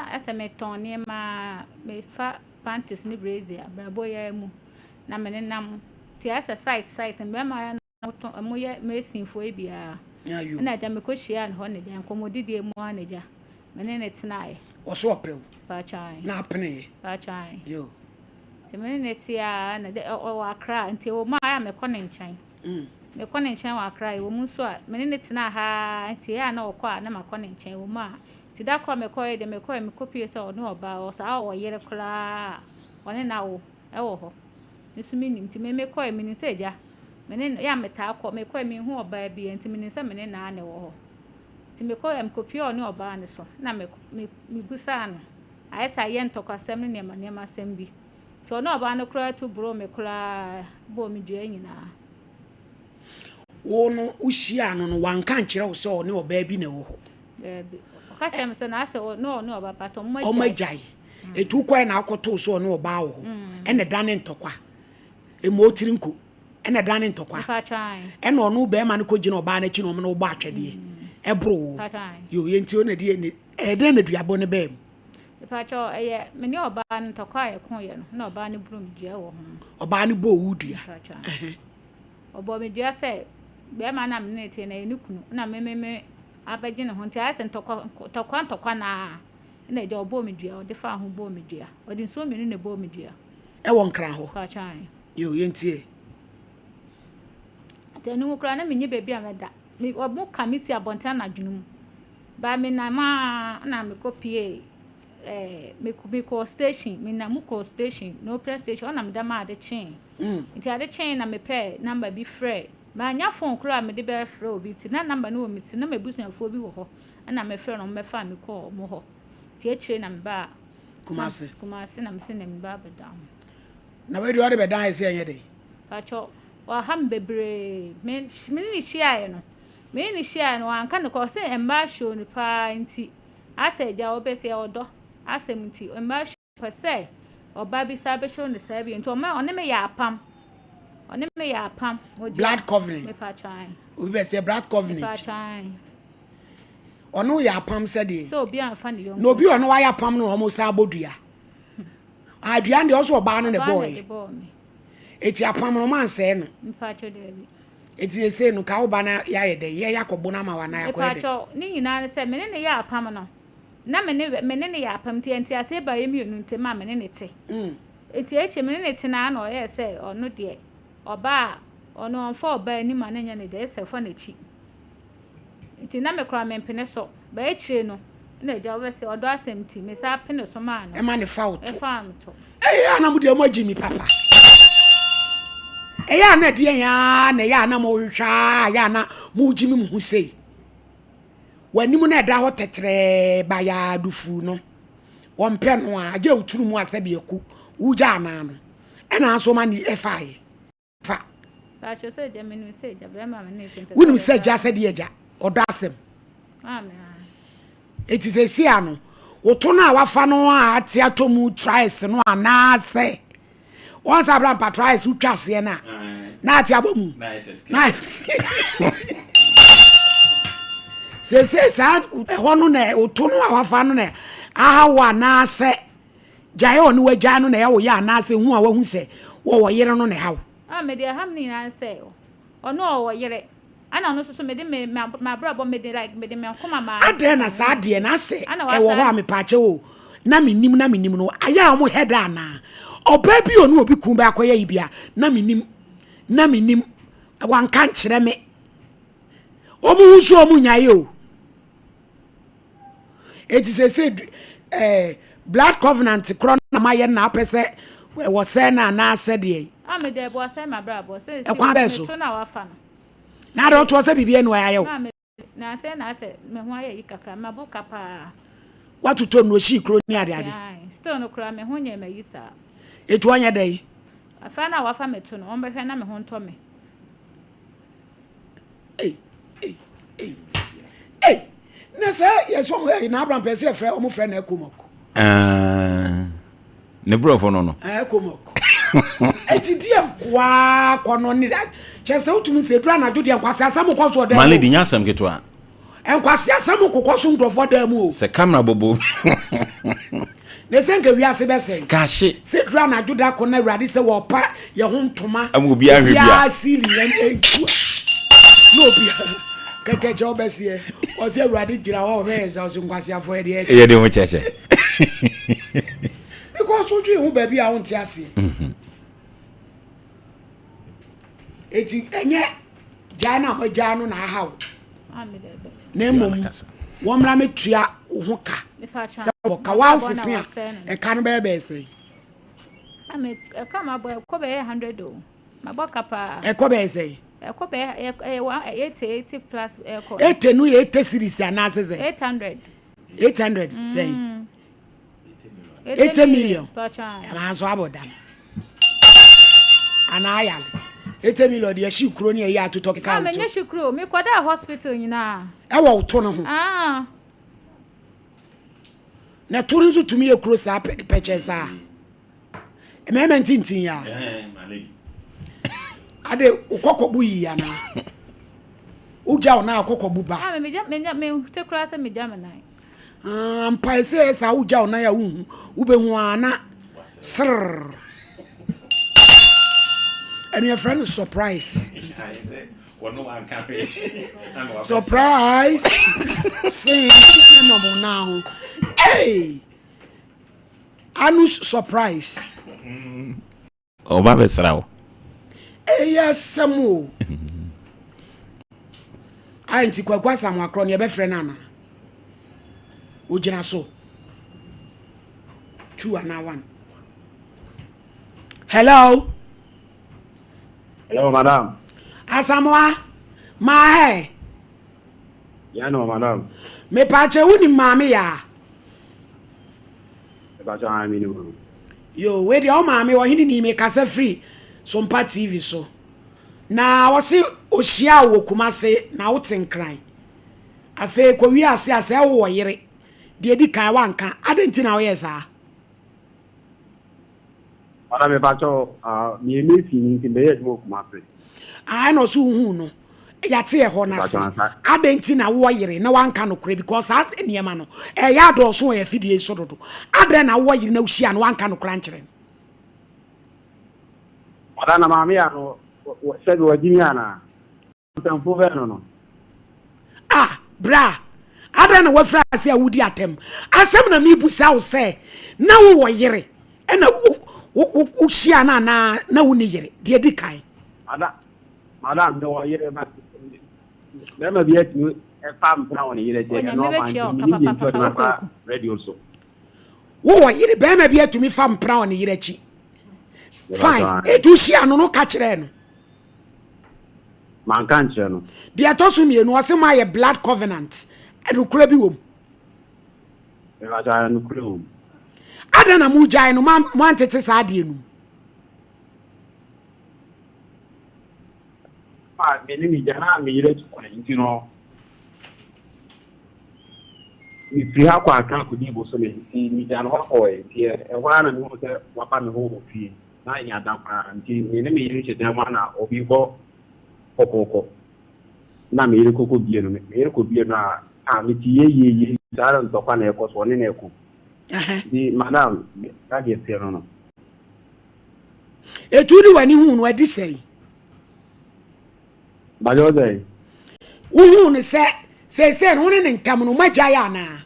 asɛ metɔn nneɛma, mefa panties ne brazier abrabɔ yi ara mu na menenam. Nti asɛ site site mmarima a wɔtɔn, wɔyɛ masonfoɔ yi biara. Ɛna agya mekɔhyiaa no hɔ na agya nkɔmmɔdidie mu ara na agya me ne no tenaeɛ. Ɔso ɔpɛ wo? Paatwae. Na apeneeɛ? Paatwae. Yo. Nti me ne no te ara na ɔwɔ Accra nti ɛwɔ mu a ayɛ a mekɔ ne nkyɛn. Mekɔ ne nkyɛn wɔ Accra, ɛwɔ mu nso a me ne no tenaa ha ara nti ɛyɛ a na ɔkɔ a na makɔ ne nkyɛn, ɛwɔ mu a. Nti da koro a mekɔeɛ deɛ mekɔeɛ mekɔpuee sɛ ɔne ɔbaa, ɔwɔ saa ɔwɔ yere koraa a ɔne no awo wɔ hɔ. Me nso mennim nti me mekɔeɛ menim sɛ agya me ne no, ɛyɛ a metaa kɔ, mekɔeɛ menhu ɔbaa biara nti menim sɛ me ne no ara na ɛwɔ hɔ. Nti mekɔeɛ mekɔpuee ɔne ɔbaa no so na me me mebisaa no, ayɛ sɛ ayɛ ntɔkwasɛm ne nneɛma nneɛma asɛm bi. Nti ɔne ɔbaa no koraa tu boroo me koraa bɔɔ me dua nyinaa. Wo no wohyiaa no no wanka ankyerɛ wo sɛ ɔne ɔbaa bi na ɛwɔ hɔ? Daabi. Ɔka kyerɛɛ me sɛ na asɛ ɔne ɔne ɔbaa but ɔmo agyae. Ɔmo agyae. Nti wokɔɛ na akɔtoo sɛ ɔne ɔbaa wɔ hɔ ɛna ɛdane ntɔkwa. Emu otiri nko ɛna ɛdane ntɔkwa. Ɛna ɔno bɛrima no kɔgyina ɔbaa no akyi na ɔmo ne wo bɔ atwɛdeɛ. Ɛboro wo. Yo, yɛnti wo na ɛdeɛ ɛdɛn na duabɔ no baa mu? Mepakyɛw, ɛyɛ me ne ɔbaa no ntɔkwa a yɛkoeɛ no, na ɔbaa no boro me dua wɔ ho. Ɔbaa no bɔɔ wo dua? Mepakyɛw. Ɛhɛn. Ɔbɔɔ me dua sɛ bɛrima no a me ne no te no, ɛyɛ ne kunu, na me me me abɛgye ne ho nti ayɛ sɛ ntɔkwa ntɔkwa ntɔkwa no ara na agya ɔbɔɔ me dua, ɔde faa ho bɔɔ me dua. Ɔde nsuo mmienu na ɛbɔɔ me dua. Ɛwɔ Nkran hɔ? Mepakyɛw, ae. Yoo, yɛntie. Nti ɛno mu koraa na menni baabi a mɛda. Me, wɔka me si abɔnten anadwo no mu. But me nam aa na me kɔ pie eh, me me kɔɔ station, me nam mu kɔɔ station, Nopra station, hɔ na me da maa ade kyee. Nti ade kyee na me pɛɛ number bi frɛɛ, mannya phone koraa a me de bɛ frɛ obi nti na number no wɔ me tirim, na m'abusuafoɔ bi wɔ hɔ ɛna me frɛɛ no ɔmo bɛ faa me kɔɔ ɔmo hɔ. Nti akyire na me baa Kumasi. Kumasi na me se na me ba abɛda ho. Na wei deɛ ɔde bɛdan ayɛ sɛ ɛnyɛ dɛn? Pakyɛw, waha me bebree, me me ne no hyiaeɛ no, Me ne no hyiae no, wanka nokorɛ. Ɔse mmaa show no paa nti, asɛ agya ɔbɛ sɛ ɔdɔ asɛm nti, mmaa show pɛ sɛ ɔbaa bi saa bɛ show no saa bio nti ɔma ɔne me yɛ apam. Ɔne me yɛ apam. Mogya. Blood covenant. Mepaatwa ae. Obi bɛ sɛ blood covenant. Mepaatwa ae. Ɔne wo yɛ apam sɛ deɛ. Sɛ obi anfa ne yɔnko. Na obi ɔne wayɛ apam no ɔmo saa bɔ dua. Ah dua no deɛ ɔso ɔbaa no na ɛbɔɔ yɛ. Ɔbaa na ɛde bɔɔ me. Eti apam no ɔmo ansɛe no. Mepaatwa daabi. Enti seesei no, ka wo ba na yɛayɛ dɛn? Yɛ yɛakɔbo no ama wo anaa yɛakɔyɛ dɛn? Mepakyɛw, ne nyinaa ne sɛ, me ne no yɛɛ apam no, na me ne me ne no yɛ apam, nti nteaseɛ baa yɛn mmienu ntam a me ne no te. Nti akyire me ne no tenaa na ɔyɛɛ sɛ ɔno deɛ, ɔbaa a, ɔno ɔmfa ɔbaa anim a na ɛnyɛ ne dɛ, ɛsɛ ɔfa n'akyi. Nti na me koraa mempene so, but akyire no, na agya wobɛse ɔdɔ asɛm nti, me san pene so maa no. Ɛma no fa wo to. Ɛfaa me to. Ɛyɛ a na mo deɛ mo agye mi papa. Ɛyɛ a na ɛdeɛ yɛn ara na ɛyɛ a na mo hwehwɛ a ɛyɛ a na mo gye mi mo ho sei. W'anim na ɛda hɔ tɛtrɛɛ bayaa dufuu no. Wɔmpɛ no a agye woturu mu asɛbi aku wogya anaa no. Ɛna nso ma ni ɛfaeɛ. Fa. Wonim sɛ agya sɛdeɛ agya ɔdɔ asɛm. Eti sɛsi a no woto no a wafa no a ate atɔ mu trice no anaasɛ wɔn sɛ abira mpa trice wotwa aseɛ no a na ate abɔ mu na sɛsɛ saa ɛhɔ no na woto no a wafa no na aha wo anaasɛ Gyae a ɔne wo agyae no na ɛyɛ wo ya anaasɛ hu a woahu sɛ wɔwɔ yere no na ɛha wo? Ah, me deɛ ɛha me nyinaa ne sɛ ɔno ɔwɔ yere ɛna ɔno nso so mede me m'abrabɔ mede like mede me akoma maa no. Adɛn na saa deɛ no asɛ Ɛna ɛwɔ hɔ a wasan. mepaakyɛw o na mennim na mennim no ayɛ a wɔn hɛ da anaa? Ɔbaa bi a ɔne obi kun bɛ akɔyɛ yi bi a na mennim na mennim wanka nkyerɛ me wɔn ho nso wɔn nyae o. Eti sese ɛɛ eh, blood covenant korɔ na mayɛ na apɛ sɛ wɔ sɛ na anaasɛ deɛ. A ah, mede ɛboa sɛ mabrabɔ sɛ ɛkwan bɛɛ so meto na wafa no. Na adɛ ɔtoɔ sɛ biribi anu ayɛ wo. Na sɛ na asɛ me ho ayɛ yi kakra mabo ka paa. Watotɔ nnuro hyii kuro ne ade ade. Still no koraa me ho nyɛ mayi saa. Etu ɔnyɛ dɛn? Afa na wafa me to no wɔn bɛhwɛ na me ho ntɔ me. Ei, ei, ei, ei. Na sɛ yɛsɛ ɔmo ɛyi na Abraham pɛ sɛ yɛfrɛ ɔmo frɛ no Ekomok. Ne borɔfo no no. Ekomok. Eti deɛ nkoaa kɔ no ne kyɛ sɛ wotumi sɛ eduru anadwo deɛ nkwasi asɛm kɔ so ɔdan mu. Male di nya asɛm ketewa. Nkwasi asɛm kokɔ so nkurɔfoɔ dan mu o. Sɛ camera bobo. Na sɛ nka wiase bɛsɛe. Kahye. Sɛ duru anadwo da ko na Awurade sɛ wɔpa yɛn ho ntoma. Ama obiara hwɛ bia. Obiara sili yɛn nku. Na obiara kɛkɛ kyɛ ɔbɛseɛ. Ɔsɛ Awurade gyina hɔ ɔhwɛ yɛn sɛ ɔsɛ nkwaseafoɔ yɛ deɛ ɛkyɛ. Yɛ deɛ ho kyɛkyɛ. Because wodwen ho baabi a wonte aseɛ. Mhm. Eti ɛnyɛ gyaa no a moagyaa no na aha wo. Na mmom wɔmmra mɛtua wo ho ka sɛ wɔka woansese a ɛka no bɛyɛ bɛyɛ sɛn? Ɛka mabɔ ɛkɔ bɛyɛ 100 o. Mabɔ ka paa. Ɛkɔ bɛyɛ sɛn? Ɛkɔ bɛyɛ ɛyɛ 80 80 plus ɛkɔ. 80 no yɛ 80 series anaasɛ sɛn? 800. 800 sɛn? 80 million ɛma nso abɔ dam anaa ayale 80 million deɛ ɛhye kuro ne ɛyɛ atotɔ keka woto menyɛ hye kuro mekɔdaa hospital nyinaa ɛwɔ woto no ho ah. Na to no nso tumi yɛ kuro saa pɛkyɛ saa mmarima ntintin ya ade wokɔkɔbu yi anaa wogya wo na akɔkɔbu ba ah, mente koraa sɛ megya me nan Ah, mpae sɛ ɛyɛ saa wogya wo nan a wonhu wobɛhu a na serr ɛne yɛfrɛ no surprise surprise sen ɛnam wo nan ho hey! Anus surprise Ɔba bɛsra wo. Ɛyɛ asɛm o. Ayɛ nti Kwaku Asamoah korɔ no yɛbɛfrɛ no anaa? Ogyina so. Two anaa one. Hello. Hello, madam. Asamoah, maa hɛ. Yeah, no, madam. Mepaakyɛ wonim maame yaa? Mepakyɛw ae menim no. Yoo wei deɛ wo maame ɔhene ni mekasa firi Sompa TV so na ɔse ɔhyiaa wo wɔ Kumase na wote Nkran afei kɔwie ase a sɛ wowɔ yere deɛ ɛdi kan woanka adɛn nti na woyɛɛ saa? Madam mepakyɛw ah meyɛ masonni nti mebɛyɛ adwuma wɔ Kumase. Ah ɛna ɔse wohuu no yɛate ɛhɔ no ase. Adɛn nti na wowɔ yere na wanka nokorɛ because saa nneɛma no ɛyɛ adɔɔso wɔ yɛn afidie yi so dodo. Adɛn na wowɔ yere na wohyia no wanka nokorɛ ankyerɛ no? Ɔda na maame ya no sɛbi wagye mi anaa? Nsɛmfo bɛn no no? Ah bra adɛn na wafiri ase a wodi atɛm? Asɛm na mebusa wo sɛ na wowɔ yere ɛna wohyia no anaa na wonni yere? Deɛ di kan. Ada Madam, mewɔ yere but bɛrima bi atumi fa mpena wɔ ne yere akyi ɛyɛ normal nti menim deɛ nti ɔde maba radio so. Wowɔ yere bɛrima bi atumi fa mpena wɔ ne yere akyi. Fine, etu hyia no no ka kyerɛɛ no. Manka nkyerɛ no. Deɛ ɛtɔ so mmienu ɔse mo ayɛ blood covenant ɛnokorɛ bi wɔ mu. Ɛnokorɛ wɔ mu. Adɛn na mo gyae no mo antete saa adeɛ no mu. A me ne me gya na me yere atu kwan nti no, mefiri ha kɔ Accra kɔdii bosome nti megyaa no hɔ kɔɔe nti ɛhɔ ara na mehuu sɛ waba me hɔ wɔ fie na yɛada koraa nti me ne me yere hyɛ dan mu a na obi bɔ kɔkɔkɔ na me yere kɔkɔ bie no me yere kɔ bie no a a mete yeyeyeye saa na ntɔkwa na ɛkɔ so ɔne na ɛko nti madam na deɛ teɛ no no. Etu de w'ani huu no adi sɛn? Bàjọ́ sẹ́yìn. Wohuu no sɛ seesei no wo ne ne ntam no moagyae anaa?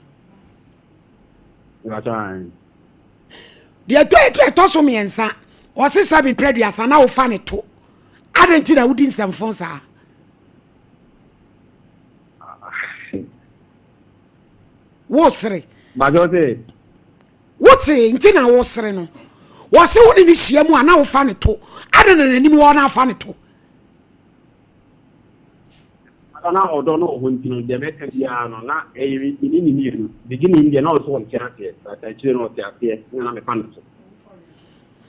Deɛ ɛtɔ ɛtɔ ɛtɔ so mmiɛnsa ɔse sɛbe mprɛ aduasa na wofa ne to adɛn nti na wodi nsɛmfo saa? Wosere. Bàjọ́ sẹ́yìn. Wotee nti na wosere no. Wɔse wo ne no hyia mu a na wofa ne to. Adɛn na n'anim wɔ na afa ne to? Asa na ɔdɔ no wɔ hɔ nti no, deɛ mɛka biara no, na ɛyɛ me ne ne mmienu. Beginning deɛ na ɔno nso ɔnte aseɛ, but akyire no ɔte aseɛ, ɛna na mefa ne to.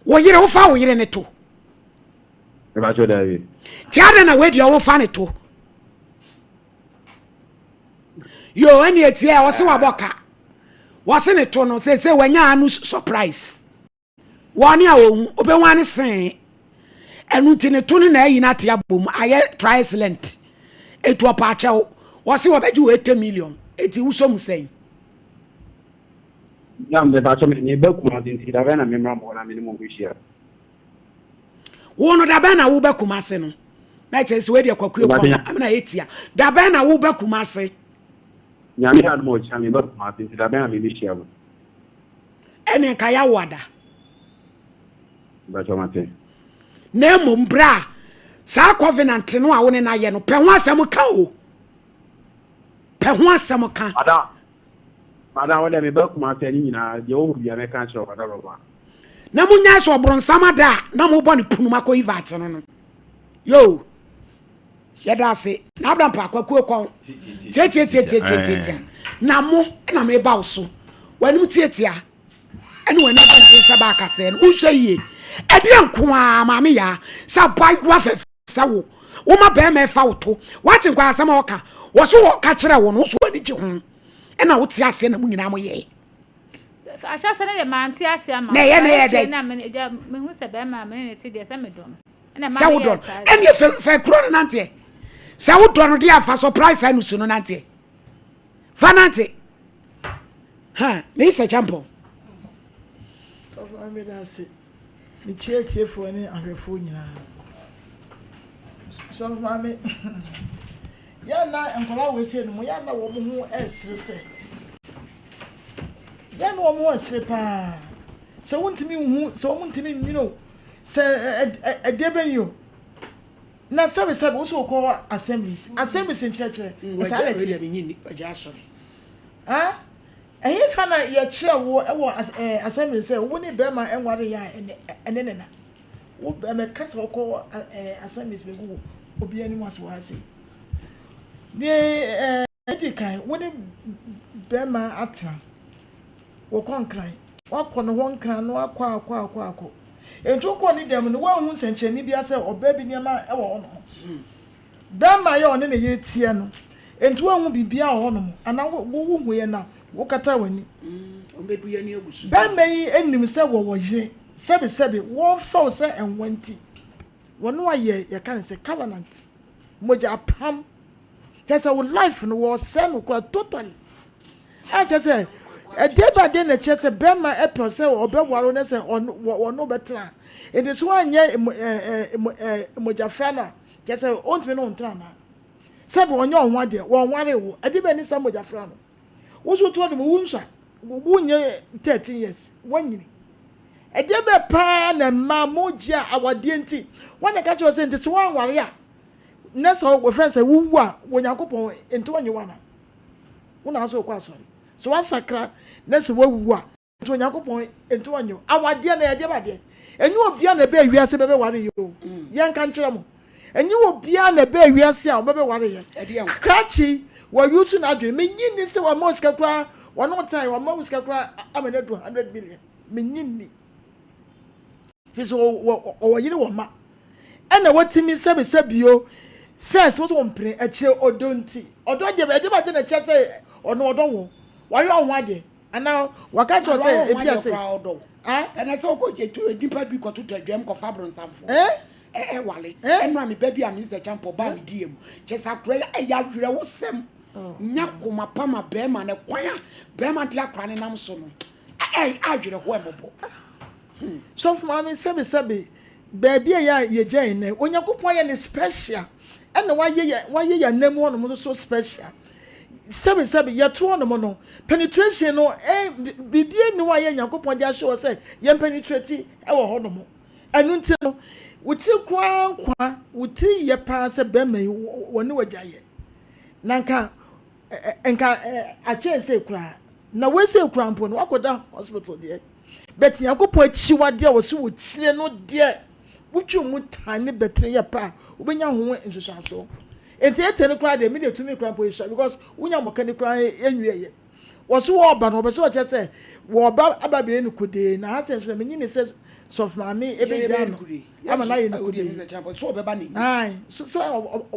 Wo yere, wofa wo yere ne to? Mepakyɛw daabi. Nti adɛn na wei deɛ wofa ne to? Yo, ɛne ɛtiɛ, ɔse wabɔ ka. Wɔse ne to no, sese wanya ano surprise. Wɔne a wɔhu, wobɛhu ane see. Ɛno nti ne to no na ayi no ate abom, ayɛ tricyclent. Etu ɔpa akyɛw. Wɔse wɔbɛgye wɔ 80 million. Eti wosɔ mu sɛn? Na mepakyɛ me meba Kumase nti da bɛn na memmra mo hɔ na me ne mo nkɔhyia? Wo no da bɛn na woba Kumase no? Na kyerɛ sɛ wei deɛ kwakuo kɔm amena ɛtia. Da bɛn na woba Kumase? Nyame adom a ɔkyena meba Kumase nti da bɛn na mebɛhyia mo? Ɛne nka yɛawo ada. Mpakyɛ mate. Na mmom berɛ a saa covenant no a wo ne no ayɛ no, pɛ ho asɛm ka o. Pɛ ho asɛm ka. Madam, madam, wo deɛ meba Kumasi a ne nyinaa deɛ wɔhu bia mɛka akyerɛ wo madam Roma. Na monyae sɛ ɔbronsam ada a na mobɔ ne punum akɔ invite no no. Yoo, yɛda ase. Na Abraham pa kwakuo kɔn tiatiatiatiatiatia na mo na meba wo so. W'anim tiatia ɛne w'anim tenten sɛ baakasɛɛ no. Monhwɛ yie. Ɛdeɛ nko ara maame yaa sɛ abaayewa fɛfɛ sɛ wo woma bɛrima ɛfa wo to. Wate nkwa asɛm a ɔka wɔ so wɔka kyerɛ wo no wo so w'ani gye ho ɛna wote aseɛ na mo nyinaa mo yɛɛ. Ahyɛse no deɛ mante aseɛ ama Na ɛyɛ na ɛyɛ dɛn? Na mehu sɛ bɛrima a me ne ne te deɛ sɛ medɔ no. Sɛ wodɔ no ɛneɛ fɛ fɛ kuro no nanteɛ. Sɛ wodɔ no deɛ fa surprise anusu no nanteɛ. Fa nante. Ha, Mr. Champon. Sɔfo maame meda ase. Mekyia atiefoɔ ne ahwɛfoɔ nyinaa. Sɔfo maame, yɛn na nkwadaa wɔ esie no mu, yɛn na wɔn ho ɛresere sɛ. Yɛn na wɔn ho ɛresere paa. Sɛ wontumi nhu, sɛ wɔn ntumi nwene o, sɛ ɛdeɛ bɛn yi o. Na sɛbi sɛbi wo so wokɔ assemblies, assemblies nkyerɛkyerɛ, ɛsaa na ɛteɛ. Ah, ɛhefa na yɛkyerɛ wo wɔ assembly sɛ wo ne bɛrima nware yɛ a ɛne ne na? Wo bɛka sɛ wokɔ assemblies bɛgu wo obi anim ase wɔ ha sei. Deɛ ɛdi kan, wo ne bɛrima atena, wɔkɔ nkran, wakɔ ne hɔ nkran no akɔ akɔ akɔ akɔ. Enti wokɔɔ ne dan mu no, woanhu nsɛnkyerɛnne biara sɛ ɔbaa bi nneɛma wɔ hɔnom. Bɛrima yi a ɔne ne yere teɛ no, enti woanhu biribiara wɔ hɔnom anaa wohuiɛ na wokataa w'ani? Bɛrima yi nim sɛ wɔwɔ yere, sɛbesɛbe wɔrefa wo sɛ nwa nti, wɔne wo ayɛ yɛka no sɛ covenant, mogya apam. Kyerɛ sɛ wo life no wɔresɛe no koraa totally. A kyerɛ sɛ ɛdeɛ ba deɛ na ɛkyerɛ sɛ bɛrima ɛpɛ sɛ ɔbɛware wo na sɛ ɔno ɔno bɛtena. Enti sɛ woanyɛ mogyafra no a, kyerɛ sɛ ɔntumi ne wo ntena anaa? Sɛbi ɔnyɛ wo ho adeɛ, wɔnwaree wo, ɛdeɛ bɛn ne saa mogyafra no? Wo nso wote hɔ nom, wo nsua, wonyɛ 13 years, woanyini. Ɛdeɛ bɛn paa na mmaa mogye a awadeɛ nti, wɔn na ɛka kyerɛ wo sɛ nti sɛ woanware a, na sɛ wɔfrɛ sɛ wowu a, wɔ Nyankopɔn nti ɔnye wo anaa? Wo na wo sɛ wokɔ asɔre. Sɛ woasakra na sɛ woawu a, nti Onyankopɔn nti ɔnyɛ wo. Awadeɛ no ɛyɛ deɛ ba deɛ. Ɛnyɛ obiara na ɛbɛɛ wiase bɛbɛware yɛ o. Yɛnka nkyerɛ mo. Ɛnyɛ obiara na ɛbɛɛ wiase a ɔbɛbɛware yɛ. Krakye wɔ yusu n'adwene. Menyi nni sɛ wama wo sika koraa, wɔne wo tenaeɛ, wama wo sika koraa ama no adu 100 million. Menyi nni. Firi sɛ ɔwɔ yere wɔ mma. Ɛna watumi sɛbesɛbio first wo sɛ ɔmpene akyire ɔdɔ nti. Ɔdɔ deɛ ɛde ba de na kyerɛ sɛ ɔno ɔdɔ wo. Wayɛ ɔho adeɛ anaa waka kyerɛ sɛ ebi ase. Ɛna sɛ wokɔ nipa bi kɔtotɔ adwam kɔfa bronsamfoɔ ɛwale ɛno a meba bi a mesɛ kyampɔ baa me die mu kyɛ sɛ akora ɛyɛ awerɛwosɛm nya koma pa ma bɛrima no kwan a bɛrima de akora ne nam so no awerɛho ɛmɔbɔ. Sɔfo maame sɛbe sɛbe baabi a yɛ a yɛgya yɛn nan Onyankopɔn ayɛ no special ɛna wayɛ yɛ wayɛ yɛn anan mu hɔnom nso so special sɛbe sɛbe yɛto hɔnom no penetration no eh, biribi nni hɔ a yɛ Nyankopɔn de ahyɛ hɔ sɛ yɛn penetrate ɛwɔ hɔnom ɛno nti no wo tiri koraa nkwa wo tiri yɛ paa sɛ bɛrima yi wɔne wagya yɛ na nka nka akyɛn sei koraa na wei sei koraa mpo no wakɔda hospital deɛ but Nyankopɔn akyiwadeɛ a wɔse wɔkyire no deɛ wotwe mu tan ne bɛtene yɛ pɛ a wobɛnya ho nsusuansoɔ nti ɛtɛ no koraa deɛ medeɛ tumi koraa mpo yɛsua because wonya mmɔka no koraa ɛnwieɛ wɔso wɔɔba no wɔpɛ sɛ wɔkyerɛ sɛ wɔɔba aba bɛyɛ no kodee na ha sɛ nso na menyi ne sɛ sɔfo maame ɛbɛgyaa no ama no ayɛ no kodee sɛ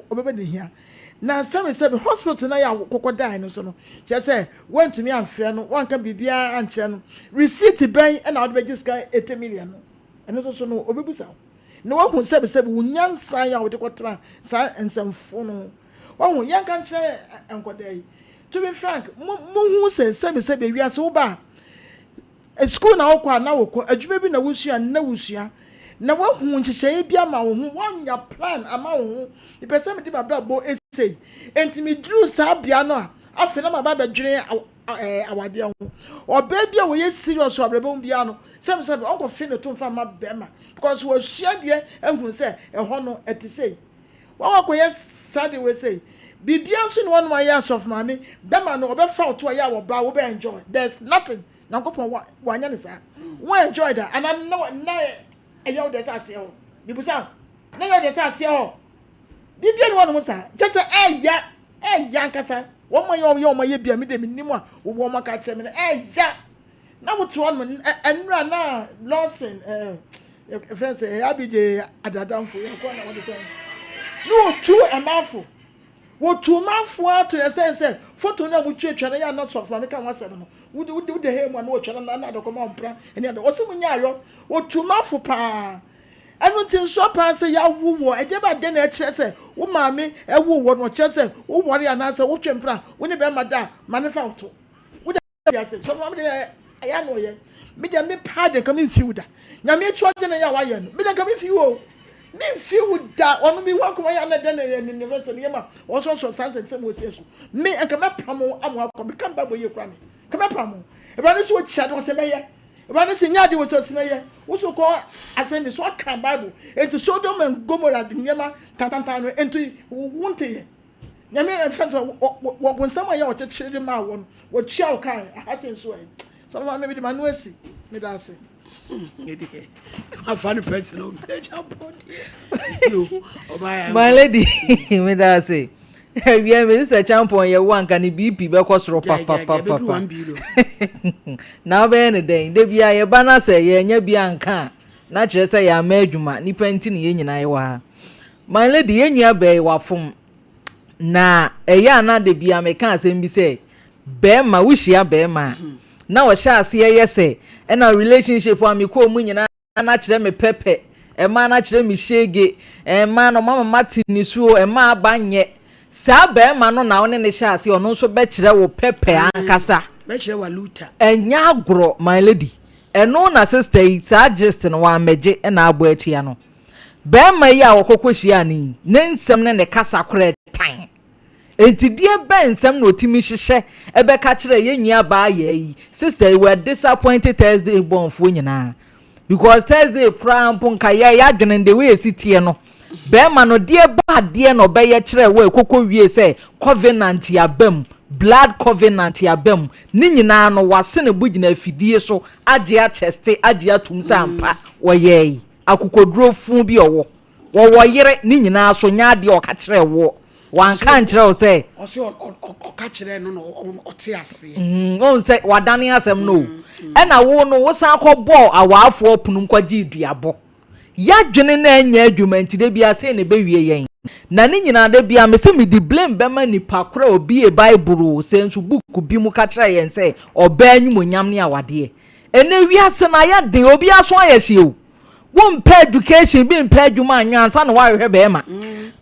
ɔbɛba ne hia Na sɛbesɛbe hospital no a yɛ a wokɔdae no nso no, kyerɛ sɛ woantumi amfrɛ no, woanka biribiara ankyerɛ no, receipt bɛn na wode bɛgye sika 80 million no? Ɛno nso so no, obebisa wo. Na wahu sɛbesɛbe wo nyansa a wode kɔtra saa nsɛmfo no ho. Wahu, yɛnka nkyerɛ nkwadaa yi. To be frank, mo, mohu sɛ sɛbesɛbe wiase woba a, Sukuu na wokɔ a na wokɔ, adwuma bi na wosua a na wosua, na woahu nhyehyɛeɛ bi ama wo ho, woanya plan ama wo ho, mepɛ sɛ mede m'abrabɔ sei. Enti meduruu saa bea no a, afei na maba abɛdwene awadeɛ ho. Ɔbaa bi a ɔyɛ serious wɔ abrabɔ mu biara no, sɛbesɛbe ɔnkɔfe ne to mfa mma bɛrima because wasua deɛ ahunu sɛ ɛhɔ no ɛte sei. Woakɔyɛ saa deɛ wei sei. Biribiara nso ni hɔnom a ɛyɛ asɔfo maame, bɛrima no ɔbɛfa wo to a ɛyɛ a wɔba a wobɛ enjoy. There's nothing. Nyankopɔn wa wanyɛ no saa. Wo enjoy da anaa na na ɛyɛ wo dɛ sɛ aseɛ hɔ? Mebisa wo. Na ɛyɛ wo dɛ sɛ aseɛ hɔ? Biribiara ni hɔnom saa. Kyɛ sɛ ɛya, ɛya ankasa. Wɔn a yɛ wɔn ayɛ bi a me deɛ menim a wɔn aka akyerɛ me no, ɛya. Na wote hɔnom, ɛnura na Lawson, ɛɛ, ɛfrɛ sɛ ɛyɛ Abigye adadamfo, yɛ kɔ na wɔde sɛ, ne wɔtu ɛmanfo. Wɔtuu manfoɔ ara to ɛsɛn sɛ foto no a motuatua no yɛ a na sɔfo maame ka ho asɛm no wode wode wode hɛn mu a na wɔtwa no na na adɔkɔ ma ɔmpra ɛne ade ɔsɛ mo nya ayɔ wɔtuu manfo paa ɛno nti nsoa paa sɛ yɛawo wɔ ɛdeɛ ba dɛn na ɛkyerɛ sɛ wo maame ɛwo wɔ no ɔkyerɛ sɛ wowɔre anaasɛ wotwe mpra wo ne bɛrima da a ma ne fa wo to Wo de ase sɔfo maame de ɛyɛ ano ɔyɛ me deɛ me paa deɛ nka me nfi wo da nyame akyi ɔde na yɛ a wayɛ no me deɛ nka me nfi wo o me nfi wo da ɔno me hu akoma yɛ ana dɛ na yɛ ne ne fɛsɛ ne yɛ ma ɔsɔsɔ saa nsɛnsɛm wɔ sie so me nka mɛ pam wo ama akɔ me ka mba bɔ yie kora me nka mɛ pam wo awurade so ɔkyia de ɔsɛ mɛyɛ awurade sɛ nyɛ ade wɔ sɛ ɔsɛ mɛyɛ wo so kɔ asɛm bi so ɔka bible enti Sodom and Gomorrah nneɛma tantantan no enti wo nte yɛ Nyame ɛmfa sɛ wɔ bonsam a yɛ ɔkyekyere de maa wɔ no wɔtua wo kae aha sɛ nso ɛ sɛ ɔma me mede m'ano asi meda ase. Afa no pɛsɛ obi agya bɔ deɛ. My lady meda ase. Awia mi sɛ champon yɛ wo anka ne BP bɛkɔ soro papapapa. Na wobɛyɛ ne dɛn? Da bia yɛba na sɛ yɛanya bi anka a na kyerɛ sɛ yɛama adwuma nipa nti ne yɛn nyinaa yɛwɔ ha. My lady, yɛn nua baa yi wafom. Na ɛyɛ a na da biara meka asɛm bi sɛ, bɛrima, wohyia bɛrima a, na ɔhyɛ aseɛ yɛ sɛ, ɛna relationship a mekɔɔ mu nyinaa na kyerɛ me pɛpɛ, ɛmaa na kyerɛ me hyege, ɛmaa no mama mate nisuo, ɛmaa aba nyɛ. Saa bɛrima no na wo ne no hyɛ aseɛ, ɔno nso bɛkyerɛ wo pɛpɛ ankasa. Bɛkyerɛ wo aluta. Ɛnyɛ agorɔ, my lady. Ɛno na sister yi, saa gist no wammɛgye na abɔ atia no. Barima yi a wɔkɔ kɔhyiaa no yi, ne nsɛm ne ne kasa koraa tan. Enti deɛ bɛn nsɛm na ɔtumi hyehyɛ bɛka kyerɛ yɛn nua baa yaa yi? Sister yi, wa disappoint Thursday born foɔ nyinaa. Because Thursday koraa mpo nka yɛ yɛadwene the way ɛsi teɛ no, barima no deɛ ba adeɛ na ɔbɛyɛ kyerɛ wɔ ɛkɔkɔ wie sɛ covenant aba mu, blood covenant aba mu, ne nyinaa no wase ne bo gyina afidie so agye akyɛste agye atum sɛ ampa ɔyɛe. Akokoduro fuu bi ɔwɔ. Wɔwɔ yere ne nyinaa so nyɛ adeɛ ɔka kyerɛɛ woɔ. Wanka ankyerɛ wo sɛ. Ɔse ɔka kyerɛɛ no na ɔte aseɛ. Mm, wohu sɛ wadane asɛm no o. Ɛna wo no wosan kɔ bɔɔ awaafoɔ pono mu kɔgyee duabɔ. Yadwene no anyɛ adwuma nti da biara sei na ɛbɛwie yɛn. Na ne nyinaa da biara mese mede blame bɛma nipa korɔ a ɔbie Bible o, sɛ nso book bi mu ka kyerɛɛ yɛn sɛ ɔbaa animuonyam ne awadeɛ. Ɛnɛ wiase no ayɛ den, obiara so ayɛ hye o. Wompɛ education bi mpɛ adwuma anwɛ ansa na woahwehwɛ bɛrima.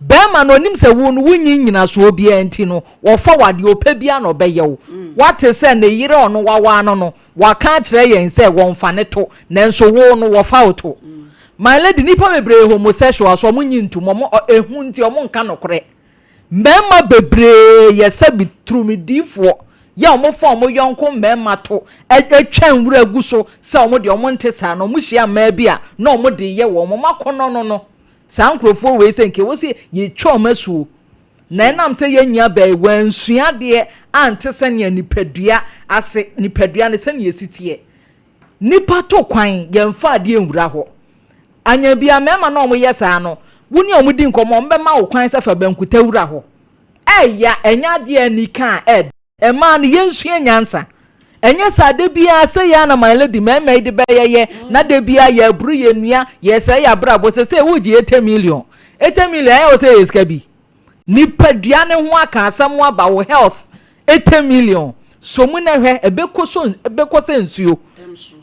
Bɛrima no onim sɛ wo no wonnyi nnyinasoɔ biara nti no, ɔfa wo a deɛ ɔpɛ biara na ɔbɛyɛ wo. Woate sɛ ne yere a ɔno wawaa no no, waka akyerɛ yɛn sɛ wɔmfa ne to, nanso wo no wɔfa wo to. My lady, nnipa bebree yɛ homosexuals, wɔn nnye ntom, wɔn ehu nti wɔn nka nokorɛ. Mmarima bebree yɛ sɛbi turumidifoɔ yɛ a wɔfa wɔn yɔnko mmarima to twa nwura gu so sɛ wɔn deɛ wɔn nte saa na wɔhyia mmaa bi a na wɔn de yɛ wɔn wɔn akɔnnɔ no no. Saa nkurɔfoɔ wei sɛ nka ɛwɔ sɛ yɛtwa wɔn asuo na ɛnam sɛ yɛn nua baa yi wɔansua adeɛ ante sɛnea nipadua ase nipadua no sɛnea ɛsi teɛ. Nnipa to kwan, yɛmfa adeɛ nwura hɔ. Anya bi a mmarima no a wɔyɛ saa no, wo ne wɔn di nkɔmmɔ a, wɔbɛma wo kwan sɛ fa bankuta wura hɔ. Ɛya, ɛnyɛ adeɛ a ani ka a ɛɛdɛ. Mmaa no, yɛnsua nyansa. Ɛnyɛ saa, da biara sei ara na my lady mmarima yi de bɛyɛ yɛ, na da biara yɛreboro yɛn nnua, yɛresɛe yɛn abrabɔ. Seesei woregye 80 million. 80 million, ɛyɛ wo sɛ ɛyɛ sika bi? Nipadua no ho aka asɛm aba wo health 80 million sɔ mu na hwɛ ɛbɛkɔ so ɛbɛkɔ sɛ nsuo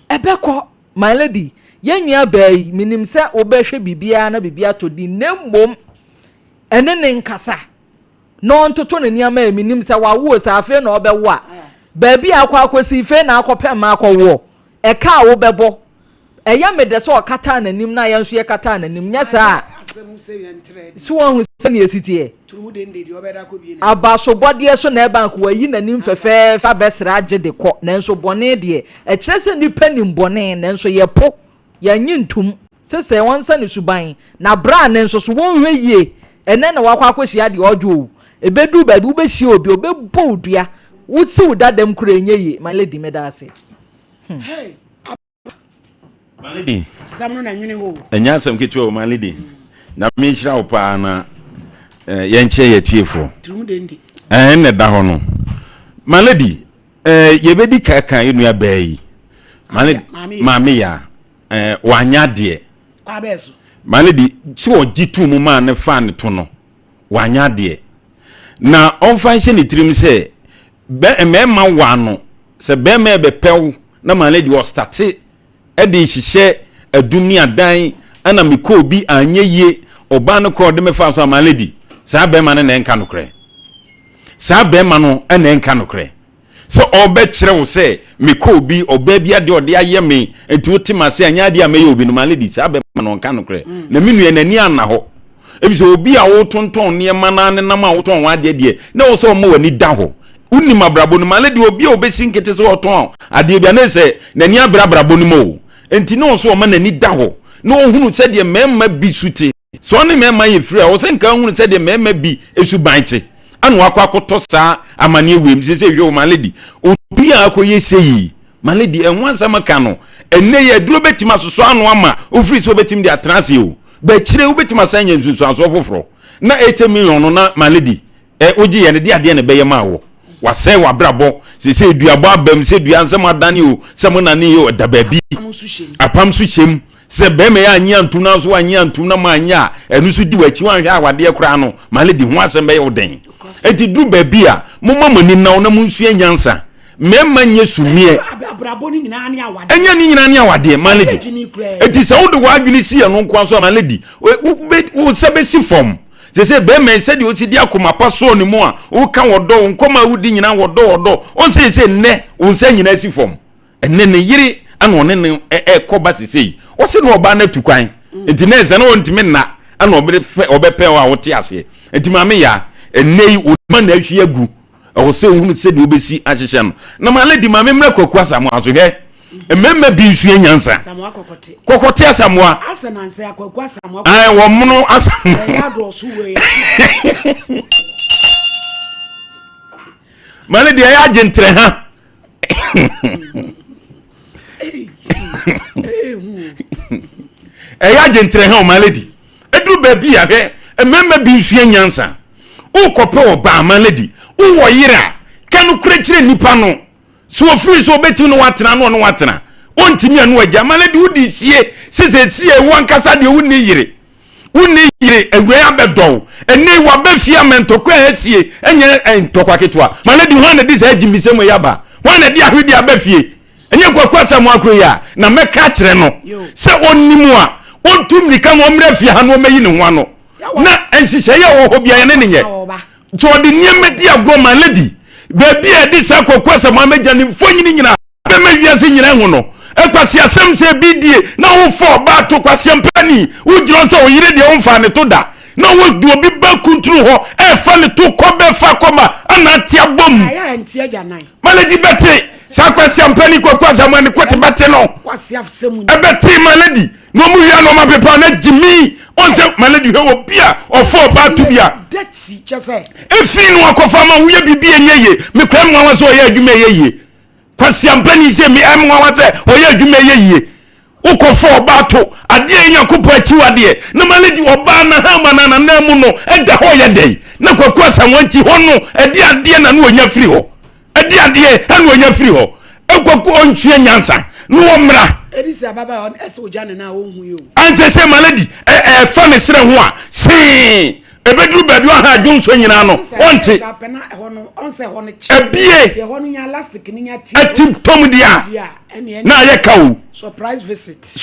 ɛbɛkɔ my lady yɛn nua baa yi menim sɛ wobɛhwɛ biribiara na biribi atɔ din na mmom ɛne ne nkasa na ɔntoto ne nneɛma yi menim sɛ wawo sɛ afei na ɔbɛwo a baabi a akɔ akɔsi fei na akɔpɛ mma akɔwoɔ. Ɛka a wobɛbɔ. Ɛyɛ me dɛ sɛ ɔkataa n'anim na yɛn nso yɛkataa n'anim, nyɛ saa a, so woahu sɛnea esi teɛ? Abasobɔdeɛ so na ɛba anka wayi n'anim fɛfɛɛfɛ abɛsrɛ agye de kɔ, nanso bɔne deɛ, ɛkyerɛ sɛ nnipa nim bɔne, nanso yɛpo, yɛnnye ntom. Sesɛɛ wɔnsa ne suban, na bra ne nso so wɔnhwɛ yie, ɛnnɛ na wakɔ akɔhyia deɛ ɔdwo o, ɛbɛduru baabi wobɛhyia obi, ɔbɛbɔ wo dua, wosi wo dadam koraa ɛnyɛ yie. My lady, meda ase. Hmm. Hey, My lady. Asɛm no na nwene hɔ o. Ɛnyɛ asɛm ketewa o, my lady. Na menhyira wo paa na eh, yɛnkyɛ yɛ tiefoɔ. Tirim dende. Ɛn na ɛda hɔ no. My lady, eh, yɛbɛdi ka ka yɛ nua baa yi. Maame ya, eh, wanyɛ adeɛ. My lady, sɛ ɔgye tu mu maa ne fa ne to no, wanyɛ adeɛ. Na ɔmfa nhyɛ ne tirim sɛ Bɛ mmarima wa no sɛ bɛrima ɛbɛpɛ wo na my lady ɔstate ɛde hyehyɛ adum ne adan ɛna mekɔ obi anyɛ yie ɔbaa no korɔ ɔde me fa so a my lady saa bɛrima no na ɛnka nokorɛ saa bɛrima no ɛna ɛnka nokorɛ sɛ ɔbɛkyerɛ wo sɛ mekɔ obi ɔbaa bi adeɛ ɔde ayɛ me nti wote ma se anyɛ adeɛ a mɛyɛ obi no my lady saa bɛrima no ɔnka nokorɛ na me nua n'ani anna hɔ Efisɛ obi a wotontɔn nneɛma na nenam a wotɔn w'adeɛ deɛ, na ɛwɔ sɛ ɔma w'ani da hɔ. Wonim abrabɔ no mu. Ale deɛ obi a obesi nkete sɛ ɔtɔn adeɛ bi a, na sɛ n'ani abere abrabɔ no mu o. Enti na ɛwɔ sɛ ɔma n'ani da hɔ na ɔhunu sɛdeɛ mmarima bi su te. Sɛ ɔne mmarima yɛ firi a, ɛwɔ sɛ nka ɔhunu sɛdeɛ mmarima bi suban te. Ana wakɔ akɔtɔ saa amaneɛ wei mu. Seesei hwɛ o, my lady, obi a akɔyɛ sei yi, my lady, ɛho asɛm ka no. Ɛnnɛ yi aduro bɛtumi asosɔ ano ama ofiri sɛ obɛtumi de atena ase o. Bɛkyire wobɛtumi asan anya nsunsuansoɔ foforɔ na 80 million no na my lady ɛ wogye yɛ no de adeɛ na ɛbɛyɛ maa wɔ wasɛe w'abrabɔ sese duabɔ abam sɛ dua nsɛm adane o sɛ mo nane yɛ ɛda baabi apam so hyɛm sɛ bɛrima yɛ anye antum na nso wanye antum na moanyɛ a ɛno nso di w'akyi wanhwɛ awadeɛ koraa no my lady ho asɛm bɛyɛ wo den enti duru baabi a momma mo ani nnaw na monsua nyansa Mmarima nyɛ sumiɛ. Ɛnyɛ ne nyinaa ne awadeɛ, my lady. Eti sɛ wode w'adwene si ɛno nko so a, my lady, wo nsa bɛsi fam. Sɛ sɛ bɛrima yi sɛdeɛ ɔsi de akoma pa sɔɔ ne mu a, woka wɔdɔ, wo nkɔm a wodi nyinaa wɔdɔ wɔdɔ. Ɔn sɛ sɛ nnɛ wo nsa nyinaa si fam. Ɛnnɛ ne yere ɛna ɔne ne ɛkɔ ba sesei. Ɔse na ɔbaa no atu kwan. Nti na ɛsɛ na ɔntumi nna ɛna ɔbɛpɛ a wote aseɛ. Nti maame ya, ɛnnɛ yi wo ma na ahwie agu. Ɛwɔ sɛ wohunu sɛdeɛ wobɛsi ahyehyɛ no. Na ma lady ma memmrɛ Kwaku Asamoah so hwɛ. Mmarima bi nsua nyansa. Kɔkɔte Asamoah. Ae wɔmono Asamoah. Ma lady ɛyɛ agye ntrɛ ha. Ɛyɛ agye ntrɛ ha o ma lady. Ɛduru baabi a hwɛ mmarima bi nsua nyansa. Wokɔpɛ ɔbaa ma lady, wowɔ yere a, ka nokorɛ kyerɛ nipa no. Sɛ ɔfiri sɛ ɔbɛtumi ne woatena na ɔne woatena. Ɔntumi a ne wagya. Ma lady wode sie sɛ sɛsie wo ankasa deɛ wonni yere. Wonni yere, awurai abɛdɔ wo. Ɛnnɛ yi waba fie ama ntɔkwa a asie ɛnyɛ ntɔkwa ketewa. Ma lady hwan na ɛde saa agyimisɛm yi aba? Hwan na ɛde ahwedeɛ aba fie? Ɛnyɛ Kwaku Asamoah koro yi a na mɛka akyerɛ no sɛ ɔnim a ɔntu mmirika na ɔmmra fie ha na ɔmmɛyi ne ho ano. Na nhyehyɛeɛ a ɛwɔ hɔ biara yɛne ne nyɛ. Nti ɔde nneɛma di agorɔ ma lady. Baabi a yɛde saa Kwaku Asamoah mɛgya ne mfonyini nyinaa bɛma wiase nyinaa ahu no. Nkwaseasɛm sɛ ebi die na wofa ɔbaa to kwaseampani wogyina hɔ sɛ wo yere deɛ womfaa ne to da na wode obi ba kuntunu hɔ ɛfa ne to kɔ bɛfa kɔma ana ate abom. Ma lady bɛte saa kwaseampani Kwaku Asamoah ne kɔte bɛte no ɛbɛte ma lady na ɔmo wia na ɔmo apepa na gyimi ɔn sɛ ma lady hwɛ obi a ɔfa ɔbaa to bi a efi no akɔfa ma woyɛ biribi ɛnyɛ yie mekura mu nwanwa sɛ ɔyɛ adwuma ɛyɛ yie kwasiampani sɛ me ɛmu nwanwa sɛ ɔyɛ adwuma ɛyɛ yie wokɔfa ɔbaa to adeɛ yɛ nyankopɔn akyiwadeɛ na ma lady ɔbaa na hama na nanan mu no ɛda hɔ yɛ dɛn na Kwaku Asamoah nti hɔ no ɛde adeɛ na ne ɔnya firi hɔ Ɛde adeɛ ɛna ɔnya firi hɔ. Nkɔku ɔnsua nyansa na ɔmmra. Ɛdi sɛ ababaawa no ɛsɛ ogya ne nan a ɔnhu yi o. Ansɛ sɛ malady ɛfa ne serɛ ho a see ɛbɛduru baabi ɔha adwonsɔ nyinaa no ɔnte. Ɛbie ɛti tɔm deɛ a na ayɛ ka o. So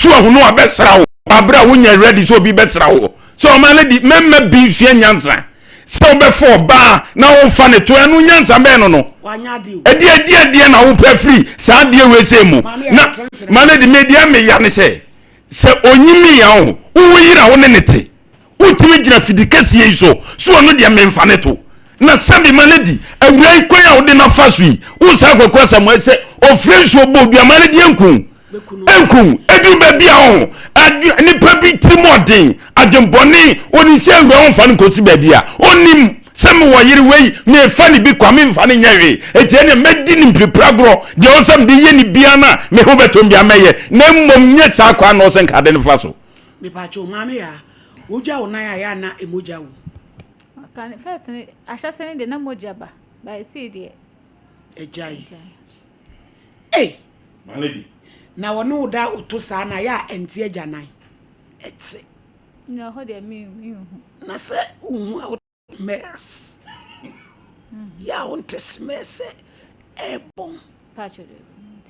ahunu abɛsra wo abere a wonya ready sɛ obi bɛsra wo. Sɛ ɔma lady mɛmma bi nsua nyansa. Sɛ wobɛfa ɔbaa na womfa ne to, ɛno nyansa bɛn no no? Ɛdeɛ ɛdeɛ deɛ na wopɛ firi saa adeɛ wei sei mu? Na ma no de me deɛ meya ne sɛ, sɛ onyimi a wo, wo yere a wo ne ne te, wotumi gyina fidi kɛseɛ yi so, so ɔno deɛ memfa ne to. Na sɛbi ma no di, awura yi kwan a wode no afa so yi, wo saa Kwaku Asamoah sɛ ɔfiri nsuo bɔ odua ma no deɛ nku. Nku, ɛduru baabi a ɔho, adu, nipa bi tirim ɔden, adwenbɔne, onim sɛ awura ɔmfa no nkɔsi baabi a, onim sɛ mewɔ yere wei, mefa ne bi kwa, memfa no nyɛ hwee, enti ɛneɛ mɛdi ne mpiripiragorɔ, deɛ ɔwɔ sɛ mede yɛ ne biara no a me ho bɛtɔ me biara mɛyɛ, na mmom nyɛ saa kwan na ɔwɔ sɛ nka ade no fa so. Mepaakyɛw, maame yaa, wogya wo nan a ɛyɛ a na mogya wom? Ɔka first no, ahyɛse no deɛ na mogya ba, but ɛsei deɛ. Agyae. Ei! My lady. Na wɔne wo da woto saa na yɛ a ɛnte agyanan. Ɛte. Na ɛhɔ deɛ menhu. Na sɛ wohu a wote smells. Yɛ a wonte smell sɛ ɛbɔn.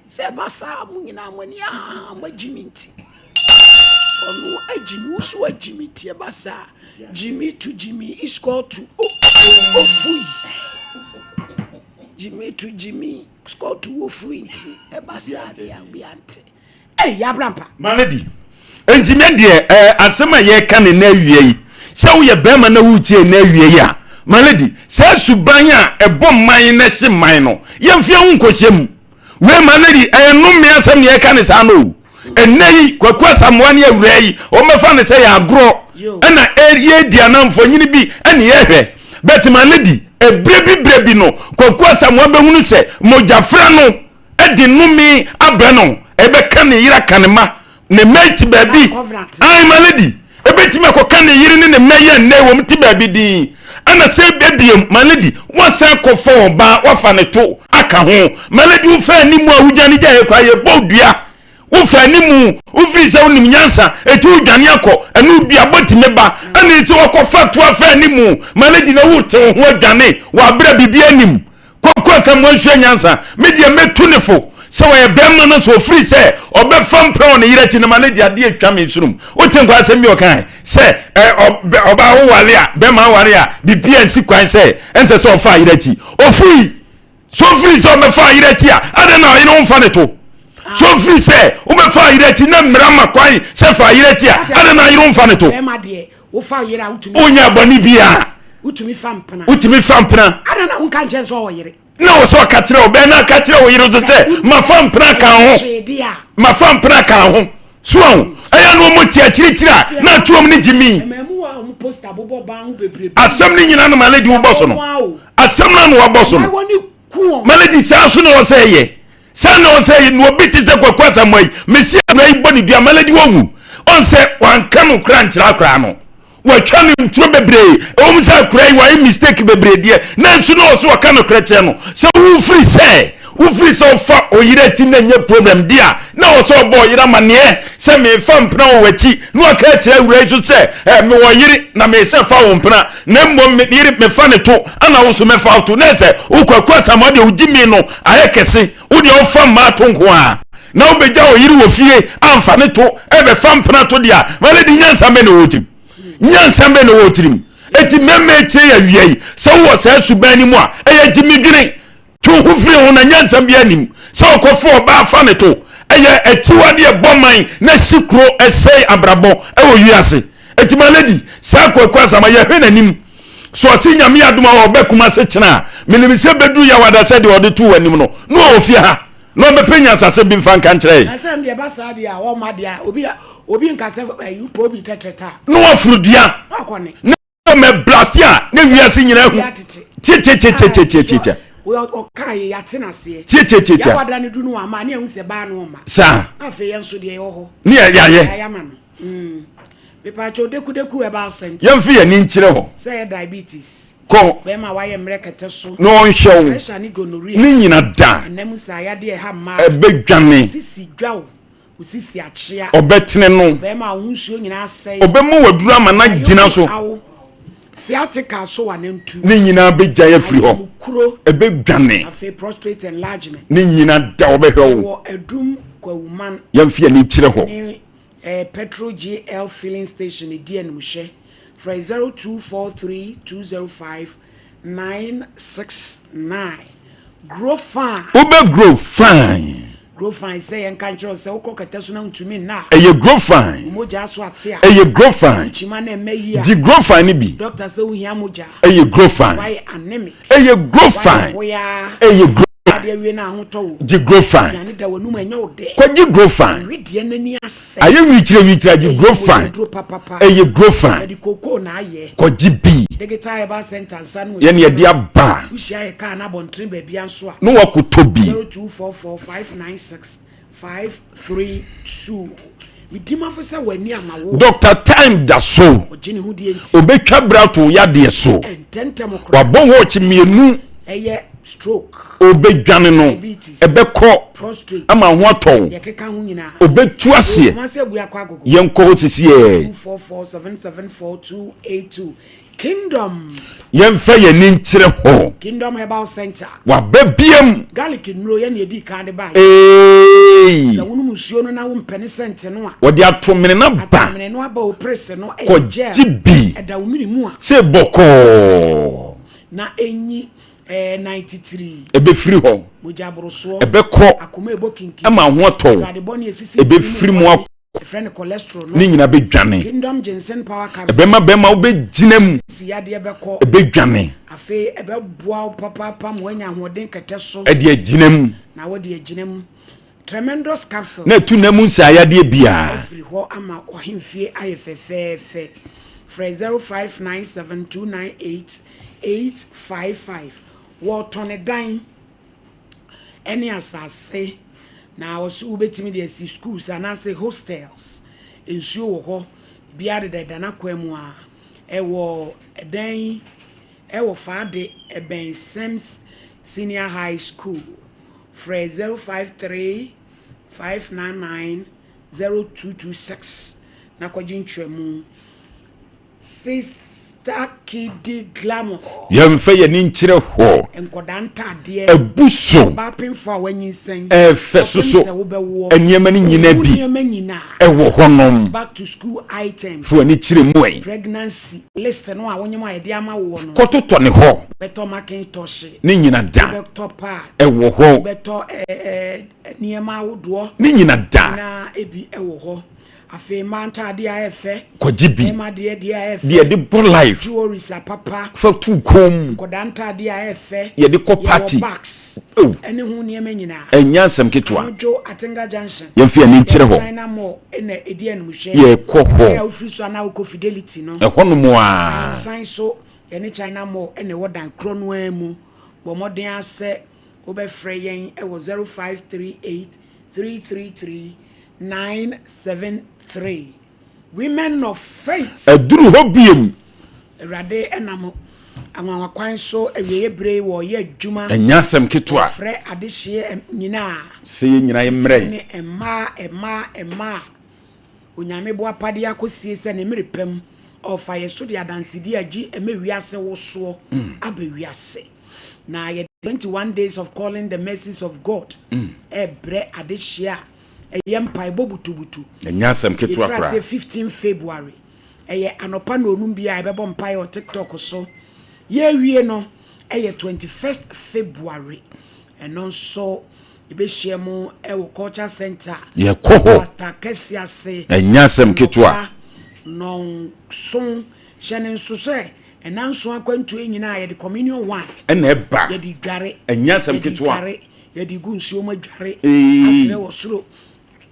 Sɛ ɛba saa mo nyinaa mo ani ahaha mo agyi me nti. Ɔno agyi me, wo so agyi me nti ɛba saa. Gyimi to gyimi is called to ofui. Gyimi to gyimi. Scott wɔ fui nti ɛba saa deɛ a obi ante. Ei Yabrampa. My lady, enti me deɛ eh, asɛm a yɛreka ne nna awia yi, sɛ woyɛ bɛrima na woretie nna awia yi a, my lady, saa suban a ɛbɔ man na ɛhye man no, yɛmfa yɛn ho nkɔhyɛ mu. Wei my lady, ɛyɛ nnome asɛm na yɛreka ne saa no o. Ɛnnɛ yi, Kwaku Asamoah ne awuraa yi, wɔbɛfa no sɛ yɛ agorɔ ɛna yɛredi anaa mfonyini bi ɛne yɛhwɛ. But my lady, ɛberɛ bi berɛ bi no, Kwaku Asamoah bɛhunu sɛ mogyafra no de nnome abrɛ no, ɛbɛka ne yere aka ne mma, ne mma ti baabi. Ae my lady, Ebetumi akɔka ne yere ne ne mma yi a nnɛ wɔn te baabi dinn. Ɛna sɛ ebiem, my lady, woasan akɔfa ɔbaa, woafa ne to aka ho. My lady, wofa anim a wodwane gyaeɛ koraa, yɛbɔ wo dua. Wofa anim, wofiri sɛ wonim nyansa, eti wodwane akɔ, ɛno duabɔ tumi ba. Ɛna eti wɔkɔfa to afa anim, my lady, na wote wo ho adwane wɔ abere a biribi anim. Kwaku Asamoah nsua nyansa. Me deɛ mɛtu ne fo sɛ ɔyɛ bɛrima no sɛ ɔfiri sɛ ɔbɛfa mpena wɔ ne yere akyi no ma no de adeɛ atwa me nsonom. Wote nkwa asɛm bi ɔkae sɛ ɔbaa woware a bɛrima aware a biribi ansi kwan sɛ ɛnsɛ sɛ ɔfa ayere akyi. Ɔfiri sɛ ɔfiri sɛ ɔbɛfa ayere akyi a adɛn na ɔyere wo mfa ne to? Sɛ ɔfiri sɛ wobɛfa ayere akyi na mmara ma kwan sɛ fa ayere akyi a adɛn na ayere wo mfa ne to? Wofa yere a wotumi. Wonyɛ bɔne biara. Wotumi fa mpena. Wotumi fa mpena. Ada na wonka nkyɛn sɛ ɔwɔ yere. Na wɔ sɛ ɔka kyerɛ wo bɛn na aka kyerɛ wo yere nso sɛ mafa mpena ka ho. Mafa mpena ka ho. So ahu ɛyɛ na wɔn ti akyirikyiri a na atuom ne gyimi. Asɛm no nyinaa na malady wobɔ so no. Asɛm no na wabɔ so no. Malady saa so na wɔ sɛ ɛyɛ. Saa na ɔsɛ yi na obi te sɛ Kwaku Asamoah yi, mesi awura yi bɔ ne dua malady wawu. Ɔn sɛ wanka no kora nkyerɛ akora no. Watwa no nturo bebree. Ɛwɔ mu sɛ akora yi wayɛ mistake bebree deɛ, nanso na ɔsɛ ɔka no korɛ kyerɛ no. Sɛ wofiri sɛ wofiri sɛ ɔfa ɔyere akyi na nyɛ problem deɛ a, na ɔsɛ ɔbɔ ɔyere amaneɛ sɛ mefa mpena wɔ w'akyi na waka akyerɛ awura yi so sɛ eh, mewɔ yere na mesɛ fa wo mpena na mmom me yere mefa ne to ana wo so mɛfa wo to na ɛsɛ wo Kwaku Asamoah deɛ wogye mi no ayɛ kɛse wo deɛ wofa mmaa to nko a na wobɛgya wo yere wɔ fie amfa ne to ɛbɛfa mpena to deɛ a ma lady nyansa bɛ na ɛwɔ tirim nyansa bɛ na ɛwɔ tirim eti mmarima etie yɛ awia yi sɛ wowɔ saa suban no mu a ɛyɛ gyimidwene Twe wo ho firi ho na nyansa biara nnim sɛ ɔkɔfa ɔbaa fa ne to. Ɛyɛ akyiwadeɛ ɛbɔ man na ɛsi kuro ɛsɛe abrabɔ ɛwɔ wiase. Enti my lady saa Kwaku Asamoah yɛhwɛ n'anim so ɔse Nyame adom a ɔbɛ Kumase kyena a menim sɛ bɛduru Yawada sɛ deɛ ɔde too w'anim no na ɔwɔ fie ha na ɔbɛpɛ nyansasɛm bi mfa nka nkyerɛ yɛn. Na sɛ ɛnde ɛba saa deɛ a ɔmma deɛ a obi obi nka sɛ ɛyi pɛ obi tɛtrɛta a. Na waforo dua. Na wakɔ ne. Na mɛ blast a ne wiase nyinaa hu tietietietietietitia. Ɔka yɛ yɛate n'aseɛ. Tietietietitia. Yɛawada ne du no ama ne ɛhu sɛ baa no ɔma. Saa. Afei yɛn nso deɛ ɛwɔ hɔ. Ne yɛ yɛayɛ. Yɛayɛ ama no. Mm. Mepaakyɛw dekudeku herbal center. Yɛmfa yɛn ani nkyerɛ hɔ. Sɛ yɛ diabetes. Kɔ. Bɛrima wayɛ mmerɛ kɛtɛ so. Na ɔnhwɛ wo. Pressure ne gonorrhea. Ne nyina da. Ɛnam saa yadeɛ ɛha mmaa. Ɛbɛdwane. Sisi dwa wo. Wo sisi akyea. Ɔbɛtene no. Ɔbarima a wo ho nsuo nyinaa asɛe. Ɔbɛma wo aduru ama no agyina so. Awo. Sciatica so wanantu. Ne nyinaa bɛgyae afiri hɔ. Ayamukuro. Ɛbɛdwane. Afei prostate enlargement. Ne nyinaa da ɔbɛhwɛ wo. Ɛwɔ Adum Kwawuman. Yɛmfa yɛn ani nkyerɛ hɔ. Ne eh, Petrol GL filling station di animhwɛ. Frɛ 0243 205 969. Grow fine. Wobɛ grow fine. Grow fine sɛ yɛnka nkyerɛ wo sɛ wokɔ kɛtɛ so na wontumi nna a. Ɛyɛ grow fine. Wo mogya so ate a. Ɛyɛ grow fine. Wokyima na ɛmɛ yie a. Gye grow fine no bi. Doctor sɛ wohia mogya. Ɛyɛ grow fine. Woayɛ anemic. Ɛyɛ grow fine. Woayɛ hoyaa. Ɛyɛ grow Ade awie na ahotɔ wo. Gye grow fine. Aduane da w'anum a ɛnyɛ wo dɛ. Kɔgye grow fine. Wedeɛ n'ani asɛe. Ayɛ nwirikyire nwirikyire agye grow fine. Ɛyɛ duro papapa. Ɛyɛ grow fine. Yɛde kookoo na ayɛ. Kɔgye bi. Digital Herbal Center nsa no. Yɛne yɛde aba. Wohyia yɛ kaa no abɔntene baabi nso a. Na wakɔtɔ bi. 0244 596 532. Medi mafo sɛ w'ani ama wo. Doctor Time da so. Ɔgye ne ho die nti. Obetwa bra to wo yadeɛ so. Ntɛntɛm koraa. Wabɔ watch mmienu. Ɛyɛ stroke. Obedwane no. Diabetes. Ɛbɛkɔ. Prostrate. Ama ho atɔ wo. Deɛ ɛkeka ho nyinaa. Obetu aseɛ. Kumasi Abuakɔ Agogo. Yɛnkɔ hɔ sisiɛ. 244 774 282. Kingdom. Yɛmfa yɛn ani nkyerɛ hɔ. Kingdom Herbal Center. Waba biam. Garlic nnuro yɛn na yɛdii kan de baeɛ. Eeii. Sɛ wonom nsuo no na wompɛ ne sɛnte no a. Wɔde atomene no aba. Atomene no aba o prese no ɛyɛ gel. Kɔgye bi. Ɛda wo mene mu a. Sɛ bɔkɔɔ. Na ɛnyi ɛɛ nan titiri. Ɛbɛfiri hɔ. Mogya borosoɔ. Ɛbɛkɔ. Akoma ɛbɔ kinkin. Ama ho atɔ wo. Srade bɔne esisi. Ɛbɛfiri mu akɔ. Yɛfrɛ no cholesterol no. Ne nyinaa bɛdwane. Kingdom Ginseng Power Capsules. Ɛbɛma bɛrima wobɛgyina mu. Sisi yadeɛ bɛkɔ. Ɛbɛdwane. Afei ɛbɛboa wo papaapa ma woanya ahoɔden kɛtɛ so. Ɛde agyina mu. Na wode agyina mu. Tremendous capsules. Na ɛtu nna mu nsaayadeɛ biara. Afiri hɔ ama w'ahemfie ayɛ fɛfɛɛfɛ. Frɛ 0597 298 855. Wɔretɔn dan. ne asase, na wɔse wobɛtumi de asi schools anaase hostels. Nsuo wɔ hɔ, biara deda da n'akwan mu a. Ɛwɔ ɛdan yi ɛwɔ Faade ɛbɛn Sims Senior High School. Frɛ 053 599 0226 na kɔgye nkyerɛmu. Sister Kidi Glamour. Yɛmfa yɛn ani nkyerɛ hɔ. Nkwadaa ntaadeɛ. Abu so. Ɔbaa pemfoɔ a wanyinsɛn. Ɛɛfɛ soso. Kɔpem sɛ wobɛwoɔ. Nneɛma no nyinaa Wo bi. nneɛma nyinaa. Ɛwɔ hɔnom. Back to school items. Fa w'ani kyerɛ mu ɛ. Pregnancy list no a wonyem a yɛde ama woɔ no. Kɔtotɔ ne hɔ. Wobɛtɔ Macintosh. Ne nyina da. Wobɛtɔ pad. Ɛwɔ hɔ. Wobɛtɔ ɛɛ nneɛma ahodoɔ. Ne nyina da. Nyinaa ebi ɛwɔ hɔ. Afei mmaa ntaadeɛ a ɛyɛ fɛ. Kɔgye bi. Mmarima deɛ deɛ a ɛyɛ fɛ. Deɛ yɛde bɔ life. Jewelries apapa. Fa tu kɔn mu. Nkwadaa ntaadeɛ a ɛyɛ fɛ. Yɛde kɔ party. Yɛwɔ bags. Oh. Ɛne ho nneɛma nyinaa. Ɛnyɛ asɛm ketewa. Anodwo Atenga Junction. Yɛmfa yɛn ani nkyerɛ hɔ. China Mall na ɛdi animhwɛ. Yɛkɔ hɔ. Bere a wofiri so anaa wokɔ Fidelity no. Ɛhɔnom a. Ahansan so yɛne China Mall na ɛwɔ dan korɔ no ara mu. Bɔ mmɔden ara sɛ wobɛfrɛ yɛn wɔ 0538 333 973 Women of Faith. Aduru hɔ biom. Awurade nam anwanwa kwan so awieeɛ berɛ yi wɔreyɛ adwuma. Ɛnyɛ asɛm ketewa. Wɔfrɛ adehyeɛ nyinaa. Sɛ yɛn nyinaa yɛmmrɛ. Titire ne mmaa, mmaa, mmaa a Onyame boapa de akɔsie sɛ ne mmerɛ pa mu ɔrefa yɛn so de adansedie a gye ɛmɛ wiase wosoɔ aba wiase. Na yɛde 21 days of calling the mercies of God ɛrebrɛ adehyeɛ a ɛyɛ mpaebɔ butubutu. Ɛnyɛ asɛm ketewa Yɛfiri koraa. aseɛ 15 February. Ɛyɛ anɔpa nnɔnnum biara yɛbɛbɔ mpaeɛ wɔ TikTok so. Yɛrewie no ɛyɛ 21st February. Ɛno nso yɛbɛhyia mu ɛwɔ Culture Center. Yɛkɔ hɔ. Pastor Kɛse ase. Ɛnyɛ asɛm ketewa. Anɔpa nnɔnson. Hyɛ no nso sɛ ɛna nson akwantuo yi nyinaa yɛde communion wine. Ɛna ɛba. Yɛde dware. Ɛnyɛ asɛm Yɛde ketewa. dware. Yɛde gu nsuo mu adware. Ee. Asrɛ wɔ soro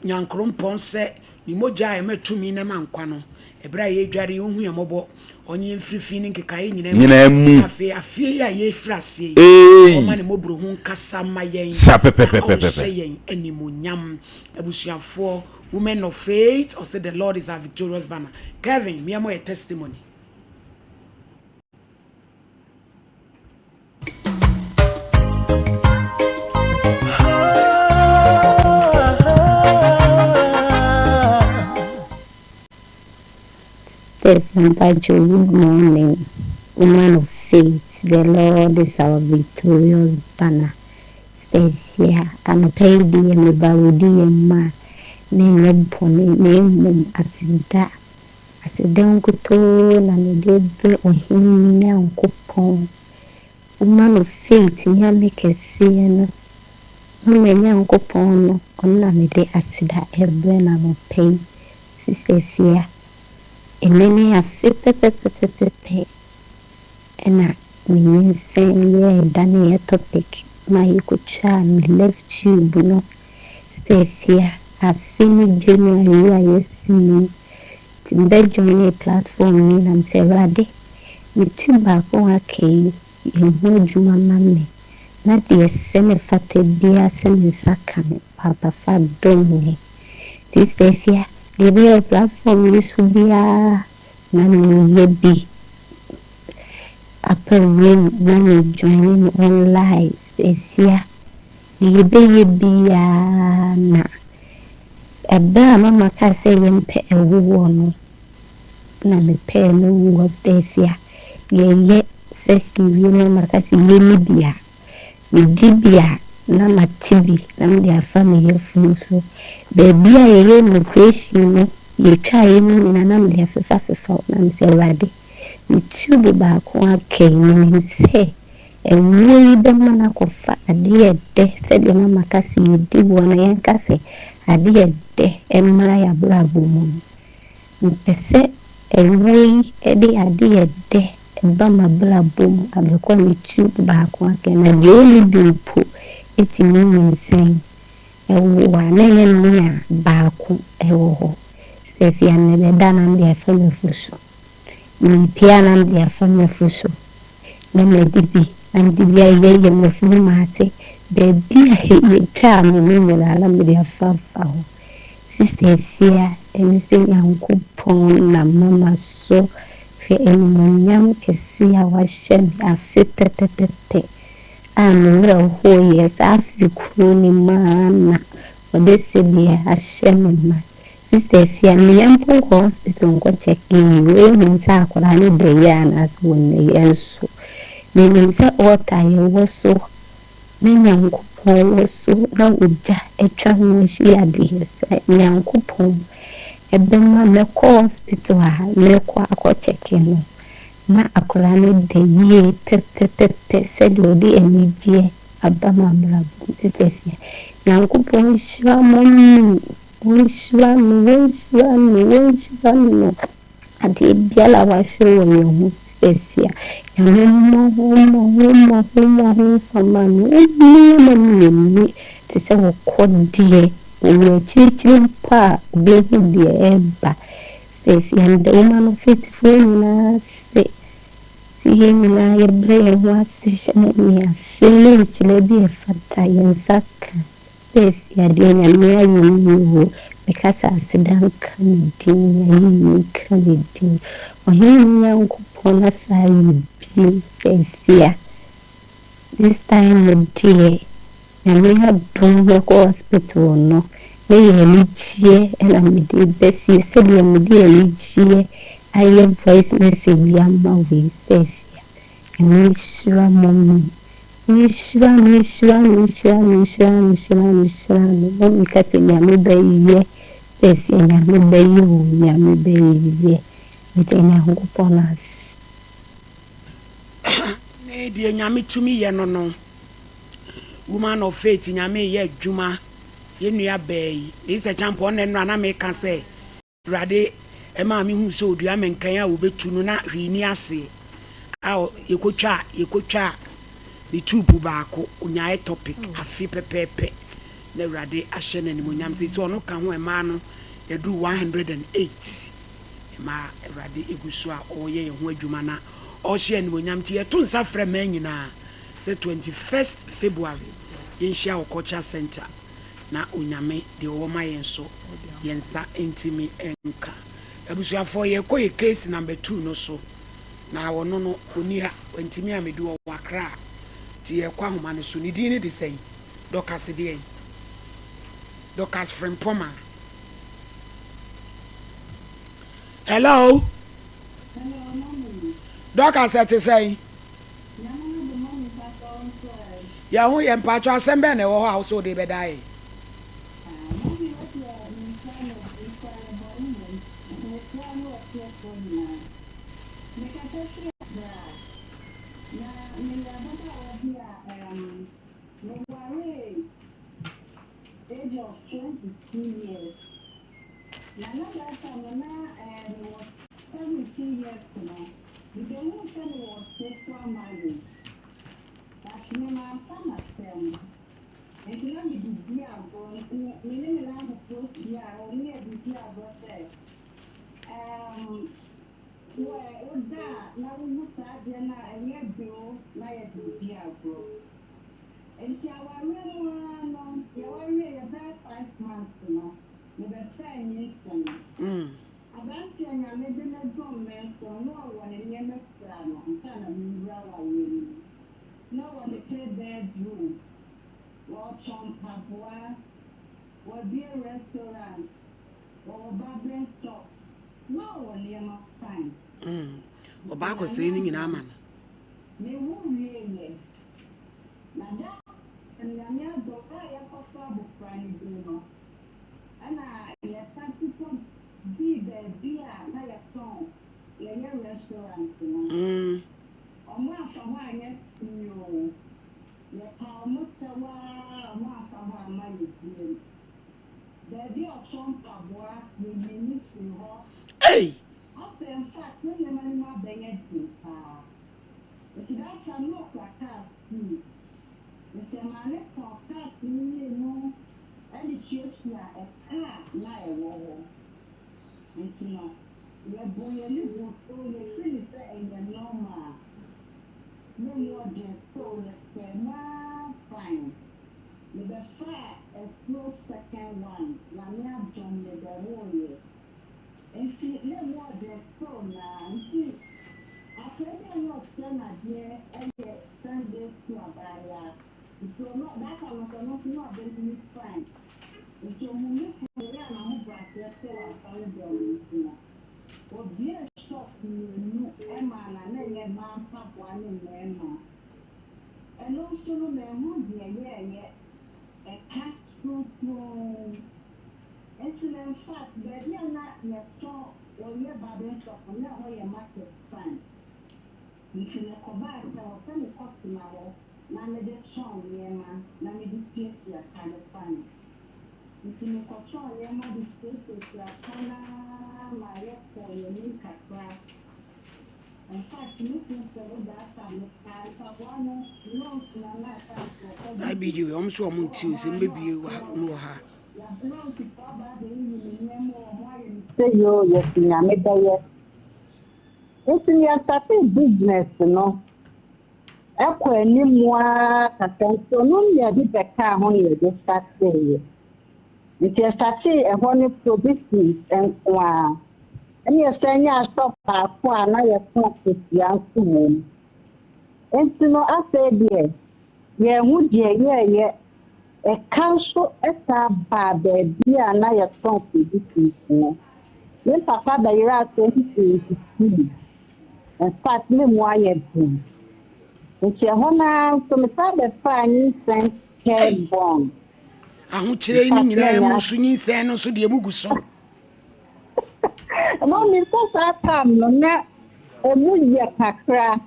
Nyankorompɔn sɛ ne mogya a ɛma tumi na ɛma nkwa no, ɛberɛ a yɛredware yi, ɔnhu yɛn mmɔbɔ, ɔnye yɛn mfiri fi ne nkekaeɛ nyinaa mu, Nyinaa mu. na afei afeɛ yi a yɛrefiri aseɛ yi, Eei. ɔmma ne mmɔborɔhu nkasa mma yɛn, Saa na pɛpɛpɛpɛpɛ. ɔnhyɛ yɛn animuonyam. Abusuafoɔ, Women of Faith, ɔse The Lord is our victorious banner. Kevin, meɛmɔ yɛ testimony. Stephen Mpacho, good morning. Woman of faith, the Lord is our victorious banner. Stacia, anɔpa yi deɛ meba wo di yɛn mu a, na ɛnyɛ bɔne na mmom aseda. Aseda nkutoo na mede rebrɛ Ɔhene me Nyankopɔn. Woma no faith Nyame kɛseɛ no, Mama Nyankopɔn no, ɔno na mede aseda rebrɛ no anɔpa yi. Sister Afia, ɛnnɛ ne afe pɛpɛpɛpɛpɛ ɛna me nyinsɛn yɛɛ daneɛ topic ma yɛkɔtwaa me left tube no. Sister Afia, afe ne January yi a yɛasi mu yi, nti mebɛ joinee platform yi na mesɛ Awurade, me tube baako a aka yi, yɛ ho adwuma ma me, na deɛ ɛsɛ na ɛfata biara sɛ me nsa ka no, Paapa fa dom me. Nti Sister Afia, deɛ ɛbɛyɛ wɔ platform yi so biara na meyɛ bi. Upper room na me joine no online. Sister Afia, deɛ yɛbɛyɛ biara na ɛberɛ a mama kaa sɛ yɛmpɛ ɛwoɔ no, na mepɛɛ me woɔ. Sister Afia, yɛyɛ session wie na mama ka sɛ yɛnni bi a, Medi bi a, na mate bi na mede afa me yafunu so. Baabi a yɛyɛɛ me oprehyɛn no, yɛtwaeɛ no nyinaa na mede afefafefa hɔ. Na mesɛ, Awurade, me tube baako aka yi, menim sɛ ɛwoɔ yi bɛma no akɔfa adeɛ ɛdɛ sɛdeɛ mama ka sɛ yɛdi woɔ na yɛnka sɛ adeɛ ɛdɛ mmra yɛn abrabɔ mu no. Mepɛ sɛ ɛwoɔ yi de adeɛ ɛdɛ ba m'abrabɔ mu abɛkɔ me tube baako akɛ na deɛ ɔnni bi mpo tumi nyinsɛn wo a, na ɛnyɛ me a baako wɔ hɔ. Sɛ afei a mebɛda na mede afa m'afu so, merepue a na mede afa m'afu so, na madi bi, na mede bi ayeyɛyeyɛ m'afunu mu ase, baabi a yɛtwaa me no nyinaa na mede afafa hɔ. Sista Afia ɛne sɛ Nyankopɔn nam mama so hwɛ animuonyam kɛse a wahyɛ me afe pɛpɛpɛpɛ a me werɛ hoeɛ saa afe koro no mu ara na ɔde sɛdeɛ ahyɛ me ma. Sista Afia meyɛ mpo nkɔ hospital nkɔ check yi wei hu sɛ akwadaa no da yie anaasɛ ɔnna yie nso menim sɛ altar yɛwɔ so na Nyankopɔn wɔ so na ogya atwa ho ahyia deɛ, sɛ Nyankopɔn bɛma mɛkɔ hospital a mɛkɔ akɔ kyɛke no na akwadaa no da yie pɛpɛpɛpɛ sɛdeɛ ɔde anigyeɛ aba m'abrabɔ mu. Sister Afia, Nyankopɔn nhyira mo mmienu, wɔnhyira no, wɔnhyira no, wɔnhyira no. Adeɛ biara a wahwɛ wɔ yɛn ho seesei a, Nyame mmɔ ho mmɔ ho mmɔ ho mmɔ ho mfa mma no. Ɔnni ama no yɛ nni te sɛ ɔkɔ deɛ, ɔwɔ akyirikyiri mpo a ɔbɛhu deɛ ɛreba. Seesei a meda wo ma no faithfoɔ nyinaa ase sɛ yɛn nyinaa yɛbrɛ yɛn ho ase hyɛ Nyame ase ne nhyira bi a ɛfata yɛn nsa ka. Seesei deɛ Nyame ayɛ nie o, meka sɛ aseda nka ne din, ayɛyie nka ne din. Ɔhene me Nyankopɔn asa ayɛ bio seesei a, this time deɛ Nyame adom mɛkɔ hospital no, na ɛyɛ anigyeɛ na mede reba fie sɛdeɛ mede anigyeɛ ayɛ voice message yi ama wo yi seesei a. Nyame nhyira mo me nhyira no nhyira no nhyira no nhyira no nhyira no nhyira no na meka sɛ Nyame bɛyɛ sɛ fie Nyame bɛyɛ o Nyame bɛyɛ meda Nyankopɔn ase. Ne deɛ Nyame tumi yɛ no no Woman of faith Nyame yɛ adwuma yɛ nua baa yi Lisa Champon ɔnɛ nnora na meka sɛ Awurade maa mehuu sɛ odua mmɛnkan a wɔbɛtu no na hwee nni aseɛ a yɛkɔtwaa yɛkɔtwaa ne tube baako ɔnyaa ectopic afe pɛpɛɛpɛ na Awurade ahyɛ no animuonyam seesei ɔno ka ho mmaa no yɛduru 108 mmaa Awurade egu so a ɔreyɛ yɛn ho adwuma na ɔrehyɛ animuonyam nti yɛto nsa frɛ mmaa nyinaa sɛ 21st February yɛnhyia wɔ Culture Center na Onyame deɛ ɔwɔ ma yɛn nso yɛn nsa ntumi nka. Abusuafoɔ yɛrekɔ yɛ case number two no so na ɔno no ɔnni ha wantumi ammɛdu ɔwɔ Accra nti yɛrekɔ ahoma no so. Ne din no de sɛn? Dorcas deɛn? Dorcas Frimpong. Hello? Dorcas ɛte sɛn? Yɛn ho yɛ mpakyɛw asɛm bɛn na ɛwɔ hɔ a wosɛ wode bɛda yɛn? Nokware bɔne wom. Mesrɛ ne ɔteɛfoɔ nyinaa. Mekasa firi Accra. Na meyɛ ababaawa bi a ɛɛm mewaree age of 22 years. Na na that time no na ɛɛ mewɔ 17 years no, mebɛhuu sɛ mewɔ spiritual marriage. But me mamfa m'asɛm. Enti na mede di agorɔ. Nti me ne me nnamfofoɔ hyia a, wɔne yɛde di agorɔ sɛ, Ɛɛm, wo ɛ, woda a na wohu saa adeɛ no a, ɛnyɛ de o, na yɛde di agorɔ. Enti awareɛ mu ara no, yɛwareeɛ bɛyɛ 5 months no, mebɛfaa nyinsɛn. Aberanteɛ a Nyame de no dom me nso, na ɔwɔ ne nneɛma kura no ansa na mewura awareɛ no mu. Na ɔwɔ ne three bedroom, wɔtɔn mpaboa, wɔabue restaurant, wɔwɔ barbering shop, na ɔwɔ nneɛma fine. Ɔbaa kɔsɛe no nyinaa ma no. Mewo wieeɛ, na da a Nyame adom a yɛkɔfa abofra no din no, ɛna yɛsan kɔ dii baabi a na yɛtɔn, yɛyɛ restaurant no. Ɔmo amfa hɔ anyɛ hwee oo. Yɛkaa ɔmo kyɛw ara ɔmo amfa hɔ amma yɛ biom. Baabi a ɔtɔn mpaboa yɛyii no firii hɔ. Ei! Afei infact ne nneɛma no mu abɛyɛ den paa. Nti that time na ɔkura cars pii. Nti ɛmaa no tɔn cars no mmienu ɛde tuatua ɛka a na ɛwɔ hɔ. Nti no yɛbɔɔ yɛn ani guu so, yɛfiri no sɛ ɛyɛ normal. Ne mu ɔden so yɛpɛɛ mu ara fine. Mebɛfaa afuro second one, Nyame adom mebɛwoeɛ. Nti na mu ɔden so naa nti akwadaa bi a na ɔkyerɛ no adeɛ yɛ Sunday school abaayewa. Nti ɔno that time no nso ɔno nso na ɔbɛnyini fine. Nti ohuu me kunu a n'ahobrɛaseɛ te wɔ asɔredɔm no nti no, obuee shop mmienu maa no a na ɛyɛ mmaa mpaboa ne mmarima. Ɛno nso no manhu deɛ ɛyɛeɛ, ɛka turuturuu. Nti no infact baabi a na yɛtɔ wɔyɛ barbering shop no na ɛhɔ yɛ market fine. Nti no ɛkɔbaa sɛ ɛwɔ sɛ mekɔtena hɔ na mede tɔn nneɛma na mede tuatua ka no fine. Nti mekɔtɔn nneɛma de tuatuatua ka no ara ma yɛkɔɔ yɛn anim kakra. In fact, me kunu sɛ wo that time mekaa mpaboa no loans na na at times wɔkɔ gye IBG wei wɔn nso wɔn nti o sɛ mbɛbie wɔ ha mu wɔ ha. Loans foɔ aba abɛyiyi me nneɛma o, wɔn ayɛ me sɛ yoo yɛsi Nyame bɛyɛ. Nti yɛ startee business no ɛkɔ anim ara kakra nti ɔno ne yɛde bɛkaa ho na yɛde starteeɛ. Nti yɛ startee ɛhɔ no provisions nko ara. Ɛne yɛsan nyaa shop baako a na yɛtɔn kosua nso wɔ mu. Nti no afei deɛ yɛnhu deɛ yɛɛyɛ. Ɛka nso san baa baabi a na yɛtɔn provisions no. Me papa bɛyeraa 2022. In fact, ne mu ayɛ den. Nti ɛhɔ no ara nso mesan bɛfaa nyinsɛn third Ei! born. Ahokyerɛ In yi ne fact, na nyinaa ɛnyɛ mu nso nyinsɛn no nso deɛ mugu so. Mummy, sɛ saa time no na emu yɛ kakra.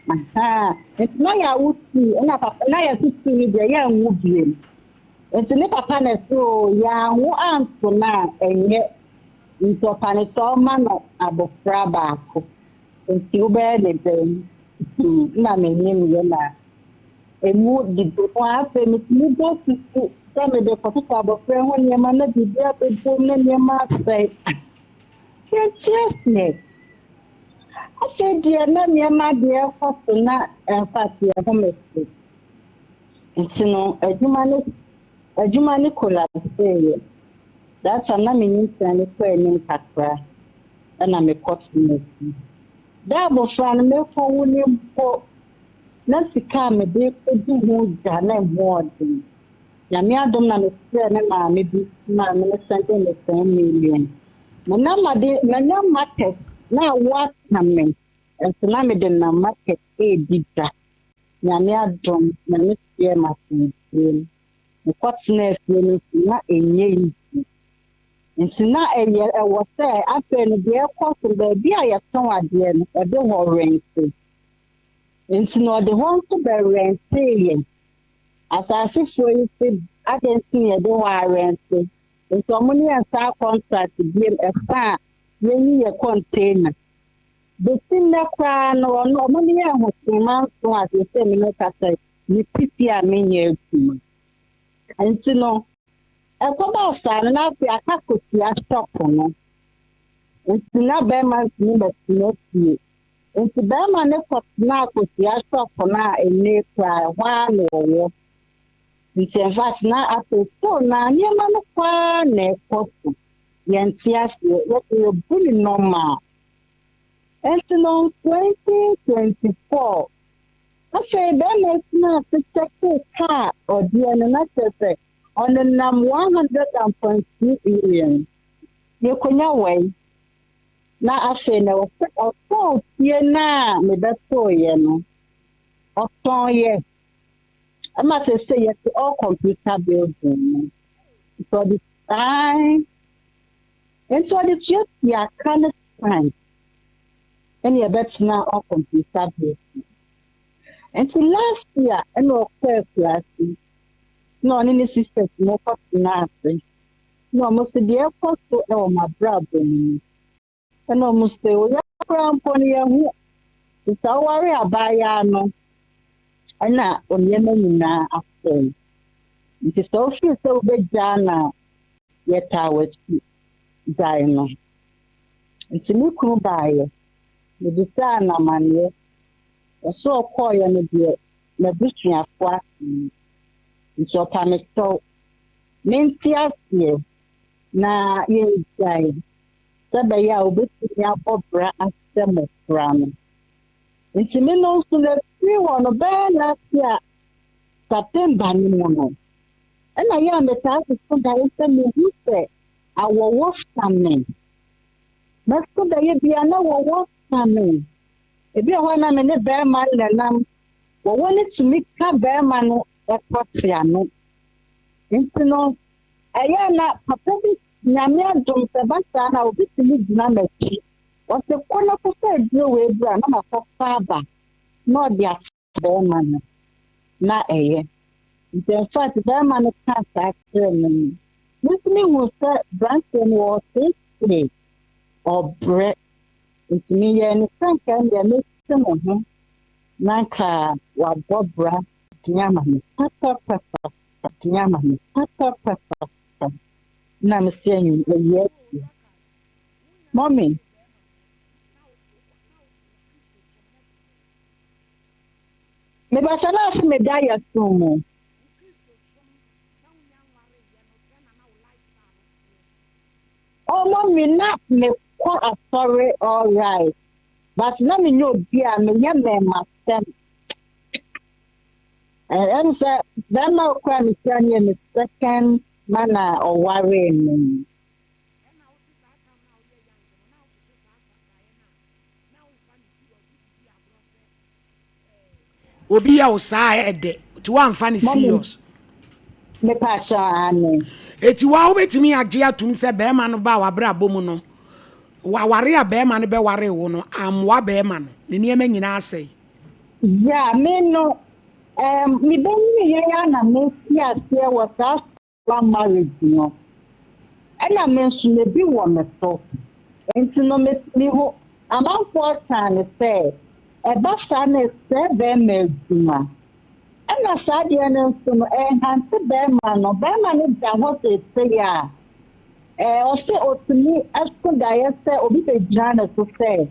Ahaa. Nti na yɛawo tuu, ɛna papa, na yɛso tuu no deɛ yɛnwo biem. Nti ne papa na ɛsɛ o, yɛanwo anto no a ɛnyɛ. Nti ɔpa ne kyɛw ma no abofra baako. Nti wobɛyɛ ne dɛn? Hmm, na menim yɛ na emu didi mu a afei metumi bɔ susu sɛ mede kɔtotɔ abɔfra ho nneɛma na biribi abɛbom na nneɛma asɛe. Yɛnte aseɛ. Afei deɛ na nneɛma deɛ ɛkɔ so na ɛmfa teɛ ho mete. Nti no adwuma no adwuma no collapseeɛ. That time na me nyinsɛn no kɔ anim kakra ɛna mekɔtenaa fie. Da abɔfra no mekɔwo no mpo na sika a mede kɔdi ho dwa na ɛho ɔden. Nyame adom na mesrɛɛ me maame bi maa me no sɛnde me 10 million. Menam ade menam market na awo aka me nso na mede nam market redi dwa. Nyame adom na mesoɛɛ m'asomdwoeɛ mu. Mekɔtenaa fie no nso na ɛnyɛ easy. Nti na ɛyɛ ɛwɔ sɛ afei no deɛ ɛkɔ so baabi a yɛtɔn adeɛ no ɔde hɔ rɛnte. Nti na ɔde hɔ nso bɛrɛntee yɛn. Asasefoɔ yi se adɛn nti na yɛde hɔ arɛnte. Nti ɔmo ne yɛn saa contract biom ɛfa a yɛnyi yɛ container. Besi nnɛ koraa no ɔno ɔmo ne yɛn ho tema nso a seesei me ne wo kasa yi mete fie a menyɛ adwuma. Nti no Ɛkɔbaa saa no, na afei aka kosua shop no. Nti na bɛrima ntumi mmɛtena fie. Nti bɛrima no kɔtenaa kosua shop no a ɛnnɛ koraa ɛhɔ ara na ɔwɔ. Nti in fact na afei still na nneɛma no kɔ ara na ɛkɔ so. Yɛnte aseɛ, yɛde yɛbu no normal. Nti no 2024 afei bɛrima yi tenaa ase kyɛkee kaa ɔdeɛ no na kyerɛ sɛ Ɔnenam 100.2 million. Yɛkɔnya wai. Na afei na ɛwɔ sɛ ɔtɔn fie no a mebɛtooeɛ no. Ɔtɔn yɛ. Ɛma seesei yɛte all computer building mu. Nti ɔde ae. Nti ɔde tuatua ka ne fine. Ɛne yɛbɛtena all computer building. Nti last year ɛna ɔkɔɔ akuraase. na ɔne ne sisters no kɔtenaa ase. Na wɔn se deɛ ɛkɔ so wɔ m'abrabɔ mu ni. Ɛna wɔn se oyɛ koraa mpo no yɛho te sɛ woware abaayaa no ɛna nneɛma nyinaa asɛe. Nti sɛ wofiri sɛ wobɛgyaa no a yɛtaa w'akyi gyae no. Nti me kunu baeɛ, mebisaa no amanneɛ. Ɔse ɔkɔeɛ no deɛ m'abusuafoɔ asɛm no nti ɔpa me kyɛw. Mente aseɛ na yɛgyae sɛ ɛbɛyɛ a obɛtumi abɔ bra ahyɛ mmɔfra no. Nti me no nso no ɛfiri hɔ no bɛyɛ last year September no mu no ɛna yɛ a metaa soso daeɛ sɛ mehu sɛ awɔwɔ sa me. Mɛso daeɛ bia na wɔwɔ sa me. Ebi wɔ hɔ a na me ne bɛrima no na ɛnam. Wɔwɔ no tumi ka bɛrima no kɔte ano. Nti no, ɛyɛ a na papa bi, Nyame adom, sɛ ɛba saa no a, obi tumi gyina m'akyi. Ɔse kɔ na kɔfa aduro wei bra na makɔfa aba na ɔde akyɛ bɛrima no. Na ɛyɛ. Nti in fact bɛrima no kaa saa kyerɛɛ me no, me nso mehuu sɛ branteɛ no ɔreteetee, ɔbrɛ. Nti meyɛɛ no sɛ nka ɛndeɛ mete me ho na nka wabɔ bra din ama me papapapa din ama me papapapa na mese anwum awia awie. Mɔmi. Mebakyɛ na ase meda yɛ som mu. Oh mummy na me kɔ asɔre alright but na me nyɛ obi a me yɛ mɛɛmasɛm ɛm sɛ bɛɛma okura me sika no yɛ me second man a ɔwaree me. Obi yɛ wo saa a ɛdɛ nti woamfa no serious. Mepakyɛw aane. Eti wo a wobɛtumi agye atum sɛ bɛɛma no baa w'abrabɔ mu no, aware a bɛɛma no bɛwaree wo no ammoa bɛɛma no, ne nneɛma nyinaa asɛe. Yeah, me no, um, mebɛnyini yɛn a na mesi aseɛ wɔ saa wa marriage no ɛna me nso me bi wɔ me so nti no me me ho amanfoɔ kaa me sɛ ɛba saa na ɛsɛe bɛrima adwuma ɛna saa deɛ no nso no ɛnhante bɛrima no bɛrima no da hɔ seesei a ɛɛ ɔsɛ ɔtumi ɛso daeɛ sɛ obi bɛgyina ne so sɛ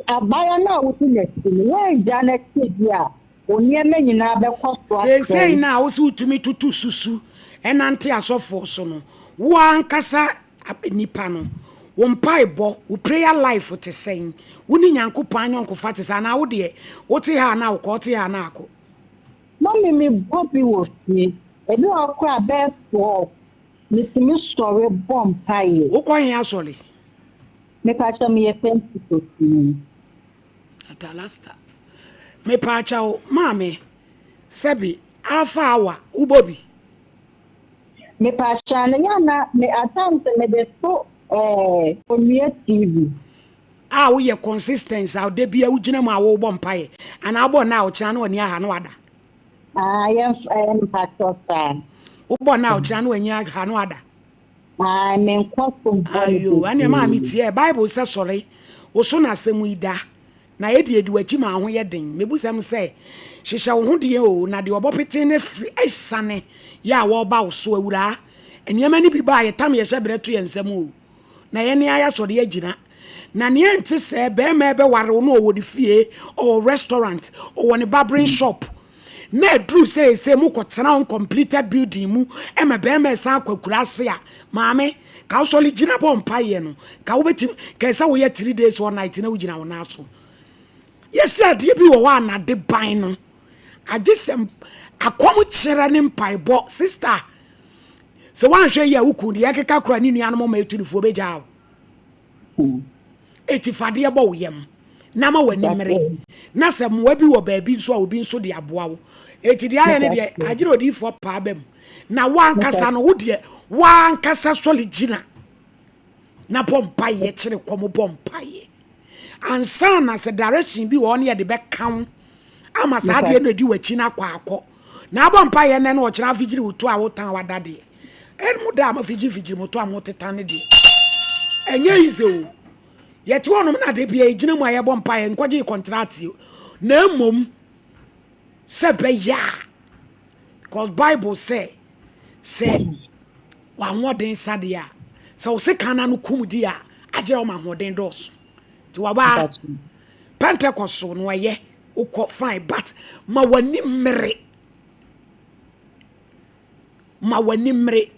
abaayewa no a wodi n'akyi no woangya n'akyi bi a Wo nneɛma nyinaa bɛkɔ so asɛe. Seesei no a wo se wotumi toto susu nante asɔfoɔ so no, wo ara ankasa nipa no, wo mpaebɔ, wo prayer life te sɛn? Wo ne Nyankopɔn ayɔnkofa te sɛn? Anaa wo deɛ, wote ha a na wokɔ, wote ha a na akɔ? Mummy me bɔ bi wɔ fie, ebi wɔ hɔ koraa a bɛyɛ 12 metumi sɔre bɔ mpaeɛ. Wokɔ he asɔre? Mepakyɛw meyɛ Pentekostni. Atalasta. Mepaakyɛw, maame, sɛbi, alpha hour, wobɔ bi? Mepakyɛw no yɛ na me at times mede to eh, Onua TV. A woyɛ consistence a da bia wogyina mu a wobɔ mpaeɛ anaa wobɔ nna a ɔkyena na w'ani aha na wada. Ah, yɛn eh, mpakyɛw saa. Wobɔ nna a ɔkyena na w'ani aha na wada. Ah, menkɔ so bɔ no Ayo, ɛne maa bebree. metie Bible sɛ sɔre, wo so na asɛm yi da. Na edi edi w'akyi ma ho yɛ den. Mebusɛm sɛ, hyehyɛ wo ho deɛ o, na deɛ ɔbɔ petee no afiri asiane yɛ a wɔreba wo so, awuraa. Nneɛma no bi ba a, yɛtam yɛn hyɛberɛ to yɛn nsam o, na yɛn ara yɛasɔre agyina. Na nea ɛnte sɛɛ, barima rebɛware wo na ɔwɔ ne fie, ɔwɔ restaurant, ɔwɔ ne barbering shop, na aduru sɛ seesei mokɔtena uncompleted building mu ma barima resan akɔ akuraase a, maame, ka wosɔre gyina bɔ mpaeɛ no, ka wobɛtumi, ka ɛsɛ woyɛ three days all night na wogyina wo nan so. Yɛsi adeɛ bi wɔ hɔ a nade ban no, agye sɛ akɔm kyerɛ ne mpaebɔ. Sister, sɛ woanhwɛ yie a wo kun deɛ ɛkeka kora ne nuanom ma ɛtu ne fuo bɛgyaa wo. Eti fa adeɛ bɔ wo yam na ma w'ani mmere, na sɛ mmoa bi wɔ baabi nso a obi nso de aboa wo. Eti deɛ ayɛ ne deɛ agyere odiyifoɔ paa ba mu. Na w'ankasa no wo deɛ w'ankasa sɔre gyina na bɔ mpaeɛ kyere kɔm bɔ mpaeɛ ansa na sɛ direction bi wɔ hɔ ne yɛde bɛka wo ama saa adeɛ no adi w'akyi no akɔ akɔ na abɔ mpaeɛ nnɛ na ɔkyena afigyiri wo to a wotan wada deɛ ɛn mo da a mofigyirifigyiri mo to a motetan no deɛ ɛnyɛ easy o yɛte hɔnom na de bia yɛgyina mu a yɛbɔ mpaeɛ nkɔgye kɔntrate na mmom sɛ bɛyɛ a because bible sɛ sɛ w'ahoɔden sa deɛ a sɛ wo sekan no ano kum deɛ a agyerɛ wo ma ahoɔden dɔɔso nti wabaa pentecost so no ɛyɛ wokɔ fine but ma w'ani mmere ma w'ani mmere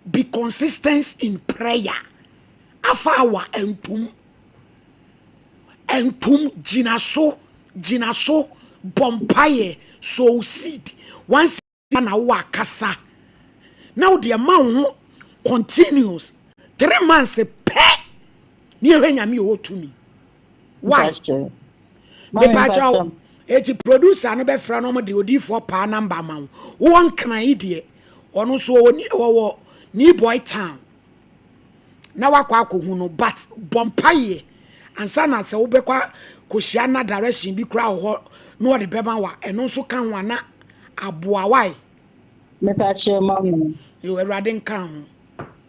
be consistent in prayer afa awa ntum ntum gyina so gyina so bɔ mpaeɛ sow seed once na wowɔ akasa na wo deɛ ma wo ho continuous 3 months pɛ ne yɛhwɛ Nyame ɔwɔ tumi. Why mepakyɛw eti producer no bɛfrɛ no ɔmo de odiifoɔ paa number ma wo. Wowɔ Nkran yi deɛ ɔno nso ɔwɔ ni ɔwɔ New Boy Town na wakɔ akɔhu no, but bɔ mpaeɛ ansa na sɛ wobɛkɔ kɔhyia na direction bi koraa wɔ hɔ na ɔde bɛma wa ɛno nso ka ho a na aboa wae. Mepakyɛw ma mo. Yo, Awurade nka ho.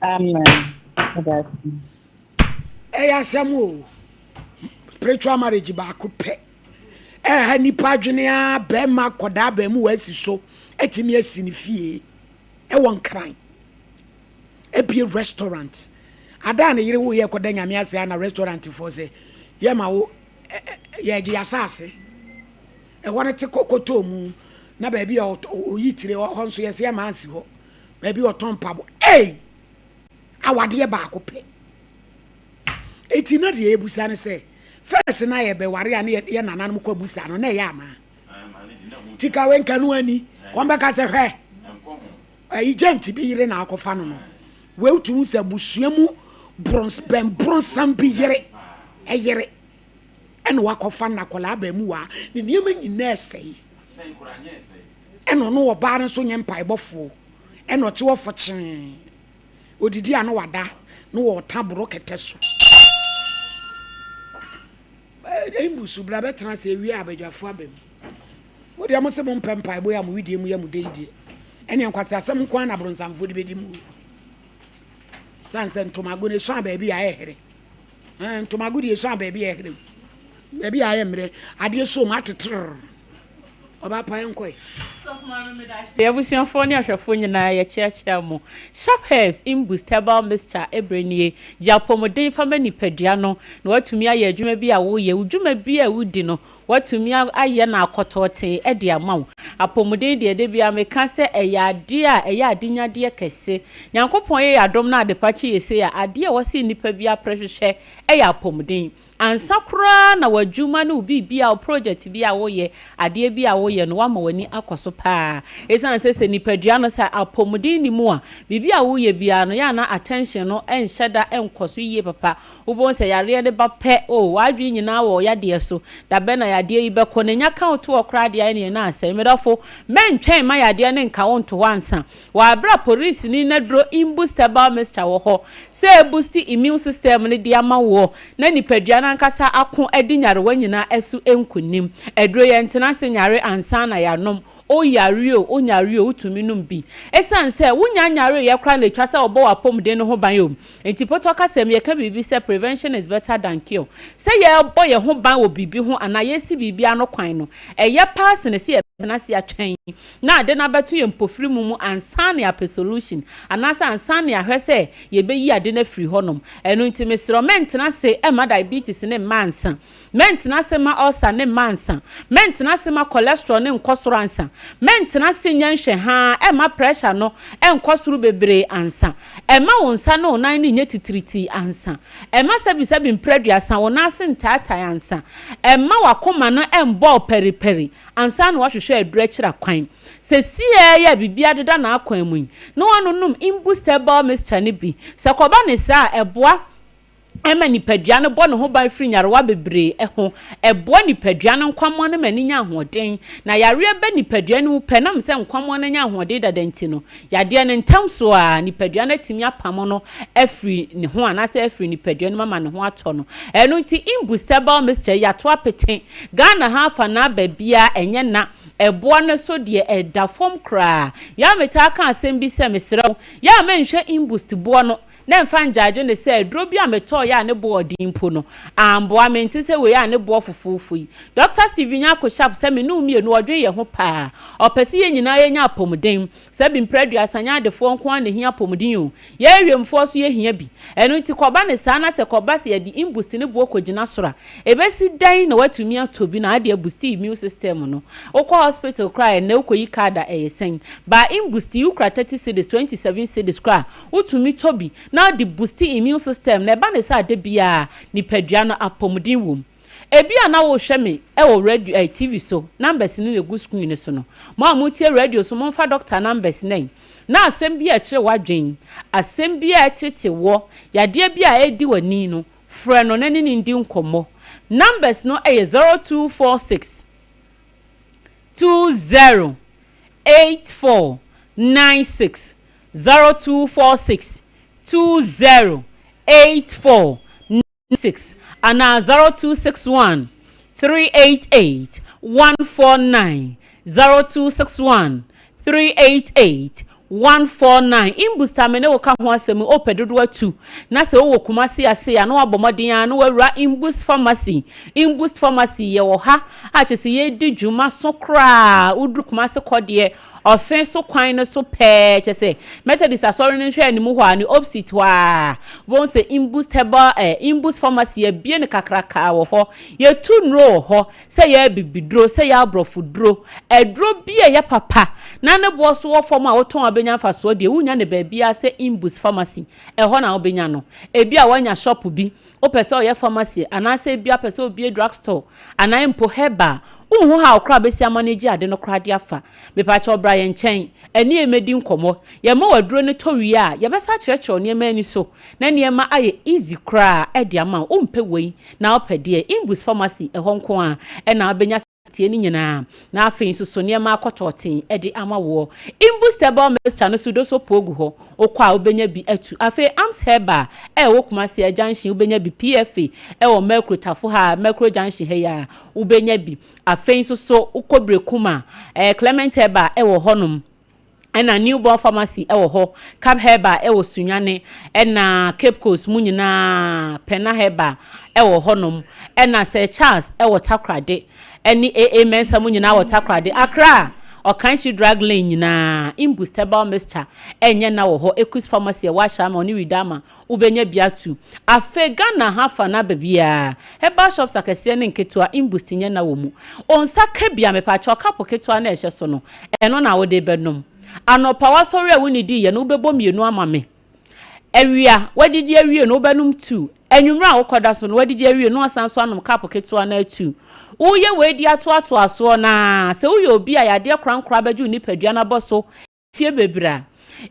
Amen. Ɛyɛ asɛm o. Spiritual marriage baako pɛ ɛha nipa adwene a bɛrima akɔdaa bɛn wɔ asi so atumi asi ne fie ɛwɔ Nkran ebie restaurant ada a ne yere wo yɛ kɔda Nyame ase a na restaurant foɔ sɛ yɛ ma wo yɛgye asase ɛhɔ no te kɔtɔɔ mu na baabi a ɔyi tire hɔ nso yɛsɛ yɛ ma ansi hɔ baabi a ɔtɔn mpabo. Ei, awadeɛ baako pɛ. Eti na deɛ yɛbusa ne sɛ first na yɛbɛware a ne yɛ nananom kɔ abusa no na ɛyɛ anaa tika wei nka no ani wɔn bɛka sɛ hwɛ ɛyi gyɛnti bi yere na akɔfa no wei tum sɛ busua mu brons bɛn bronsam bi yere ɛyere ɛna wakɔfa no akɔlaa bɛn mu waa ne nneɛma nyinaa ɛsɛe ɛna ɔno ɔbaa no nso nyɛ mpaebɔfoɔ ɛna ɔte hɔ fɔkyee odidi a na wada na wɔɔta boro kɛtɛ so mbusu bra bɛtena ase ewie a abadwafo aba mu. Mo deɛ mo se mo mpɛ mpaebɔ yi a mo widie mu yɛ mo de yi deɛ ɛneɛ nkwasi asɛm nko ara na abronsamfoɔ de bɛdi mu o. Sane sɛ ntomago no esua baabi a ɛyɛ here. Ntomago deɛ esua baabi a ɛyɛ here. Baabi a ayɛ mmerɛ adeɛ so mu atetere. Ɔbaa pa yɛn kɔɛ. Abusuafoɔ ne ahwɛfoɔ nyinaa, yɛkyeakyea mo. Sharp Herbs Imboost Herbal Mixture ɛberɛ nie. Gye apɔmuden fa ma nipadua no na watumi ayɛ adwuma bi a woyɛ wo dwuma bi a wodi no watumi ayɛ no akɔtɔɔtee de ama wo. Apɔmuden deɛ, da biara meka sɛ ɛyɛ adeɛ a ɛyɛ adenyadeɛ kɛse. Nyankopɔn yɛ yɛ adom no adepa kye yɛ sei a adeɛ a wɔse nnipa bi aprɛ hwehwɛ ɛyɛ apɔmuden. Ansa koraa na w'adwuma ne wo biribi a, wo project bi a woyɛ, adeɛ bi a woyɛ no, woama w'ani akɔ so pa ara. Ɛsiane sɛ sɛ nipadua no, sɛ apɔmuden nni mu a, biribi a woyɛ biara no, yɛ a na attention no nhyɛ da nkɔ so yie papa. Wobɛhu sɛ yareɛ no ba pɛ, oh, w'adwene nyinaa wɔ wo yadeɛ so. Da bɛn na yadeɛ yi bɛkɔ? Na ɛnya ka wo to hɔ koraa deɛ a, ɛnneɛ na asɛe. Me dɔfo, mɛntwɛn mma yadeɛ no nka wo nto hɔ ansa. Wɔ aberɛ a polisini n'aduro Imboost Herbal Mixture wɔ hɔ sɛ ɛbusti immune system no de ama woɔ na nipadua no ankasa ako adi nyarewa nyinaa so nkunim. Aduro yɛntena ase nyare ansa na yɛanom. Wo yare o, wo nyare o, wotumi nom bi. Ɛsiane sɛ wonnya nyareeɛ koraa na ɛtwa sɛ wɔbɔ w'apɔmuden no ho ban o. Nti pɔtɔ kasa mu yɛka biribi sɛ prevention is better than cure. Sɛ yɛrebɔ yɛn ho ban wɔ biribi ho anaa yɛresi biribi ano kwan no, ɛyɛ paa sene sɛ yɛbɛtena ase atwɛn na ade no abɛto yɛn mpofirimu mu ansa na yɛapɛ solution anaasɛ ansa na yɛahwɛ sɛ yɛbɛyi ade no afiri hɔnom. Ɛno nti mesrɛ wo mɛntena ase mma diabetes no mma ansa. Mɛntena ase mma ulcer no mma ansa. Mɛntena ase mma cholesterol no nkɔ soro ansa. Mɛntena ase nyɛ nhwɛhaa mma pressure no nkɔ soro bebree ansa. Mma wo nsa ne wo nan no nyɛ titiritii ansa. Mma sɛbisɛbi mprɛ aduasa wo nan ase ntaatae ansa. Mma w'akoma no mmɔ wo paripari ansa na woahwehwɛ aduru akyira kwan. Seseiara yi a biribiara deda n'akwan mu yi, na woanonom Imboost Herbal Mixture no bi. Sɛ ɛkɔba no saa a, ɛboa ma nipadua no bɔ ne ho ban firi nyarewa bebree ho. Ɛboa nipadua no nkwammoa no ma no nya ahoɔden. Na yareɛ ba nipadua no mu pɛ, ɛnam sɛ nkwammoa no anya ahoɔden dada nti no, yadeɛ no ntɛm so ara nipadua no atumi apamo no afiri ne ho anaasɛ afiri nipadua no mu ama ne ho atɔ no. Ɛno nti Imboost Herbal Mixture yi, yɛato apete Ghana ha afanaa baabiara, ɛnyɛ na. Ɛboɔ no so deɛ ɛda fam koraa. Yɛ a metaa ka asɛm bi sɛ, mesrɛ wo, yɛ a mɛnhwɛ Imboost boɔ no na mfa ngyaagye no sɛ aduro bi a metɔeɛ a ne boɔ ɔden mpo no, amboa me, nte sɛ wei a ne boɔ fofoofo yi. Dɔkta Stephen Nyarko Sharp sɛ me ne wo mmienu ɔdwen yɛn ho paa. Ɔpɛ sɛ yɛn nyinaa yɛnya apɔmuden. Sɛ bi mprɛ aduasa nyɛ adefoɔ nko ara na ɛhia apɔmuden o, yɛn awiemfoɔ nso yɛhia bi. Ɛno nti kɔba no saa na sɛ kɔba sɛ yɛde imboost ne boɔ kɔgyina soro a, ɛbɛsi dɛn na woatumi atɔ bi na ade abusti immune system no? Wokɔ hospital koraa a ɛnnɛ wokɔyi card a ɛyɛ sɛn? Baa imboost yi wokura 30 cedis, 27 cedis koraa a, wotumi tɔ bi na wode boosti immune system no. Ɛba no saa a da biara nipadua no apɔmuden wom. Ebia na worehwɛ me wɔ radio ɛɛ TV so, numbers no na egu screen no so no. Mo a motie radio so, momfa doctor numbers no ɛ. Na asɛm bi a ɛkyere w'adwene, asɛm bi a ɛtete woɔ, yadeɛ bi a ɛredi w'ani no, frɛ no na ne no ndi nkɔmmɔ. Numbers no yɛ 0246 20 84 96, 0246 20 84 6 anaa 0261 388 149, 0261 388 149. Imbusta me ne wo ka ho asɛm yi, wopɛ dodoɔ atu na sɛ wowɔ Kumasi ase a na wabɔ mmɔden ara na wawura Imbust Pharmacy. Imbust Pharmacy yɛwɔ ha a kyerɛ sɛ yɛredi dwuma so koraa. Woduru Kumasi kɔ deɛ Ɔfe so kwan no so pɛɛ, kyerɛ sɛ, Methodist Asɔre no nhwɛanimu hɔ a, ne opsit hɔ ara, wobɛhu sɛ Imbus Herbal eh, Imbus Pharmacy, yɛabue no kakrakaa wɔ hɔ. Yɛtu nnuro wɔ hɔ, sɛ ɛyɛ abibiduro, sɛ ɛyɛ aborɔfoduro, aduro bi a ɛyɛ papa na ne boɔ so wɔ fam a wotɔn a wobɛnya mfasoɔ deɛ, wonnya no baabiara sɛ Imbus Pharmacy, ɛhɔ na wobɛnya no. Ebia woanya shop bi, Wopɛ sɛ ɔyɛ pharmacy anaasɛ ebia wopɛ sɛ obue drug store anaa mpo herbal, wonhu how koraa wobɛsi amanage ade no koraa de afa. Mepakyɛw bra yɛn nkyɛn, ɛne yɛn mmɛdi nkɔmmɔ. Yɛma wo aduro no tɔ wie a, yɛbɛsan akyerɛkyerɛ wo nneɛma ani so na nneɛma ayɛ easy koraa de ama wo. Wompɛ wei na wopɛ deɛ, Imbus Pharmacy ɛhɔ nko ara na wobɛnya. Tie ne nyinaa, na afei nso so nneɛma akɔtɔɔten de ama woɔ. Imbus Herbal Mixture no so doso poɔ gu hɔ, wokɔ a wobɛnya bi atu. Afei Arms Herbal a ɛwɔ Kumasi ha junction wobɛnya bi, PFA ɛwɔ Mercuro Tafo ha, Mercuro junction ha yi ara wobɛnya bi. Afei nso so wokɔ Berekum a, ɛɛ Clement Herbal ɛwɔ hɔnom. Ɛna New Born Pharmacy wɔ hɔ, Cap Herbal wɔ Sunyani, ɛna Cape Coast mu nyinaa Pena Herbal wɔ hɔnom, ɛna Sir Charles wɔ Takoradi, ɛne AA Mensah mu nyinaa wɔ Takoradi, Accra, Ɔkanhyi Drug Lane nyinaa, Imbus Herbal Mixture ɛnyɛ na wɔ hɔ, Equus Pharmacy ɛwɔ Ashaiman ne Widama wobɛnya bi atu. Afei Ghana ha fa no aba biara, herbal shops akɛseɛ ne nketewa, Imbust nyɛ na wɔ mu. Wo nsa ka bi a, mepakyɛw cup ketewa no a ɛhyɛ so no, ɛno na wode bɛnom. Anɔpa wasɔre a wonnidiiɛ no, wobɛbɔ mmienu ama me. Awia, woadidi awie no, wobɛnom tuu. Anwummerɛ a wokɔda so no, woadidi awie no, na woasan nso anom cup ketewa no ara tuu. Woreyɛ wei de atoatoa soɔ no ara, sɛ woyɛ obi a yadeɛ korankora bɛgye wo nipadua no abɔ so mfeɛ bebree a,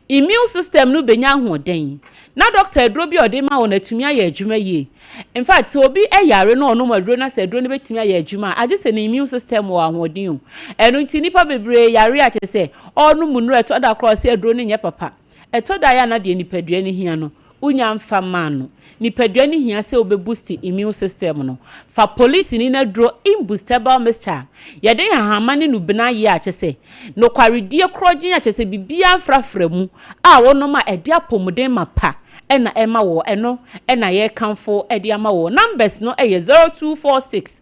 immune system no bɛnya ahoɔden, na dɔkta aduro bi a ɔde ma wo no atumi ayɛ adwuma yie. In fact, sɛ obi yare na ɔnom aduro na sɛ aduro no bɛtumi ayɛ adwuma a, agye sɛ ne immune system wɔ ahoɔden o. Ɛno nti nnipa bebree yare a kyerɛ sɛ ɔrenom nnuro a ɛtɔ da koraa ɔse aduro no nyɛ papa. Ɛtɔ da a ɛyɛ a na deɛ nipadua no hia no, wonya mfa mmaa no. Nipadua no hia sɛ wobɛ boost immune system no. Fa polisini no aduro Imboost herbal mixture a yɛde nhahamma ne nnubena ayɛ a kyerɛ sɛ nokwaredie korɔgyenn a kyerɛ sɛ biribiara mfrafra mu a wonom a ɛde apɔmuden mapa na ɛma woɔ. Ɛno na yɛrekamfo de ama woɔ. Numbers no yɛ 0246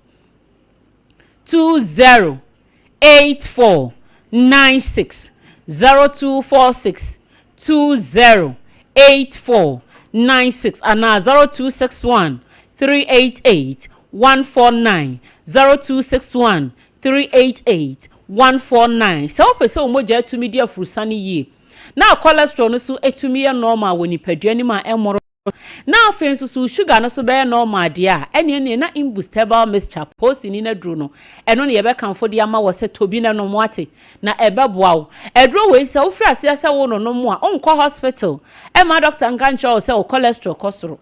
20 84 96 0246 20 84 96 anaa 0261 388 149 0261 388 149. Sɛ wopɛ sɛ wo mogya tumi di afurusane yie na cholesterol no nso tumi yɛ normal wɔ nipadua no mu a ɛmmoro Na afei nso so wo sugar no so bɛyɛ normal deɛ a, ɛneɛ neɛ na Imboost herbal mixture, poosini no aduro no, ɛno na yɛbɛkamfo de ama wɔ sɛ tɔ bi na nom, woate? Na ɛbɛboa wo. Aduro wei sɛ wofiri aseɛ sɛ wononom a, wonkɔ hospital mma doctor nka nkyerɛ wo sɛ wo cholesterol kɔ soro.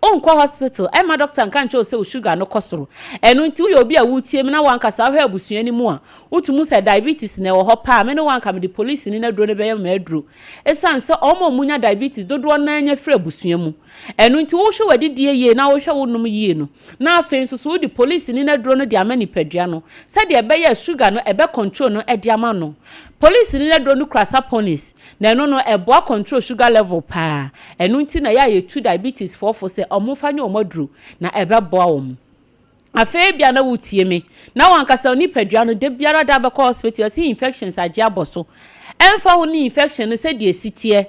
Wonkɔ hospital mma doctor nka nkyerɛ wo sɛ wo sugar no kɔ soro. Ɛno nti woyɛ obi a woretie me na w'ankasa wohwɛ abusua no mu a, wotumi hu sɛ diabetes na ɛwɔ hɔ paa a, me ne wo anka mede polisini no aduro no bɛyɛ m'aduro. Esiane sɛ wɔn a wɔnya diabetes dodoɔ no ara nya firi abusua mu. Ɛno nti wohwɛ w'adidie yie na wohwɛ wo nom yie no, na afei nso so wode polisini no aduro no de ama nipadua no sɛdeɛ ɛbɛyɛ a sugar no ɛbɛ control no de ama no. Polisini no aduro no kura saponis na ɛno no ɛboa control sugar level paa. Ɛno nti na ɛyɛ a yɛtu diabetes foɔ fo sɛ wɔmfa nyɛ wɔn aduro na ɛbɛboa wɔn. Afei ebia na woretie me, na w'ankasa wo nipadua no, da biara da bɛkɔ hospital, yɛse infections agye abɔ so. Ɛmfa ho ne infection no sɛdeɛ ɛsi teɛ,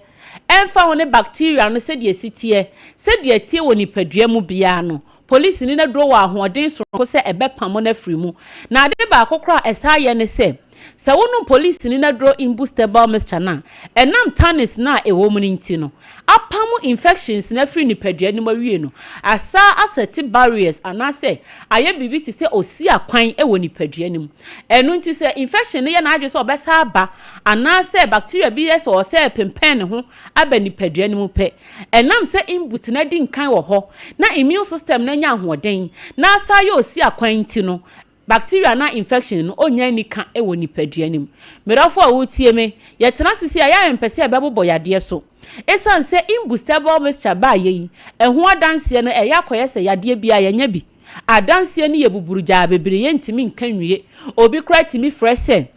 ɛmfa ho ne bacteria no sɛdeɛ ɛsi teɛ, sɛdeɛ ɛteɛ wɔ nipadua mu biara no, polisini no aduro wɔ ahoɔden soronko sɛ ɛbɛpamo no afiri mu. Na ade baako koraa a ɛsan yɛ ne sɛ, Sɛ wonom polisini no aduro imbustable mixture no a, ɛnam tannins no a ɛwɔ mu no nti no, apamo infections no afiri nipadua no mu awie no, asan asɛte barriers anaasɛ ayɛ biribi te sɛ osi akwan wɔ nipadua no mu. Ɛno nti sɛ infection no yɛ n'adwene sɛ ɔbɛsan aba anaasɛ bacteria bi yɛ sɛ ɔsɛ ɛpempɛn ne ho aba nipadua no mu pɛ, ɛnam sɛ imbust no adi nkan wɔ hɔ na immune system no anya ahoɔden na asan ayɛ osi akwan nti no, Bacteria anaa infection no onnya nni ka wɔ nipadua no mu. Me dɔfo a woretie me, yɛtena ase sei a, yɛ a yɛmpɛ sɛ yɛbɛbobɔ yadeɛ so. Esiane sɛ imbustable mixture baeɛ yi, ɛho adanseɛ no ɛyɛ akɔyɛ sɛ yadeɛ biara yɛanya bi. Adanseɛ no yɛ buburugyaa bebree yɛntumi nka nwie. Obi koraa tumi frɛ sɛ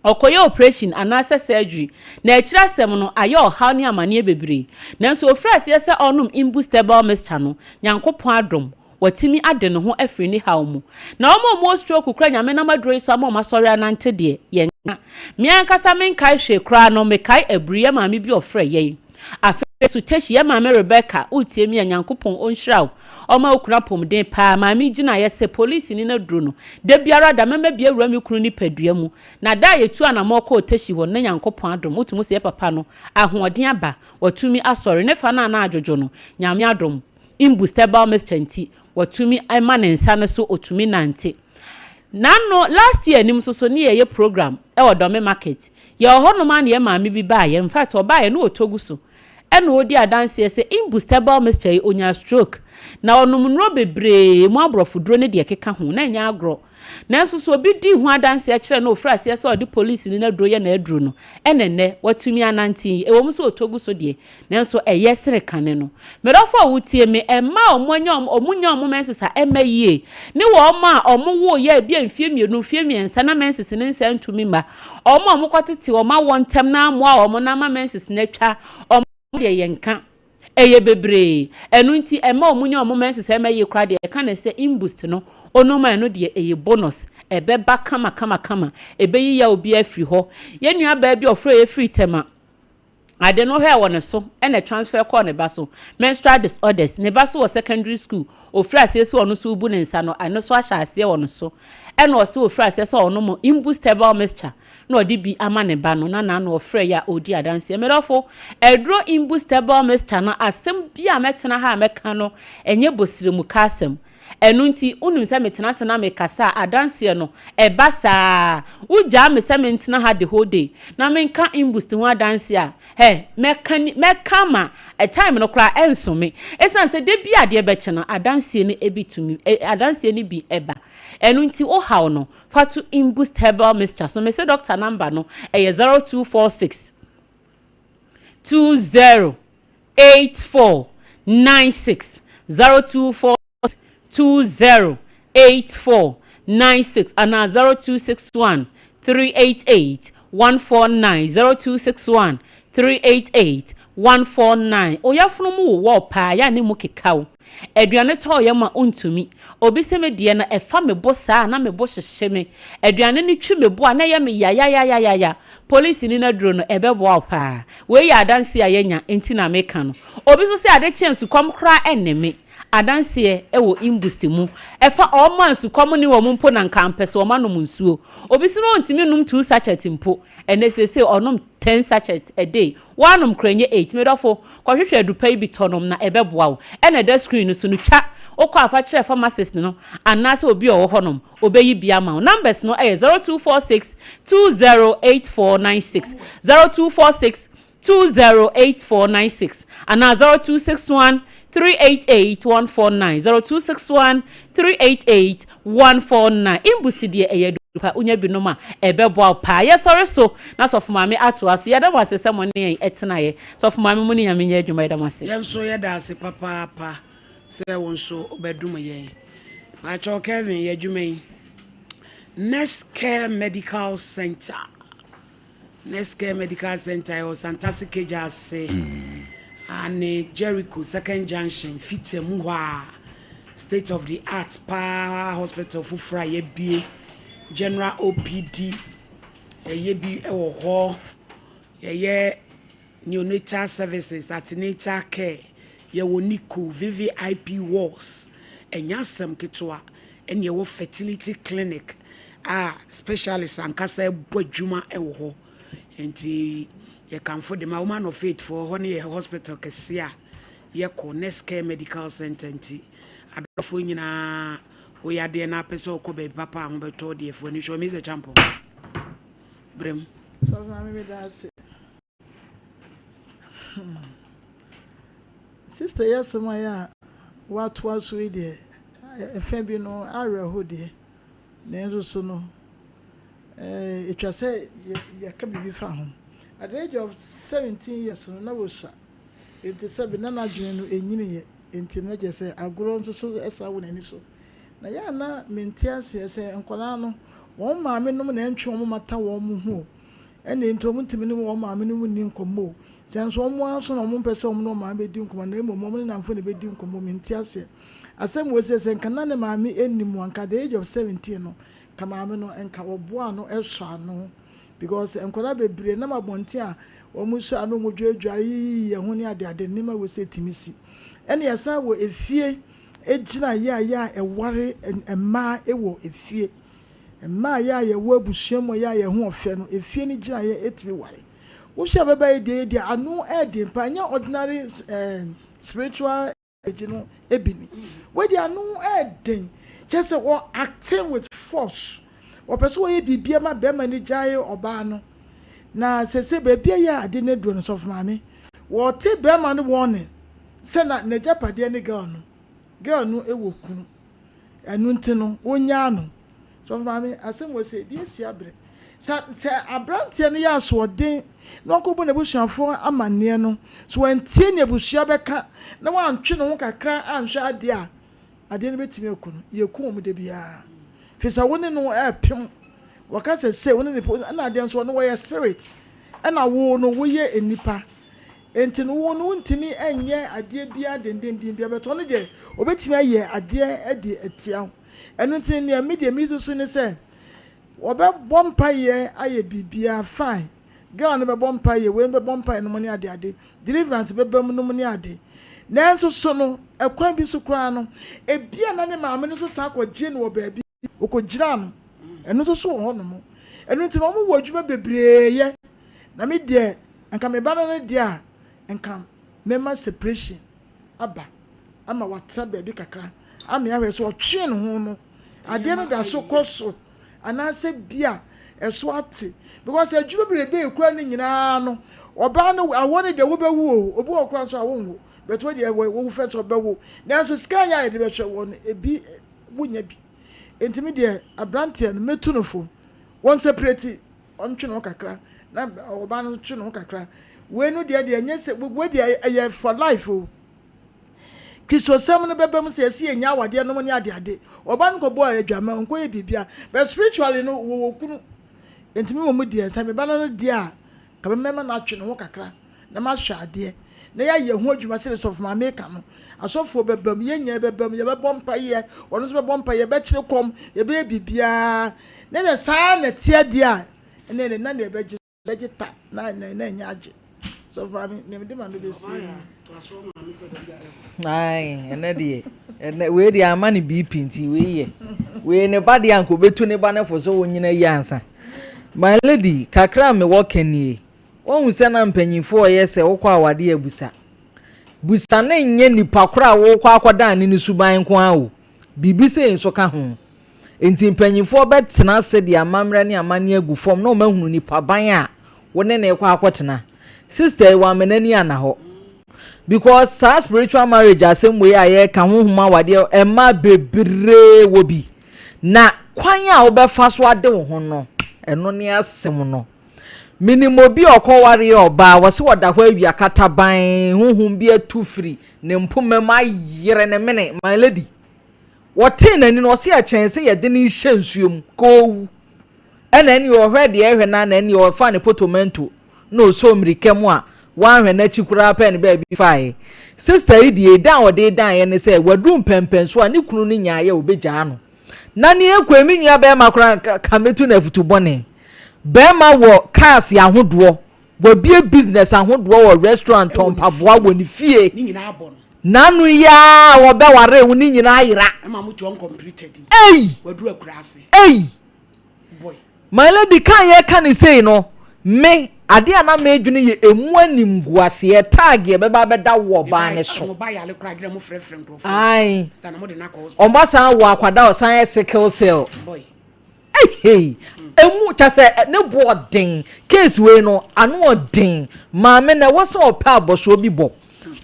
ɔkɔyɛ oprehyɛn anaasɛ surgery, na akyiri asɛm no, ayɛ ɔhaw ne amaneɛ bebree. Nanso ɔfiri aseɛ sɛ ɔrenom imbustable mixture no, Nyankopɔn adom, watumi ade ne ho afiri ne haw mu. Na wɔn a wɔwɔ stroke koraa Nyame nam aduro yi so ama wɔn asɔre anante deɛ, yɛnka. Me ankasa menkae hwee koraa no, mekae abiri yɛn maame bi ɔfrɛ yɛn. Afei nso Teshi, yɛn maame Rebecca, woretie me a, Nyankopɔn ɔnhyira wo, ɔma wo kunu apɔmuden paa. Maame yi gyinaeɛ sɛ polisini no aduro no, da biara da mɛma bi awura me kunu nipadua mu. Na da a yɛtuu anamɔn kɔɔ Teshi hɔ no, na Nyankopɔn adom, wotumi hu sɛ yɛn papa no, ahoɔden aba, watumi asɔre. Ne fa no a na adwodwo no, Nyame adom, imbustable mixture nti, watumi ma ne nsa no so, ɔtumi nante. N'ano, last year nim nso so ne yɛyɛ program wɔ Dɔme market. Yɛwɔ hɔ nom ara na yɛn maame bi baeɛ, in fact ɔbaeɛ na ɔtɔ gu so. Ɛna ɔredi adanseɛ sɛ imbustable mixture yi ɔnyaa stroke. Na ɔnom nnuro bebree, emu aborɔfo duro ne deɛ ɛkeka ho, na ɛnyɛ agorɔ. Nanso so obi dii ho adanseɛ kyerɛɛ no na ɔfiri aseɛ sɛ ɔde polisini no aduro yɛ n'aduro no, ɛna ɛnnɛ watumi anante yi, ɛwɔ mu sɛ ɔtɔ gu so deɛ, nanso ɛyɛ sene kane no. Me dɔfo a wotie me, mmaa a wɔanya wɔn, wɔnya wɔn menses a ɛmma yie, ne wɔn a wɔwoeɛ ebia mfeɛ mmienu, mfeɛ mmiɛnsa na menses no nsa ntumi mma, wɔn a wɔkɔtete wɔn awoɔ ntɛm na ammoa wɔn na ama menses no atwa, wɔn deɛ yɛnka. Ɛyɛ bebree. Ɛno nti ɛmma wɔn nya wɔn menses a ɛmma yie koraa deɛ yɛka no sɛ imboost no, wonom a ɛno deɛ ɛyɛ bonus. Ɛbɛba kama kama kama. Ɛbɛyi yaw biara afiri hɔ. Yɛn nuabaa bi a ɔfrɛɛ yɛn firi Tema. Ade no hwɛɛ wɔ ne so na transfer kɔɔ ne ba so. Menstrual disorders, ne ba so wɔ secondary school, ofiri aseɛ sɛ ɔno nso rebu ne nsa no, ɛno nso ahyɛ aseɛ wɔ ne so. Ɛna ɔse ofiri aseɛ sɛ ɔnom Imboost herbal mixture na ɔde bi ama ne ba no, na n'ano ɔfrɛ yɛ a ɔredi adanseɛ. Me dɔfo, aduro Imboost herbal mixture no, asɛm bi a mɛtena ha a mɛka no, ɛnyɛ bɔsiremka asɛm. Ɛno nti, wonim sɛ metena ase na mekasa a, adanseɛ no, ɛba saa ara. Wogyaa me sɛ mentena ha the whole day na menka Imbust ho adanseɛ a, hɛ, mɛka ni, mɛka ama time no koraa ɛnso me. Ɛsiane sɛ da bi a adeɛ bɛkye no, adanseɛ no bi tumi, adanseɛ no bi ba. Ɛno nti, wo haw no, fa to Imbust Herbal Mixture so. Mese doctor number no, ɛyɛ 0246 20 84 96 0246 20 84 96 anaa 0261 388 149 0261 388 149. Oyafunu mu wowɔ paa yɛ a ne mu keka wo. Aduane tɔ yam a ontumi. Obi se me deɛ no ɛfa me bo saa a na me bo hyehye me. Aduane no twi me bo a na ɛyɛ me yayayayaya. Polisini no aduro no ɛbɛboa wo paa. Wei yɛ adanseɛ a yɛanya nti na meka no. Obi nso se ade kye a nsukɔm koraa ɛnne me. Adanseɛ wɔ Imbust mu. Ɛfa wɔn a nsukɔm nne wɔn mpo na nka ampɛ sɛ wɔn anom nsuo. Obi se no ɔntumi nnom two sachet mpo. Ɛnnɛ seesei ɔnom ten sachet a day. Woanom koraa ɛnyɛ eight. Me dɔfo, kɔhwehwɛ adu pa yi bi tɔ nom na ɛbɛboa wo. Ɛna ɛda screen no so no, twa. Wokɔ a fa kyerɛ pharmacist no anaasɛ obi a ɔwɔ hɔnom. Ɔbɛyi bi ama wo. Numbers no yɛ 0246 208496, 0246 208496 anaa 0261 388 149, 0261 388 149. Imbust deɛ ɛyɛ adu pa, wonya bi nom a ɛbɛboa wo paa. Yɛsɔre so na Sɔfo Maame atoa so. Yɛda mo ase sɛ mo ne yɛn tenaeɛ. Sɔfo Maame mo ne Nyame nyɛ adwuma, yɛda mo ase. Yɛn nso yɛda ase papaapa sɛ wo nso wobɛdom yɛn. Pakyɛw Kevin yɛ adwuma yi. Next Care Medical Center. Next Care Medical Center ɛwɔ Santase Kegya ase. Ane Jericho Second Junction Fita mu hɔ a state of the art paa hospital foforɔ a yɛabie general OPD yɛyɛ bi wɔ hɔ yɛyɛ Neonatal services, antenatal care, yɛwɔ NICU, VVIP wards, ɛnyɛ asɛm ketewa, ɛna yɛwɔ fertility clinic a specialist ankasa bɔ adwuma wɔ hɔ. Nti yɛkamfo de ma Woman of Faith foɔ, hɔ no yɛ hospital kɛseɛ a yɛkɔ, Next Care Medical Center nti adɔfoɔ nyinaa woyɛ adeɛ na apɛ sɛ wokɔ baabi papa a ho bɛtɔ wo deɛ, fo ani hwɛ. Mister Champon, brɛ mu. Sɔfo Maame meda ase. Hmm. Sister yi asɛm a yɛ a watoa so yi deɛ, ɛfɛ bi no awerɛho deɛ, nanso so no, ɛtwa sɛ yɛka biribi fa ho. At the age of 17 years no, na wɔsua. Enti sɛbe na n'adwene no ɛnyiniiɛ, enti no na kyerɛ sɛ agorɔ nso so san wɔ n'ani so. Na yɛ a na mente aseɛ sɛ nkwadaa no, wɔn maamenom na ɛntwe wɔn mmata wɔn ho o. Ɛnna enti wɔntumi ne wɔn maamenom nni nkɔmmɔ o. Sɛ nso wɔn ara nso na wɔmpɛ sɛ wɔne wɔn maame bɛdi nkɔmmɔ na mmom wɔn ne nnamfo na ɛbɛdi nkɔmmɔ, mente aseɛ. Asɛm wei sɛ, sɛ nka na ne maame nnim a, nka at the age of 17 no, nka maame no, nka wɔboaa no sɔ ano. Because nkwadaa bebree nam abɔnten a wɔn sɔ ano, wɔn dwaredware, yiyiyi yɛn ho ne adeade, nneɛma wei sɛ ɛtumi si. Ɛnna yɛsan wɔ efie gyinaeɛ a yɛ a ɛware mmaa wɔ efie. Mmaa a yɛ a yɛwɔ abusua mu a yɛ a yɛn ho ɔfɛ no, efie no gyinaeɛ tumi ware. Wohwɛ ababaa yi deɛ yi deɛ ano ɛɛden paa, ɛnyɛ ordinary eh, spiritual marriage no bi ni. Wei deɛ ano ɛɛden, kyerɛ sɛ wɔ acte with force. Wɔpɛ sɛ wɔyɛ biribi ma bɛrima no gyae ɔbaa no. Na sese baabi a yɛ ade no aduro no, sɔfo maame, wɔte bɛrima no warning sɛ na n'agyapadeɛ ne girl no. Girl no wɔ kunu. Ɛno nti no, wonyaa no. Sɔfo maame, asɛm wɔ sɛ ebi asi abrɛ. Sɛ sɛ aberanteɛ no yɛ asoɔden na ɔkɔbɔ n'abusuafoɔ amanneɛ no, sɛ wantie nea abusua bɛka na wantwe ne ho kakra anhwɛ adeɛ a, adeɛ no bɛtumi aku no. Yɛku wɔn da biara. Firi sɛ wo ne no repem. Wɔka sɛ sei, wo ne no pem. Ɛna adeɛ nso ɔno wɔyɛ spirit. Ɛna wo no woyɛ nnipa. Enti no wo no wontumi nyɛ adeɛ biara dendenden biara but ɔno deɛ ɔbɛtumi ayɛ adeɛ de atia wo. Ɛno nti no deɛ me deɛ mesusu ne sɛ wɔbɛbɔ mpaeɛ ayɛ biribiara fine. Girl no bɛbɔ mpaeɛ, wei bɛbɔ mpaeɛ nom ne ade ade, deliverance bɛba mu nom ne ade. Nanso so no, ɛkwan bi so koraa no, ebia na ne maame no nso san kɔgye no wɔ baabi, ɔkɔgyinaa no. Ɛno nso so wɔ hɔnom. Ɛno nti no, wɔwɔ adwuma bebree yɛ. Na me deɛ, nka me ba no no deɛ a, nka mɛma separation aba ama watena baabi kakra ama yɛahwɛ sɛ ɔtwee ne ho no, adeɛ no da so kɔ so anaasɛ bi a ɛso ate. Because adwuma bebrebe ekura no nyinaa no, ɔbaa no awɔ no deɛ wobɛwu o, obi wɔ koraa nso a wonwo, but wo deɛ wowu fɛ sɛ ɔbɛwo. Nanso sika yɛ a yɛde bɛhwɛ wɔ no, ebi wonya bi. Nti me deɛ aberanteɛ no mɛtu no fo, wɔn separate, ɔntwe ne ho kakra na ɔbaa no twe ne ho kakra. Wei no deɛ deɛ ɛnyɛ sɛ wei deɛ ɛyɛ for life o. Kristosɛm no bɛba mu sɛ yɛsi yɛnya awadeɛ nom ne adeade. Ɔbaa no kɔbɔɔ adwaman, ɔnkɔyɛ biribia. But spiritually no, wɔwɔ kunu. Nti me mmom deɛ, sɛ me ba no no deɛ a, ka mɛma no atwe ne ho kakra na mahwɛ adeɛ na yɛayɛ ho adwuma sɛdeɛ sɔfo maame reka no. Asɔfoɔ bɛba mu, yɛn nyinaa bɛba mu, yɛbɛbɔ mpaeɛ, ɔno nso bɛbɔ mpaeɛ, yɛbɛkyere kɔm, yɛbɛyɛ biribiara. Na sɛ saa na ɛteɛ deɛ a, ɛnneɛ na deɛ ɛbɛgye bɛgye ta na na na ɛnyɛ adwe. Sɔfo maame, nea mede ma no bɛsie ni. Ae, ɛnɛ deɛ, ɛnɛ wei deɛ ama ne BP nti wei yɛ. Wei ne ba deɛ anka obetu ne ba no fo sɛ ɔnyina yi ansa. My lady, kakra a mewɔ ka nie. Woahu sɛ na mpanyinfoɔ yɛ sɛ wokɔ awadeɛ a busa. Busa no nyɛ nipa korɔ a wokɔ akɔdan ne ne suban nko ara o. Biribi sei nso ka ho. Enti mpanimfoɔ bɛtena ase de amammerɛ ne amanneɛ agu fam na wɔahunu nipaban a wo ne no rekɔ akɔtena. Sister yi wamma n'ani anna hɔ. Because saa spiritual marriage asɛm wei a yɛreka honhom awadeɛ mmaa bebree wɔ bi. Na kwan a wobɛfa so ade wo ho no, ɛno ne asɛm no. Menim obi a ɔkɔwareɛ ɔbaa, wɔse ɔda hɔ awia kataban, honhom bi atu firi ne mpoma mu ayere ne mene, my lady. Wɔtee n'ani no, ɔse ɛkyɛn sɛ yɛde no rehyɛ nsuo mu, ka ɔwu. Ɛna ɛneɛ ɔhwɛ deɛ ɛhwɛ no ara na ɛneɛ ɔfaa ne potomanto na ɔsɔɔ mmirika mu a wanhwɛ n'akyi koraa pɛɛ ne baabi faeɛ. Sister yi deɛ dan a ɔde daeɛ ne sɛ waduru mpɛnpɛnsoɔ a ne kunu no nyaeɛ a ɔbɛgyaa no. Na neɛ ɛkɔ yi me nua bɛrima koraa nka mɛtu no afutu bɔne. Bɛrima wɔ cars ahodoɔ, wabue business ahodoɔ wɔ restaurant tɔn mpaboa wɔ ne fie. N'ano yi ara a wɔbɛwaree wo ne nyinaa yera. Ei! Ei! My lady kan yɛ ka ne sei no, me adeɛ a na medwene yɛ emu animguaseɛ tag yɛ bɛba abɛda wo ɔbaa ne so. Ae. Ɔmo asan wɔ akwadaa ɔsan yɛ sickle cell. Eheii emu kyɛ sɛ ne bo ɔden case wei no ano ɔden maame na ɛwɔ sɛ ɔpɛ abɔsoɔ bi bɔ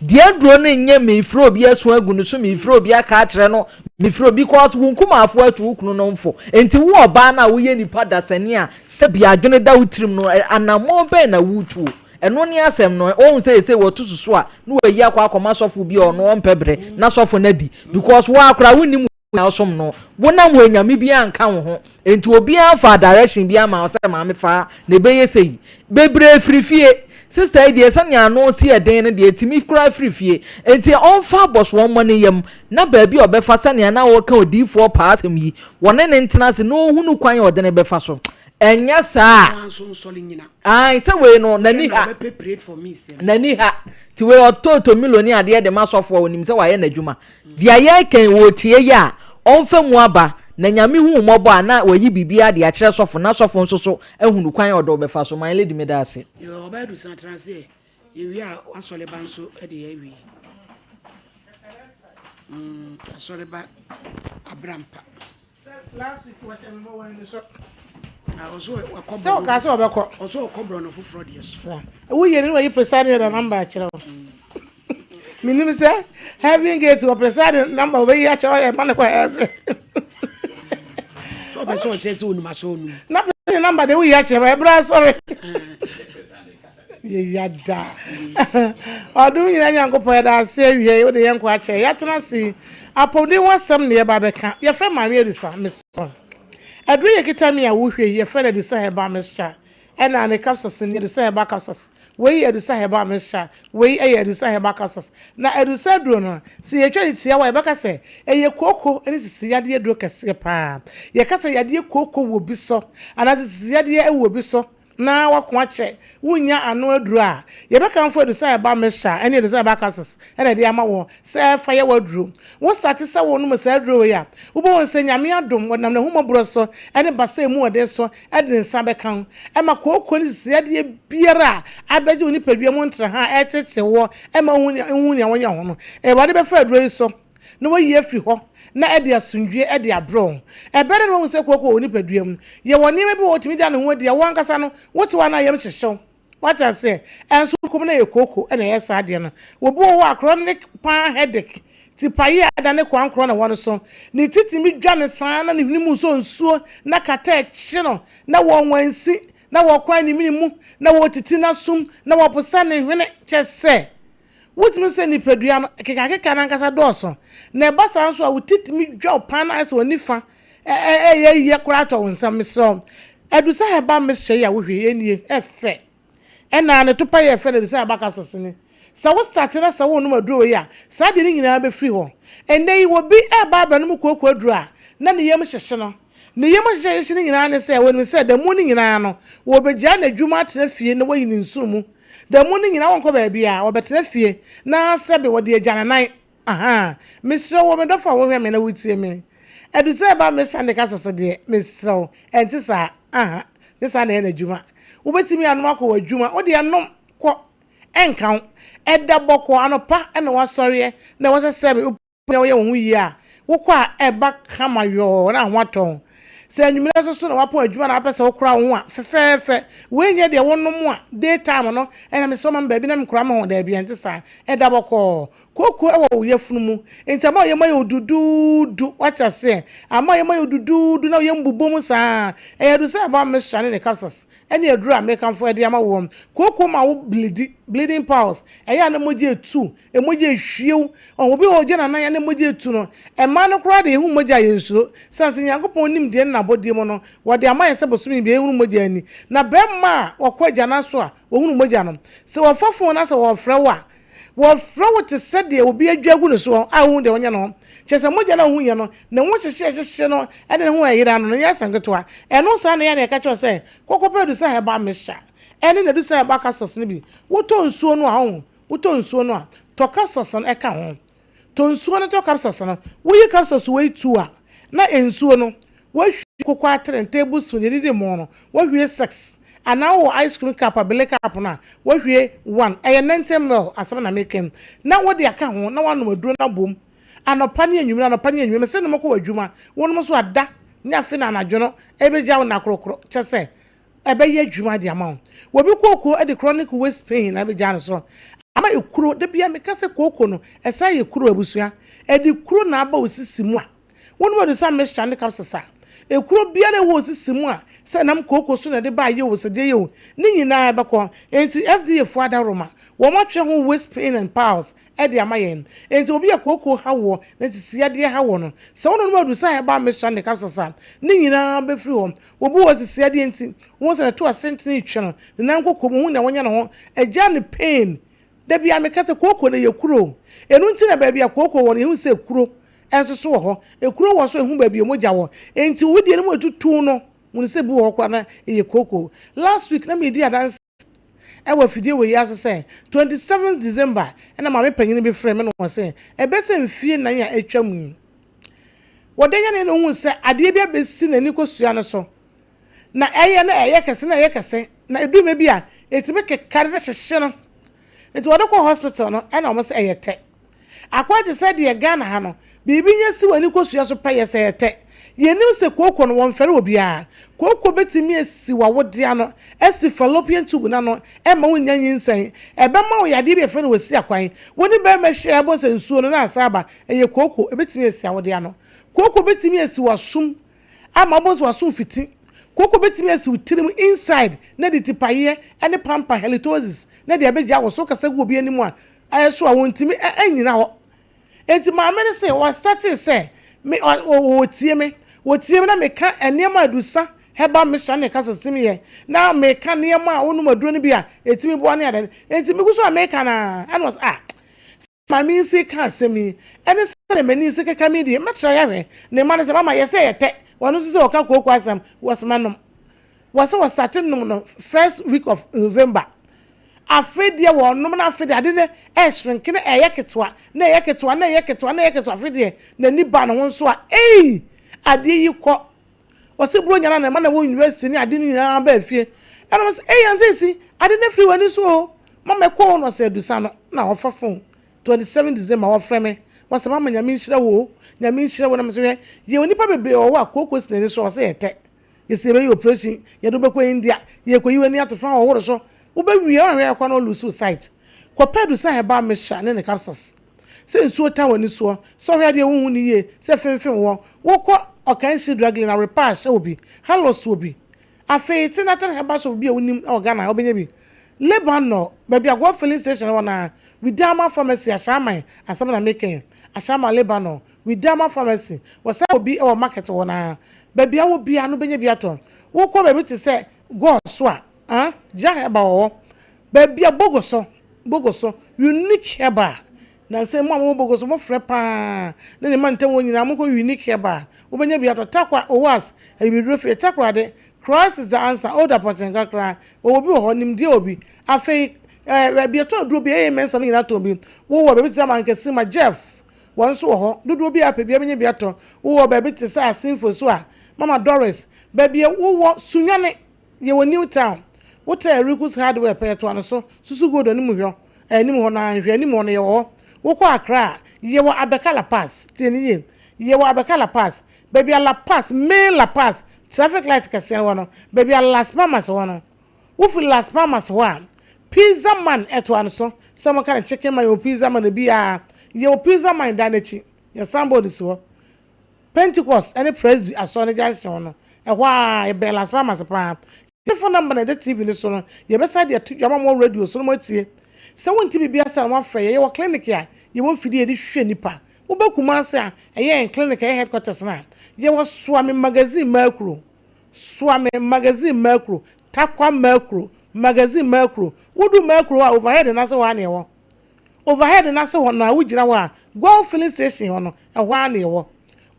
deɛ aduro no nyɛ mefiri obi asu agu no so mefiri obi aka akyerɛ no mefiri obi cause wo nkumaafo atu wo kunu no mfo nti wo ɔbaa no a woyɛ nipa dasani a sɛbi adwene da wo tirim no anammɔn bɛn na wotuo ɛno ne asɛm no wɔn sɛ ɛsɛ wɔto susu a na wɔayi akɔ akɔma sɔfo bi a ɔno ɔmpɛ berɛ na sɔfo no adi because wo akora wonnim na wosom no, wonam hɔ anyame biara nka wo ho, enti obiara mfaa direction biara mmaa wo sɛ maame fa ha na ɛbɛyɛ sei. Bebree firi fie. Sister yi deɛ sɛnea ano si yɛ den no deɛ ɛtumi koraa firi fie. Enti ɔmfa abɔsoɔ mmɔ ne yam na baabi a ɔbɛfa sɛnea na ɔreka odiyifoɔ paa asɛm yi, wɔne no ntena ase na ɔnhunu kwan a ɔde no bɛfa so. Ɛnyɛ saa a, ae, sɛ wei no n'ani ha, n'ani ha. Nti wei ɔtɔ tomilo ne adeɛ de ma sɔfoɔ a ɔnim sɛ wayɛ n'adwuma. Deɛ yɛreka yi, ɔretie yi a, ɔmfa mu aba, na Nyame hu wo mmɔbɔ a, na wayi biribiara de akyerɛ sɔfo, na sɔfo nso so ahunu kwan a ɔde wo bɛfa so. My lady, meda ase. Yoo ɔbaa adu san tena ase ɛ yɛwie a wasɔre ba nso de yɛ awie mm asɔre ba abrampa. Last week wɔhyɛ me bɔ wɔn ani so. Ɔsɛ ɔkɔ Sɛ ɔkaa sɛ ɔbɛkɔ. Ɔsɛ ɔkɔ borɔno foforɔ deɛ so. Woyɛ no na wayi presiding elder number akyerɛ wo. Menim sɛ heaven gate wɔ presiding number wɔbɛyi akyerɛ wo yɛ ma no kɔ heaven. Sɛ ɔbɛ sɛ ɔkyerɛ sɛ onim asɔ onum. Na presiding number de woyi akyerɛ ma ɛbrɛ asɔre. Yɛyada. Ɔdom nyinaa Nyankopɔn yɛda ase awia yi wode yɛn nkwa akyɛ yɛn. Yɛatena ase yi, apɔmuden ho asɛm na yɛba abɛka. Yɛfrɛ Maame Adusa, mesrɛ. Aduro yi ɛkita me a wohwɛ yi, yɛfrɛ no Adusa Herbal Mixture. Ɛna ne capsules no, Adusa Herbal Capsules. Wei yɛ Adusa Herbal Mixture, wei yɛ Adusa Herbal Capsules. Na Adusa aduro no, sɛ yɛtwa no tiawa a, yɛbɛka sɛ ɛyɛ kooko ne sisi yadeɛ aduro kɛseɛ paa. Yɛka sɛ yadeɛ kooko wɔ obi so, anaasɛ sisi yadeɛ wɔ obi so. na wako akyɛ, wonnya ano aduro a, yɛbɛkamfo Adusa Herbal Mixture ne Adusa Herbal Capsules na ɛde ama wo sɛ fa yɛ w'aduro. Wo starte sɛ wonom saa aduro wei a, wobɛhu sɛ Nyame adom, wɔnam n'ahummɔborɔ so ne basa a ɛmu ɔden so de ne nsa bɛka wo ma kooko ne sisiadeɛ biara a abɛgye wo nipadua mu ntraha a ɛretete woɔ ma wonhu nea wonya ho no, Awurade bɛfa aduro yi so na wayi afiri hɔ na ɛde asomdwoeɛ de abrɛ wo. Ɛbɛyɛ dɛn na woahu sɛ kooko wɔ wo nipadua mu? Yɛwɔ nneɛma bi wɔ hɔ a wotumi da ne ho adi a wo ankasa no wote hɔ a na yam hyehye wo. Wate aseɛ? Ɛnso komm na ɛyɛ kooko na ɛyɛ saa adeɛ no. Obi wɔ hɔ a chronic paa headache, tipaeɛ a ɛda ne koankorɔ na ɛwɔ no so. Ne ti tumi dwa no saa na ne hwene mu sɔ nsuo na kata ɛkye no na wɔnwansi na wɔkwan ne mene mu na wɔtiti n'asom na wɔposa ne hwene kyɛ sɛ Wotumi sɛ nipadua no kekakeka no ankasa dɔɔso, na ɛba saa nso a, wo ti tumi dwa wo paa na ayɛ sɛ w'ani fa ɛyɛ yɛ koraa atɔ wo nsam. Mesrɛ wo, Adusa herbal mixture yi a wohwɛ yi, nie, ɛfɛ. Ɛna ne topa yɛ fɛ na Adusa herbal capsules ni. Sɛ wo start na sɛ wonom aduro wei a, saa deɛ no nyinaa bɛfiri hɔ. Ɛnnɛ yi, obi reba abɛnom kooko aduro a, na ne yam hyehye no. Ne yam hyehye a ɛhyehye no nyinaa ne sɛ, ɔnim sɛ da mu no nyinaa no, wɔbɛgyaa n'adwuma atena fie na wayi ne nsono mu Da mu no nyinaa wɔnkɔ baabiara, wɔbɛtena fie na sɛbe wɔde agya ne nan. Ahaa, mesrɛ wo, me dɔfo a wohwɛ me na wotie me, adu sɛ ɛba me Sunday kasa so deɛ, mesrɛ wo, ɛnte saa, aha, nyɛ saa na ɛyɛ n'adwuma. Wobɛtumi anom akɔ w'adwuma, wo deɛ nom, kɔ, ɛnka wo. Ɛda bɔkɔɔ, anɔpa na woasɔreɛ na ɛwɔ sɛ sɛbe na woyɛ wo ho yie a, wokɔ a ɛba kama yɔɔ na ho atɔ wo. Sɛ anwummerɛ nso so na woapɔn adwuma na wopɛ sɛ wokora wo ho a, fɛfɛɛfɛ. Wei nyɛ deɛ wonom a day time no ɛna mesɛ woma me baabi na mekora me ho, daabi ɛnte saa. Ɛda bɔkɔɔ. Kooko wɔ wo yafunu mu, nti ama wo yam ayɛ wo duduudu, woate aseɛ? Ama wo yam ayɛ wo duduudu na wo yam bobɔ mu saa. Ɛyɛ aduru sɛ ɛba mixture ne ne capsules ɛne aduru a mekamfo de ama woɔ. Kooko ma wo bleedi, bleeding piles, ɛyɛ a na mogya etu Mogya ehwie wo. Ɔho obi wɔ hɔ ogya n'anan a na mogya etu no. Mmaa no koraa deɛ yɛhu mogya a yɛnsuro. Sane sɛ Nyankopɔn nim deɛ ne n'abɔdeɛ mu no, wɔde ama yɛn sɛ bosome biara yɛhunu mogya ani. Na bɛɛma a wɔkɔ agyanan so a wɔhunu mogya no, sɛ wɔfa fon na sɛ wɔrefrɛ wo a, wɔfrɛ wo te sɛ deɛ obi adwa agu ne soɔ a wohu deɛ wɔnyɛ no ho. Kyerɛ sɛ mogya no a wohuiɛ no, ne ho hyehye a ɛhyehye no ne ne ho a ɛyera no no nyɛ asɛm ketewa. Ɛno saa na ɛyɛ a na yɛka kyerɛ wo sɛ kɔkɔpɛ Adusa Herbal Mixture ɛne n'Adusa Herbal Capsules no bi. Wotɔ nsuo no a, ɔho, Wotɔ nsuo no a, tɔ capsules no ka ho. Tɔ nsuo no tɔ capsules no. Woyi capsules wei tu a, na nsuo no, woahwie kokɔ atere, table spoon, deɛ ɛdidi mu no, woahwie six. Anaa wowɔ ice cream cup a, bele cup no a, woahwie one. Ɛyɛ 90 ml asɛm na meka yi. Na wode aka ho na woanom aduro no abom anɔpa ne anwummere, anɔpa ne anwummere. Mese nom kɔ w'adwuma, wonom nso a, da ne afe na anadwo no ɛbɛgya wo nna korokoro. Kyerɛ sɛ, ɛbɛyɛ adwuma de ama wo. Obi kooko de chronic waist pain na abɛgya no so ama ekuro. Da biara meka sɛ kooko no, ɛsan yɛ kuro abusua. Ɛde kuro na aba wo sisi mu a, wonom adusa mixture ne capsules a, ekuro biara ɛwɔ wo sisi mu a, sɛ ɛnam kooko so na ɛde ba yɛ o, sɛ deɛ yɛ o, ne nyinaa ɛbɛkɔ. Enti FDA foɔ adaworoma, wɔn atwerɛ ho waist pain and piles de ama yɛn. Enti obi a kooko ha woɔ na sisiyadeɛ ha wɔ no, sɛ wononom adusa herbal mixture ne capsules a, ne nyinaa bɛfiri hɔ. Obi wɔ hɔ sisiyadeɛ nti, wohu sɛ ne to asentene retwe no, ne nan koko mu, wohu nea wanya ne ho, agya no pain. Da biara meka sɛ kooko no ɛyɛ kuro o. Ɛno nti na baabi a kooko wɔ no yɛhu sɛ kuro nso so wɔ hɔ. Ekuro wɔ so a ɛhu baabi a mogya wɔ. Enti wo deɛ no mu atutu no, hunu sɛ bi wɔ hɔ koraa na ɛyɛ kooko. Last week na meredi adanseɛ wɔ afidie wei ara so sɛ 27th December na maame panin bi frɛɛ me na ɔse ɛbɛsɛ mfie nan a atwam yi wɔda nyanee na ohuu sɛ adeɛ bi abɛsi n'ani kosua no so na ɛyɛ na ɛyɛ kɛse na ɛyɛ kɛse na ɛduru mmerɛ bi a ɛtumi keka no na hyehye no nti wɔde kɔ hospital no ɛna wɔn sɛ ɛyɛ tɛ. Akwan te sɛ deɛ Ghana ha no, biribi nya si w'ani kosua so pɛ yɛ sɛ ɛtɛ. Yɛnnim sɛ kooko no, wɔmfɛre obiara. Kooko bɛtumi asi w'awodeɛ ano, asi fallopian tube no ano, ɛmma wonnya nyinsɛn. Ɛbɛma wo yadeɛ bi a yɛfrɛ no wasiakwan. Wo ne barima hyia a, wobɛhu sɛ nsuo no na asan aba. Ɛyɛ kooko, ɛbɛtumi asi awodeɛ ano. Kooko bɛtumi asi w'asom ama wobɛhu sɛ w'aso mfiti. Kooko bɛtumi asi wo tirim inside na ɛde tipayeɛ ne pampa, halitosis, na ɛde abɛgya wo so. Wokasa gu obi anim a, Ayɛ so a wɔntumi nnyina hɔ. Enti maame no se wɔstartee sɛ me wɔtie me, wɔtie me na meka nneɛma a adusa herbal mixture ne capsules tumi yɛ, na meka nneɛma a wonom aduro no bi a ɛtumi boa ne adeade. Enti megu so a meka no ara, ɛna wɔse ah, sɛ maame yi si ka asɛm yi, ɛne sɛdeɛ m'ani si keka me yi deɛ, mɛtra yɛ ahwɛ. Ne mma no sɛ mama yɛ sɛ yɛtɛ, wɔn nso sɛ wɔka kooko asɛm, wɔse mɛnom. Wɔse wɔ starte nom no first week of November. Afei deɛ wɔnom no afei deɛ ade no ɛreshrinke na ɛyɛ ketewa na ɛyɛ ketewa na ɛyɛ ketewa na ɛyɛ ketewa afei deɛ n'ani ba ne ho nso a ei adeɛ yi kɔ. Wɔse Buronya no a na ɛma na ɛwɔ university ne ade no nyinaa baa fie ɛna wɔse ei Auntie Esi ade no afiri w'ani so o mama ɛkɔ o na ɔse adusa no na ɔfa phone 27 December wɔfrɛ me wɔse mama Nyame nhyira wo o Nyame nhyira wo na mese hwɛ yɛwɔ nnipa bebree wɔ hɔ a kooko si n'ani so a ɔse ɛtɛ Yɛsi yɛbɛyɛ operation, yɛde wo bɛkɔ India, yɛrekɔyi w'ani ato fa wɔ wore so. Wobɛwie a woanhwɛ yɛ koraa na wo lose wo sight. Kɔpɛ Adusa Herbal Mixture ne ne capsules. Sɛ nsuo ta w'ani soɔ, sɛ wohwɛ adeɛ wonhu no yie, sɛ femfem woɔ, wokɔ Ɔkanhyi Drug Lane a Repash wɔ bi, Halos wɔ bi. Afei Tinatan Herbal Shop bi a wonim wɔ Ghana ha wobɛnya bi. Lebanon, baabi a Goil Filling Station wɔ no ara, Widama Pharmacy, Ashaiman, asɛm na meka yi, Ashaiman Lebanon, Widama Pharmacy, wɔsan wɔ bi wɔ market hɔ no ara. Baabi a wowɔ biara no wobɛnya bi atɔ. Wokɔ baabi te sɛ Gɔɔ so a, ah, Jah Herbal wɔ hɔ. Baabi a Bogoso, Bogoso, Unique Herbal. Nansa yi mo a mowɔ Bogoso mofrɛ pa ara ne ne mantam hɔ nyinaa monkɔ Unique Herbal, wobɛnya bi atɔ. Tarkwa, Owas, Abibiduro fie, Takoradi, Christ is the answer, Old Apɔnkye Nkrakra, wɔwɔ bi wɔ hɔ, nimdeɛ wɔ bi. Afei, eh, baabi a ɛtɔn aduro bi, AA Mensah no nyinaa tɔn bi. Wowɔ baabi te sɛ Mankesima, Jeff, Wɔn nso wɔ hɔ. Dodoɔ bi a pɛ biara bɛnya bi atɔ. Wowɔ baabi te sɛ Asenfo so a, Mama Doris, baabi a wowɔ Sunyani, yɛwɔ New Town. Wotɛ Ericus Hardware pɛ, yɛtoa no so. Susu Gold anim hwɛ, anim hɔ no ara, nhwɛ anim hɔ no, yɛwɔ hɔ. Wokɔ Accra a, yɛwɔ Abɛka La Paz. Tie no yie. Yɛwɔ Abɛka La Paz. Baabi a La Paz, main La Paz, traffic light kɛseɛ no wɔ no, baabi a Las Palmas wɔ no. Wofiri Las Palmas hɔ a, Pizza Man toa no so, sɛ wɔka no Chicken Man, yɛwɔ Pizza Man obiara, yɛwɔ Pizza Man dan no akyi, yɛn signboard si hɔ. Pentecost ne Presby asɔre no junction hɔ no, ɛhɔ ara, yɛbɛn Las Palmas paa. Yɛn phone number na ɛda TV no so no, yɛbɛsan de ato dwa ama mo wɔ radio so na moatie. Sɛ wonte biribi ase a na woafrɛ yɛn. Yɛwɔ clinic a yɛwɔ mfidie a yɛde hwɛ nnipa. Woba Kumasi a, ɛyɛ yɛn clinic a ɛyɛ headquarters no a, yɛwɔ Soame Magazine Makuro. Suame Magazine Merkuro, Tarkwa Merkuro, Magazine Merkuro, Wodu Merkuro hɔ a, overhead no ase hɔ ara na ɛwɔ. Overhead no ase hɔ no a wogyina hɔ a, Goil filling station hɔ no, ɛhɔ ara na ɛwɔ.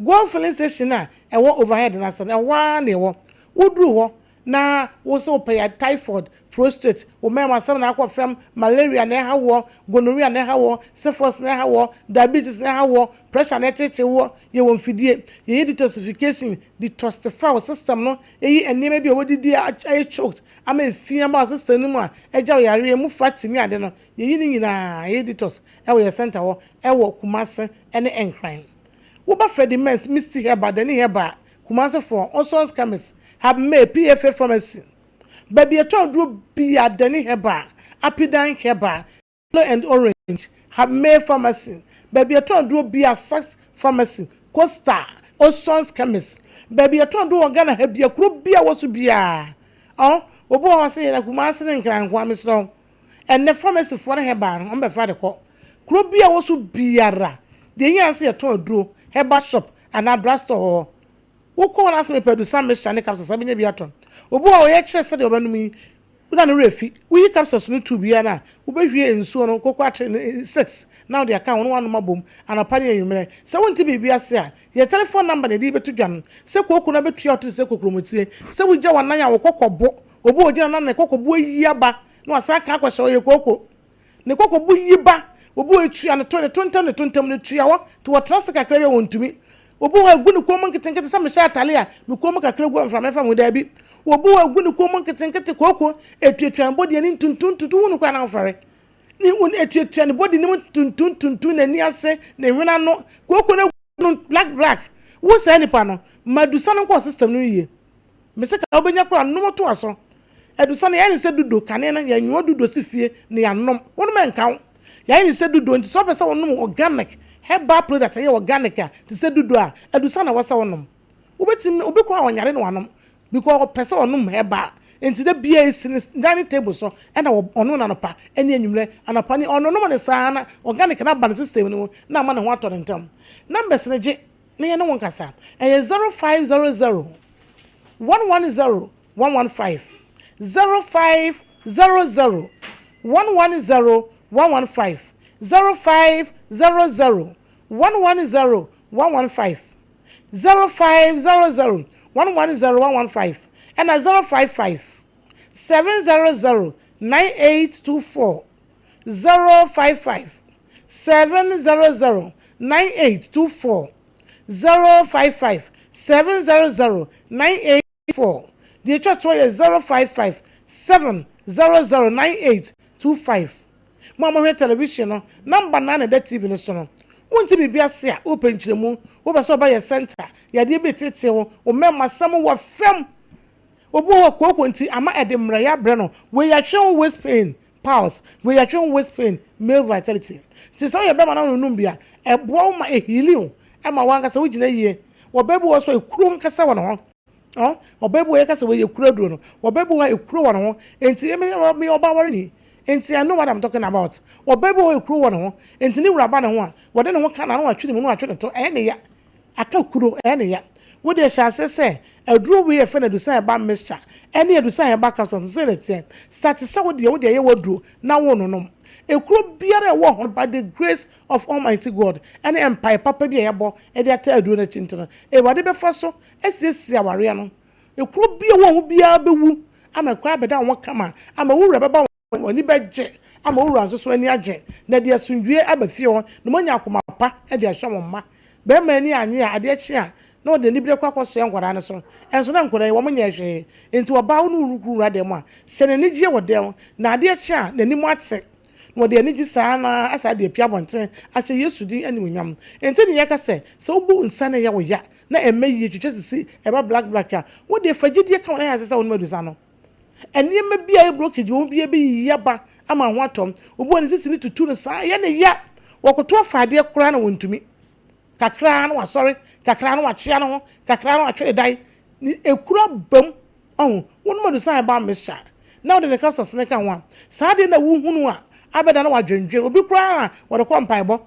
Goil filling station a ɛwɔ overhead no ase no, ɛhɔ ara na ɛwɔ. Woduru hɔ na wo sɛ wopɛ yɛ typhoid, prostrate, wo mmarima asɛm na akɔ fam, malaria na ɛha woɔ, gonorrhea na ɛha woɔ, syphilis na ɛha woɔ, diabetes na ɛha woɔ, pressure na ɛtete woɔ, yɛwɔ mfidie, yɛyɛ detoxification, detoxify wo system no, eyi nneɛma bi a wɔdidi a ayɛ choked ama efi aba wo system no mu a ɛgya wo yareɛ mu fatty ne ade no, yɛyi ne nyinaa, yɛyɛ detox wɔ yɛn center hɔ wɔ Kumasi ne Nkran. Woba Freddie Mens, Misty Herbal, Danny Herbal, Kumasi foɔ, Oson's Chemist, Habmay, PFA Pharmacy, baabi yɛtɔn aduro biara, Danny Herbal, Apidan Herbal, Yellow and Orange, Habmay Pharmacy, baabi yɛtɔn aduro biara, Saks Pharmacy, Coastal, Oson's Chemist, baabi yɛtɔn aduro wɔ Ghana ha biara, kuro biara wɔ so biara. Ɔn, obi wɔ hɔ sɛ yɛn Kumasi ne Nkran nko ara, mesrɛ wo. Ɛnnɛ pharmacy foɔ ne herbal no, wɔn bɛfa de kɔ. Kuro biara wɔ so biara, deɛ ehia ne sɛ yɛtɔn aduro, herbal shop anaa drug store wɔ hɔ. Wokɔ hɔ na sɛ mepɛ adusan mixture ne capsules a, wobɛnya bi atɔn. Obi wɔ hɔ a ɔyɛ kyerɛ sɛdeɛ ɔbɛnom yi, Wo na ne werɛ fi. Woyi capsules no tu biara a, wobɛhwie nsuo no koko atre no 6 na wode aka ho na woanom abom anɔpa ne anwummerɛ. Sɛ wonte biribi ase a, yɛn telephone number na yɛde bɛto dwa no. Sɛ kooko no abɛtua wo tiri sɛ kokuromotire, sɛ wogya w'anan a wo kɔkɔ bo, obi a ɔgyina nan na ne kɔkɔ bo ayi aba na wasan aka akɔhyɛ hɔ yɛ kooko. Ne kɔkɔbo yi ba, obi wɔ etua ne to, ne to ntam, ne to ntam, ne tua hɔ, nti wɔtra ase kakra bi a wɔntumi. Obi wɔ hɔ a egu ne kɔn mu nketenkete sɛ mehyɛ atare a me kɔn mu kakra gu a mframa mfa mu, daabi. Obi wɔ hɔ a egu ne kɔn mu nketenkete kooko, etuatua ne body ani ntuntum ntuntum, wohu no koraa na wofɛre. Ne etuatua ne body no mu ntuntum ntuntum, n'ani ase, ne hwene ano, kooko no egu no black black. Wo saa nipa no, ma dusa no nkɔ system no yie. Mese ka wobɛnya koraa nom toa so. Adusa no yɛayɛ no sɛ dudo, kane no yɛnwoa dudo si fie na yɛanom. Wonom a ɛnka wo. Yɛayɛ no sɛ dudo nti sɛ wopɛ sɛ wonom organic herbal product a ɛyɛ organic a te sɛ dudo a, adusa na ɛwɔ sɛ wonom. Wobɛtumi, obi koraa ɔnyare na wanom because ɔpɛ sɛ ɔnom herbal nti da biara ɛsi ne dining table so ɛna ɔnom no anɔpa ɛne anwummerɛ, anɔpa ne ɔnonom no saa na organic no aba ne system no mu na ama ne ho atɔ no ntɛm. Numbers no gye na yɛne wo nkasa. Ɛyɛ 0500 110 115. 0500 110 115. 0500 110 115. 0500 110 115. Ɛna 055 700 9824 055 700 9824 055 700 98 4. Deɛ ɛtwa toɔ yɛ 055 700 9825. Mo a mohwɛ television no, number no ara na ɛda TV no so no. Wonte biribi ase a, wopɛ nkyerɛmu, wopɛ sɛ woba yɛn center, yadeɛ bi reteetee wo, wo mmɛmmasɛm wɔ fam. Obi wɔ hɔ a kooko nti ama ɛde mmerɛyɛ abrɛ no. Wei yɛtwe ho waist pain, piles. Wei yɛtwe ho waist pain, male vitality. Nti sɛ woyɛ bɛrima na wononom bi a, ɛboa wo ma ɛheali wo, ɛma wo ankasa wogyina yie. Ɔbaa bi wɔ hɔ nso a ekuro ankasa wɔ ne ho. Ɔ, ɔbaa bi wɔ hɔ yɛka sɛ wei yɛ kuro aduro no, ɔbaa bi wɔ hɔ a ekuro wɔ ne ho. Nti me, meyɛ ɔbaa wareni. Nti I know what I'm talking about. Ɔbaa bi wɔ hɔ a ekuro wɔ ne ho. Nti ne wura ba ne ho a, wɔde ne ho ka no a na watwe ne mu na watwe ne to. Ɛyɛ ne ya. Aka kuro, ɛyɛ ne ya. Wo deɛ hyɛ aseɛ sɛ aduro wei yɛfrɛ no adusan herbal mixture ɛne adusan herbal capsules no sei na ɛteɛ. Start sɛ wo deɛ wode ɛyɛ w'aduro na wo nonom. Ekuro biara a ɛwɔ hɔ no by the grace of Almighty God ɛne mpaeɛ papa bi a yɛabɔ de ata aduro no akyi nti no Awurade bɛfa so asiesie awareɛ no. Ekuro bi a ɛwɔ ho biara bɛwu ama kwan abɛda wo ho kama ama wo wura bɛba wo Wɔn ani bɛgye ama wo wura nso so ani agye, na ɛde asomdwoeɛ aba fie hɔ, na moanya akoma pa de ahwɛ mo mma. Barima ani annye a, adeɛ kye a, na ɔde anibereɛ kɔ akɔsoɛ nkwadaa no so. Nso na nkwadaa yi, wɔnyɛɛ hwee. Enti ɔbaa wo ne wo kunu wura dan mu a, hyɛ no anigyeɛ wɔ dan mu, na adeɛ kye a, n'anim ate, na ɔde anigye saa no ara asan de apue abɔnten ahyɛ Yesu din animuonyam. Enti na yɛka sɛ, sɛ wobu nsa na ɛyɛ wo ya, na ɛmmɛ yie, twitwa sisi, ɛba black black a, wo deɛ fa gyidie ka wo nan ase sɛ wonom adusa no. Nneɛma bi a ɛyɛ blockage wɔ mu biara bɛyiyi aba ama ho atɔ. Obi wɔ ne sisi no tutu no saa, ɛyɛ ne ya. Wɔkoto afa adeɛ koraa na wɔntumi. Kakraa na wasɔre, kakraa na wakyea ne ho, kakraa na watwe ne dan. Ne ekuro aba mu. Ɔho, wonom adusan a ɛba mixture na wode ne capsules no ka ho a, saa adeɛ no a wohunu a abɛda na wadwendwen. Obi koraa na wɔde kɔ mpaebɔ.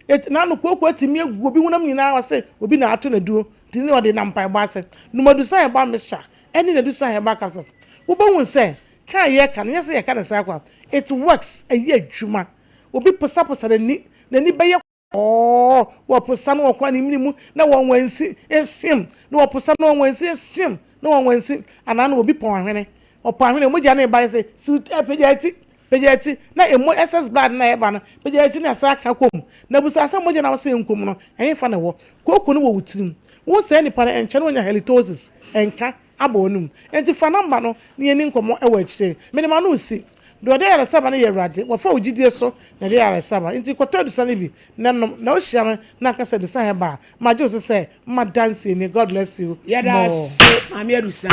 Et, n'ano kooko atumi agu obi honam nyinaa, ɔse obi na ato no aduro, nti ne ɔde nam mpaebɔ ase. Nom adusan a ɛba mixture ɛne n'adusan herbal capsules. Wobɛhu sɛ, ka a yɛreka no, nyɛ sɛ yɛka no saa kwa. It works, ɛyɛ adwuma. Obi posaposa n'ani, n'ani bɛyɛ kɔɔ, wɔposa no wɔkɔ ne mene mu na wɔnwansi, ehyeem, na wɔposa no wɔnwansi, ehyeem, na wɔnwansi. Anaa na obi pɔn ahwene, ɔpɔn ahwene, mogya no reba sɛ, siw, eh, pagya ti, pagya ti, na emo, excess blood no a ɛreba no, pagya ti na ɛsan aka kɔ mu. Na busa sɛ mogya no a wosɛ nkɔ mu no, ɛhefa na ɛwɔ? Kooko no wɔ wo tirim. Wo saa nipa no ɛnkyɛ na wanya halitosis, ɛnka, abɔ w'anum. Enti fa number no na yɛnni nkɔmmɔ wɔ akyire. Mede m'ano resi. Deɛ ɔde ayaresa ba no yɛ Awurade. Wɔfa wo gyidie so na ɛde ayaresa ba. Enti kɔtɔ adusa no bi na nom. Na wohyia me na anka sɛ adusa herbal a, magye wo so sɛ m'adanseɛ nie. God bless you Yɛda more. ase Maame Adusa.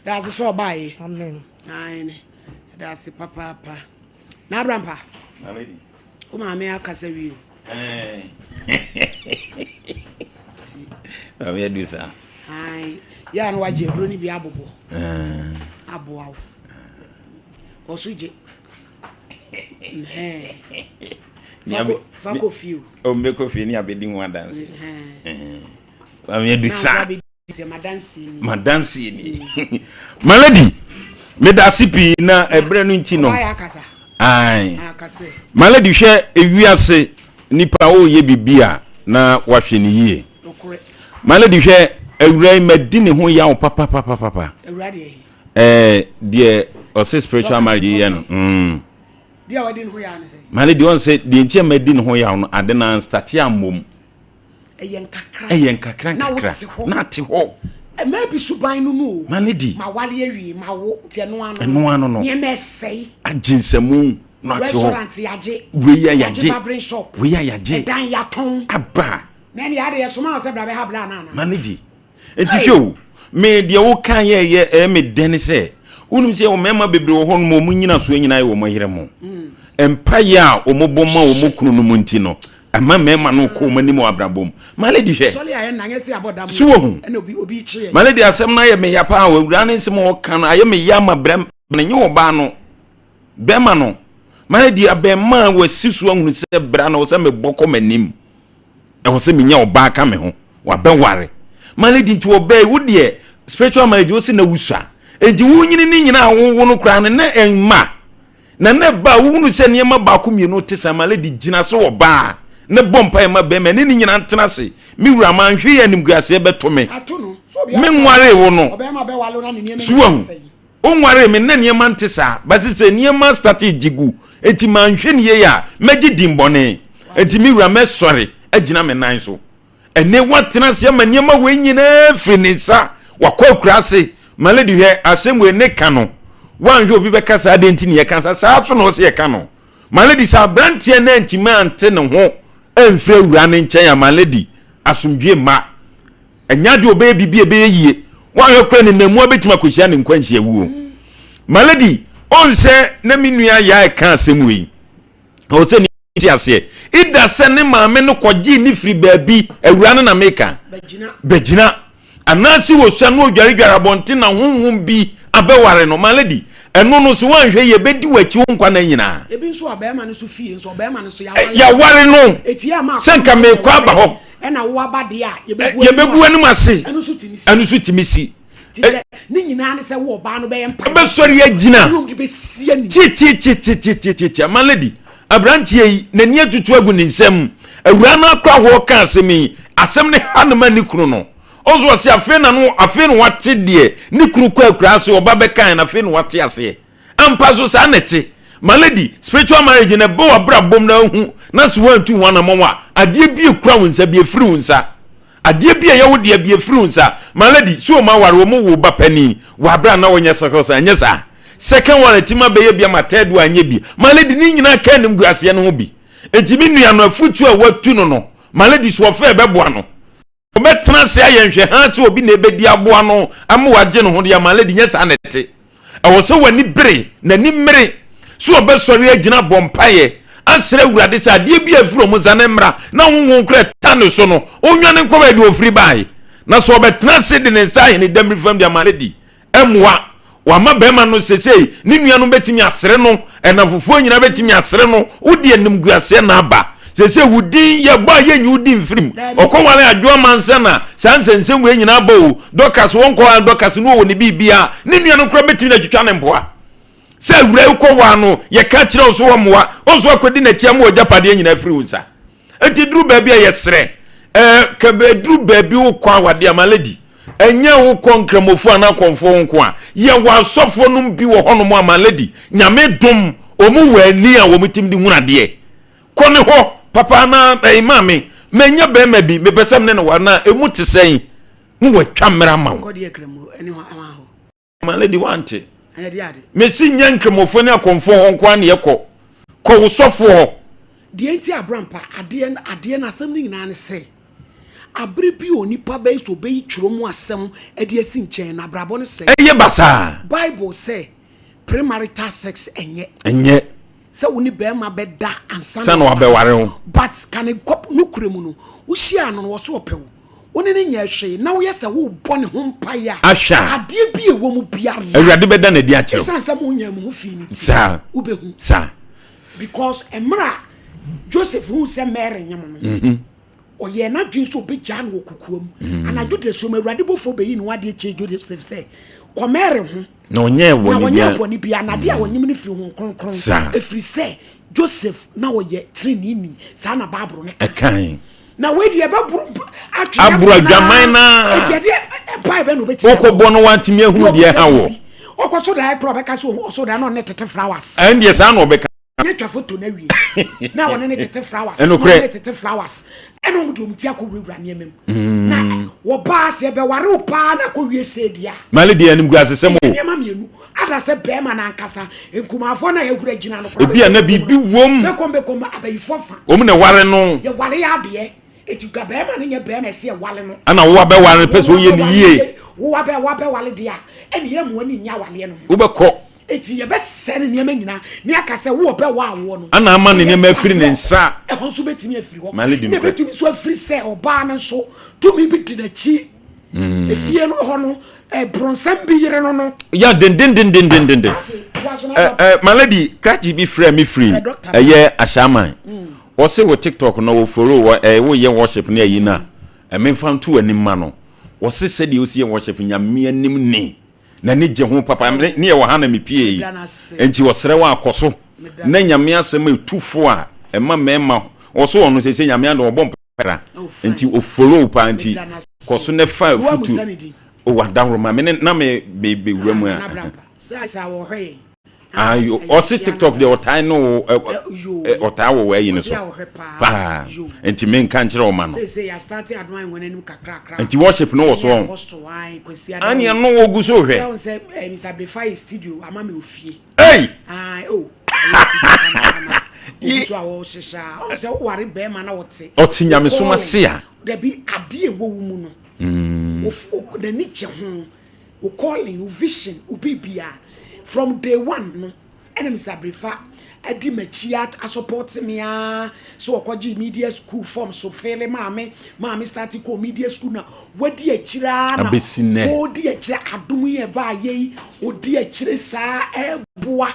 Yɛda ase sɛ ɔbaeɛ. Amen. Aane. Yɛda ase papaapa. Na Abrampa. My lady. Wo maame akasa wie o. Maame adu saa. Ayi, yɛ a na wagye aduro no bi abobɔ. Aboa wo. Kɔ so gye. Fa kɔ fie o. O mbɛkɔ fie ne abɛdi ho adanse. Maame adu saa. Madanseɛ ni. Malady, meda ase pii na ɛberɛ no nti no. Ae. Malady hwɛ ewiase nipa ɔreyɛ biribi a na wahwɛ ne yie. Malady hwɛ awura yi madi ne ho yaw papapapapa. Ɛɛ deɛ ɔsɛ spiritual marriage yɛ no. Mm. Malady ɔn sɛ deɛ nti a madi ne ho yaw no ade na anstate ammom. Ɛyɛ nkakra. Ɛyɛ nkakra nkakra. Na wote hɔ. Na ate hɔ. Mmaa bi suban no no o. Ma ne di. Ma wale awie, ma wo, nti ɛno ano. Ɛno ano no. Nneɛma ɛsɛe. Agye nsamu na ate hɔ. Restaurant yagye. Wei yɛ yagye. Yagye barbering shop. Wei yɛ yagye. Ɛdan yatɔn. Aba. Na ɛne ade yɛ soma sɛ bra bɛha bra na ana. Ma ne di. Nti hwɛ o, me deɛ woka yɛ yɛ ɛyɛ me dɛ ne sɛ, wonim sɛ mmarima bebree wɔ hɔ nom wɔn nyinasoɔ nyinaa yɛ wɔn yere mo. Mpaeɛ a wɔn bɔ ma wɔn kunu nom nti no, ɛma mmarima no kɔ wɔn anim wɔ abrabɔ mu. My lady hwɛ. So wɔ hu. My lady asɛm no ayɛ me ya paa o, awuraa ne nsɛm a ɔka no ayɛ me ya ma brɛ no nyɛ ɔbaa no. Bɛrima no. My lady abɛɛmaa wasi so ahunu sɛ bra na wɔ sɛ mebɔ kɔ m'anim. Ɛwɔ sɛ menya ɔbaa ka me ho. Wabɛware. My lady nti ɔbaa yi wo deɛ spiritual marriage wo se na wusua. Enti wonyini ne nyinaa wowo no koraa no na ɛmma. Na na ɛba a wohunu sɛ nneɛma baako mmienu te saa my lady gyina so ɔbaa. na bɔ mpaeɛ ma bɛrima ne ne nyinaa ntena ase. Me wura, manhwɛ yie a animguaseɛ bɛto me. Menwaree wo no. So wahu? Wonwaree me na nneɛma nte saa. But sɛ nneɛma starte gye gu, enti manhwɛ no yie a, mɛgye din bɔne. Enti me wura, mɛsɔre agyina me nan so. Ɛnne watena ase ama nneɛma wei nyinaa firi ne nsa. Wakɔ akuraase. My lady hwɛ, asɛm wei ne ka no, woanhwɛ obi bɛka saa adɛn nti na yɛka saa? Saa so na ɔsɛ yɛka no. My lady sɛ aberanteɛ no antumi ante ne ho amfiri awuraa no nkyɛn a, my lady, asomdwie mma. Ɛnyɛ adeɛ ɔbɛyɛ biribi a ɛbɛyɛ yie. Woanhwɛ koraa ne nnamu abɛtumi akɔhyia ne nkwanhyia wuo. My lady, ɔn sɛ na me nua yaa ɛka asɛm wei. Ɛwɔ sɛ ne ti aseɛ. Ida sɛ ne maame no kɔgyee ne firi baabi, awura no na meka. Bɛgyina. Anaase wɔsua na ɔdwaredware abɔnten na honhom bi abɛware no. My lady, ɛno no sɛ woanhwɛ yie ɛbɛdi w'akyi wo nkwa nna nyinaa. Ebi nso a bɛrima no so fie nso ɔbɛrima no so yɛaware Yɛaware no. Eti ama Sɛ nka meekɔ aba hɔ. Ɛna wo aba deɛ a yɛbɛgu Yɛbɛgu w'anim ase. Ɛno nso tumi si. Ɛno nso tumi si. Ti sɛ ne nyinaa ne sɛ wo ɔbaa no bɛyɛ mpaebɔ. Bɛsɔre agyina. Ɛne wɔn de bɛsi anim. Tiatiatiatiatiatia my lady, aberanteɛ yi n'ani atutu agu ne nsam. Awuraa no akora hɔ reka asɛm yi, asɛm no ha no ma ne kunu no. Ɔnso ɔse afei na no afei na wate deɛ ne kunu kɔ akuraa ase ɔba bɛkae no afei na wate aseɛ. Ampa so saa na ɛte. My lady, spiritual marriage na ɛbɔ w'abrabɔ mu na ahu na sɛ woantu ho anamɔn a, adeɛ bi ekura wo nsa bi efiri wo nsa. Adeɛ bi a ɛyɛ wo dea bi efiri wo nsa. My lady, sɛ wɔn aware wɔn wo ba panin wɔ abere a na wɔnyɛ sickle cell, ɛnyɛ saa? Second one atumi abɛyɛ bi ama third one anyɛ bi. My lady, ne nyinaa ka animguaseɛ no ho bi. Enti me nua no afutuo a watu no no, my lady, sɛ ɔfɛ ɛbɛboa no. Ɔbɛtena ase ayɛ nhwɛhaa sɛ obi na ebedi aboa no ama wagye ne ho de ama lady, nyɛ saa na ɛte. Ɛwɔ sɛ w'ani bere, n'ani mmere sɛ ɔbɛsɔre agyina abɔ mpaeɛ asrɛ Awurade sɛ adeɛ bi a ɛfiri wɔn nsa no mmra na honhom kora ɛta ne so no, ɔnnwane nkɔ baabi a ɔfiri baeɛ. Na sɛ ɔbɛtena ase de ne nsa ahene dɛm fam de ama lady, mmoa. Wama barima no sesei ne nuanom bɛtumi asere no, ɛnamfofoɔ nyinaa bɛtumi asere no, wode animguaseɛ na aba. Sesei wo din yɛbɔ a yɛnyi wo din mfiri mu. Ɔkɔware Adwo Amansa na saa nsɛnsɛm wei nyinaa ba o, Dorcas wɔnkɔware Dorcas no ɔwɔ ne biribiara, ne nuanom koraa bɛtumi de atwitwa ne mpoa. Sɛ awura yi kɔwaa no, yɛka kyerɛ wo so wɔmmoa, wo nso akɔdi n'akyi ama w'agyapadeɛ nyinaa afiri wo nsa. Enti duru baabi a yɛsrɛ, ɛɛ ka duru baabi wokɔ awadeɛ a, my lady, ɛnyɛ wokɔ nkramofoɔ anaa akɔmfoɔ wo nko a, yɛwɔ asɔfoɔ nom bi wɔ hɔnom a, my lady, Nyame dom, wɔn wɔ ani a wɔn tumi de hunu adeɛ. Kɔ ne hɔ, papa anaa ɛyi maame, manya bɛrima bi, mepɛ sɛ mene no ware na emu te sɛn? Ne watwa mmerɛ ama wo. My lady wante. Mesi nyɛ nkramofo ne akɔmfoɔ hɔ nko ara na yɛkɔ. Kɔ wo sɔfoɔ hɔ. Deɛ nti Abrampa adeɛ adeɛ no asɛm no nyinaa ne sɛ abere bi a onipa bɛyɛ sɛ ɔbɛyi twerɛ mu asɛm de asi nkyɛn no abrabɔ no sɛe. Ɛyɛ basaa. Bible sɛ premarital sex ɛnyɛ. Ɛnyɛ. Sɛ wo ne bɛrima bɛda ansa na wabɛware wo. But ka ne nokorɛ mu no wohyiaa no no ɔso ɔpɛ wo. Wo ne no nyɛɛ hwee na woyɛ sɛ worebɔ ne ho mpaeɛ a, Ahwɛ a. adeɛ bi a ɛwɔ mu biara. Awurade bɛda no adi akyerɛ wo. Ɛsiane sɛ monyɛɛ mo ho fii no nti, Saa. wobɛhu. Saa. Because mmerɛ a Joseph huu sɛ Mary nyem no, mm-hmm. ɔyɛɛ n'adwene sɛ ɔbɛgyaa no wɔ kokoam. Mm. Anadwo dasuom, Awurade bɔfoɔ bɛyi ne ho adeɛ kyerɛ Joseph sɛ, kɔ Mary ho. Na ɔnyɛɛ bɔne biara. Na ɔnyɛɛ bɔne biara. Na adeɛ a mm. ɔnyem no firi Honhom Kronkron. Ɛfiri sɛ Joseph na ɔyɛ treneeni. Saa na Bible no ka. Ɛkan. Na wei deɛ ɛbɛboro atwe aboro adwaman naa. Eti ɛdeɛ mpae bɛ na obetumi. Wokɔ bɔ no wantumi ahunu deɛ ɛha wɔ. Ɔkɔ so daeɛ korɔ ɔbɛka so ɔso daeɛ na ɔne tete flowers. Ɛn deɛ saa na ɔbɛka. Nyɛ twa foto na wie na ɔne ne tete flowers. Ɛnokorɛ. Na ɔne ne tete flowers ɛna wɔn de wɔn ti akɔ wurawura nneɛma mu. Mm. Na wɔbaa sɛ ɛbɛware wo paa na akɔ wie sɛ deɛ a. Mali deɛ animguasesɛm o. Nneɛma mmienu ada sɛ bɛrima no ankasa nkumafoɔ no a yɛhura gyina no koraa. Ebi a na biribi wom. Bɛkɔm bɛkɔm abayifoɔ fa. Wɔn na ɛware no. Yɛware yɛ adeɛ. Eti ka bɛrima no nyɛ bɛrima ɛsɛ yɛwale no. Ɛna wo abɛware no pɛ sɛ woyɛ no yie. Wo abɛ wabɛwale deɛ a ɛne yɛ mmoa ni nyɛ awaleɛ no ho. Wobɛkɔ. Eti yɛbɛsɛe ne nneɛma nyinaa ne aka sɛ wo ɔbɛ wɔ awoɔ no. Ɛna ama ne nneɛma afiri ne nsa. Ɛhɔ nso bɛtumi afiri hɔ. Na ɛbɛtumi nso afiri sɛ ɔbaa no nso tumi bi di n'akyi. Mm. Efie no hɔ no bronsam bi yere no no. Ya dendendendendenden. Ɛ ɛ my lady krakye bi frɛ mi firi ɛyɛ ahyɛaman. Wɔse wɔ TikTok no wɔ follow wɔ ɛ woyɛ worship ne ayi na ɛmenfa nto anim ma no. Wɔse sɛdeɛ wosi yɛ worship nyame anim ni. N'ani gye ho papa. Ne yɛ wɔ ha na mepie yi. Enti ɔsrɛ wo a kɔ so na Nyame asɛm a ɛtu fo a ɛma mmarima. Ɔso ɔno sese Nyame adom ɔbɔ mpae Oh, nti fine. o follow wo paa nti Meda no ase. kɔ so ne fa Wo afutuo. amusa ne din? O wadaworo ma me ne na me me me wura Ah, mu Nana a. Brampa. Sɛ sɛ wɔhwɛ yɛn. Ah, Ayo ɛyɛ ɔse hyia TikTok no deɛ da ɔtaa ne wo ɛ ɛ, yoo. ɛ ɔtaa wɔ w'ayi no Ɔse so a wɔhwɛ paa. paa Yoo. nti menka nkyerɛ wo ma no. Seesei yɛastarte adom ahengua no anim kakrakra. Nti worship no wɔ so Ɛne ɔn? Apostle ae, Kwasi Ane Adawo. ɛno ogu so hwɛ. Sɛ wohu sɛ eh, Mr. Brefa yɛ studio ama me ofie. Ei! Ae, oh, ɛyɛ studio kama kama. Ogu so a wɔhyehyɛ a. Ɔhu sɛ woware bɛrima na ɔte. Ɔte Wo nyamesom calling. ase a. Dabi, adeɛ a ɛwɔ wo mu no, wo f- wo- n'ani gye ho. Wo calling, wo vision, wo biribiara. From day one no, ɛna Mister Abrefa adi m'akyi asupporte me ara sɛ ɔkɔgye media school form so fele maa me, maa me starte kɔɔ media school na wadi akyire ara na Abɛsi nnɛ. ɔredi akyire adom yi a ɛbaayɛ yi, ɔdi akyire saa ɛreboa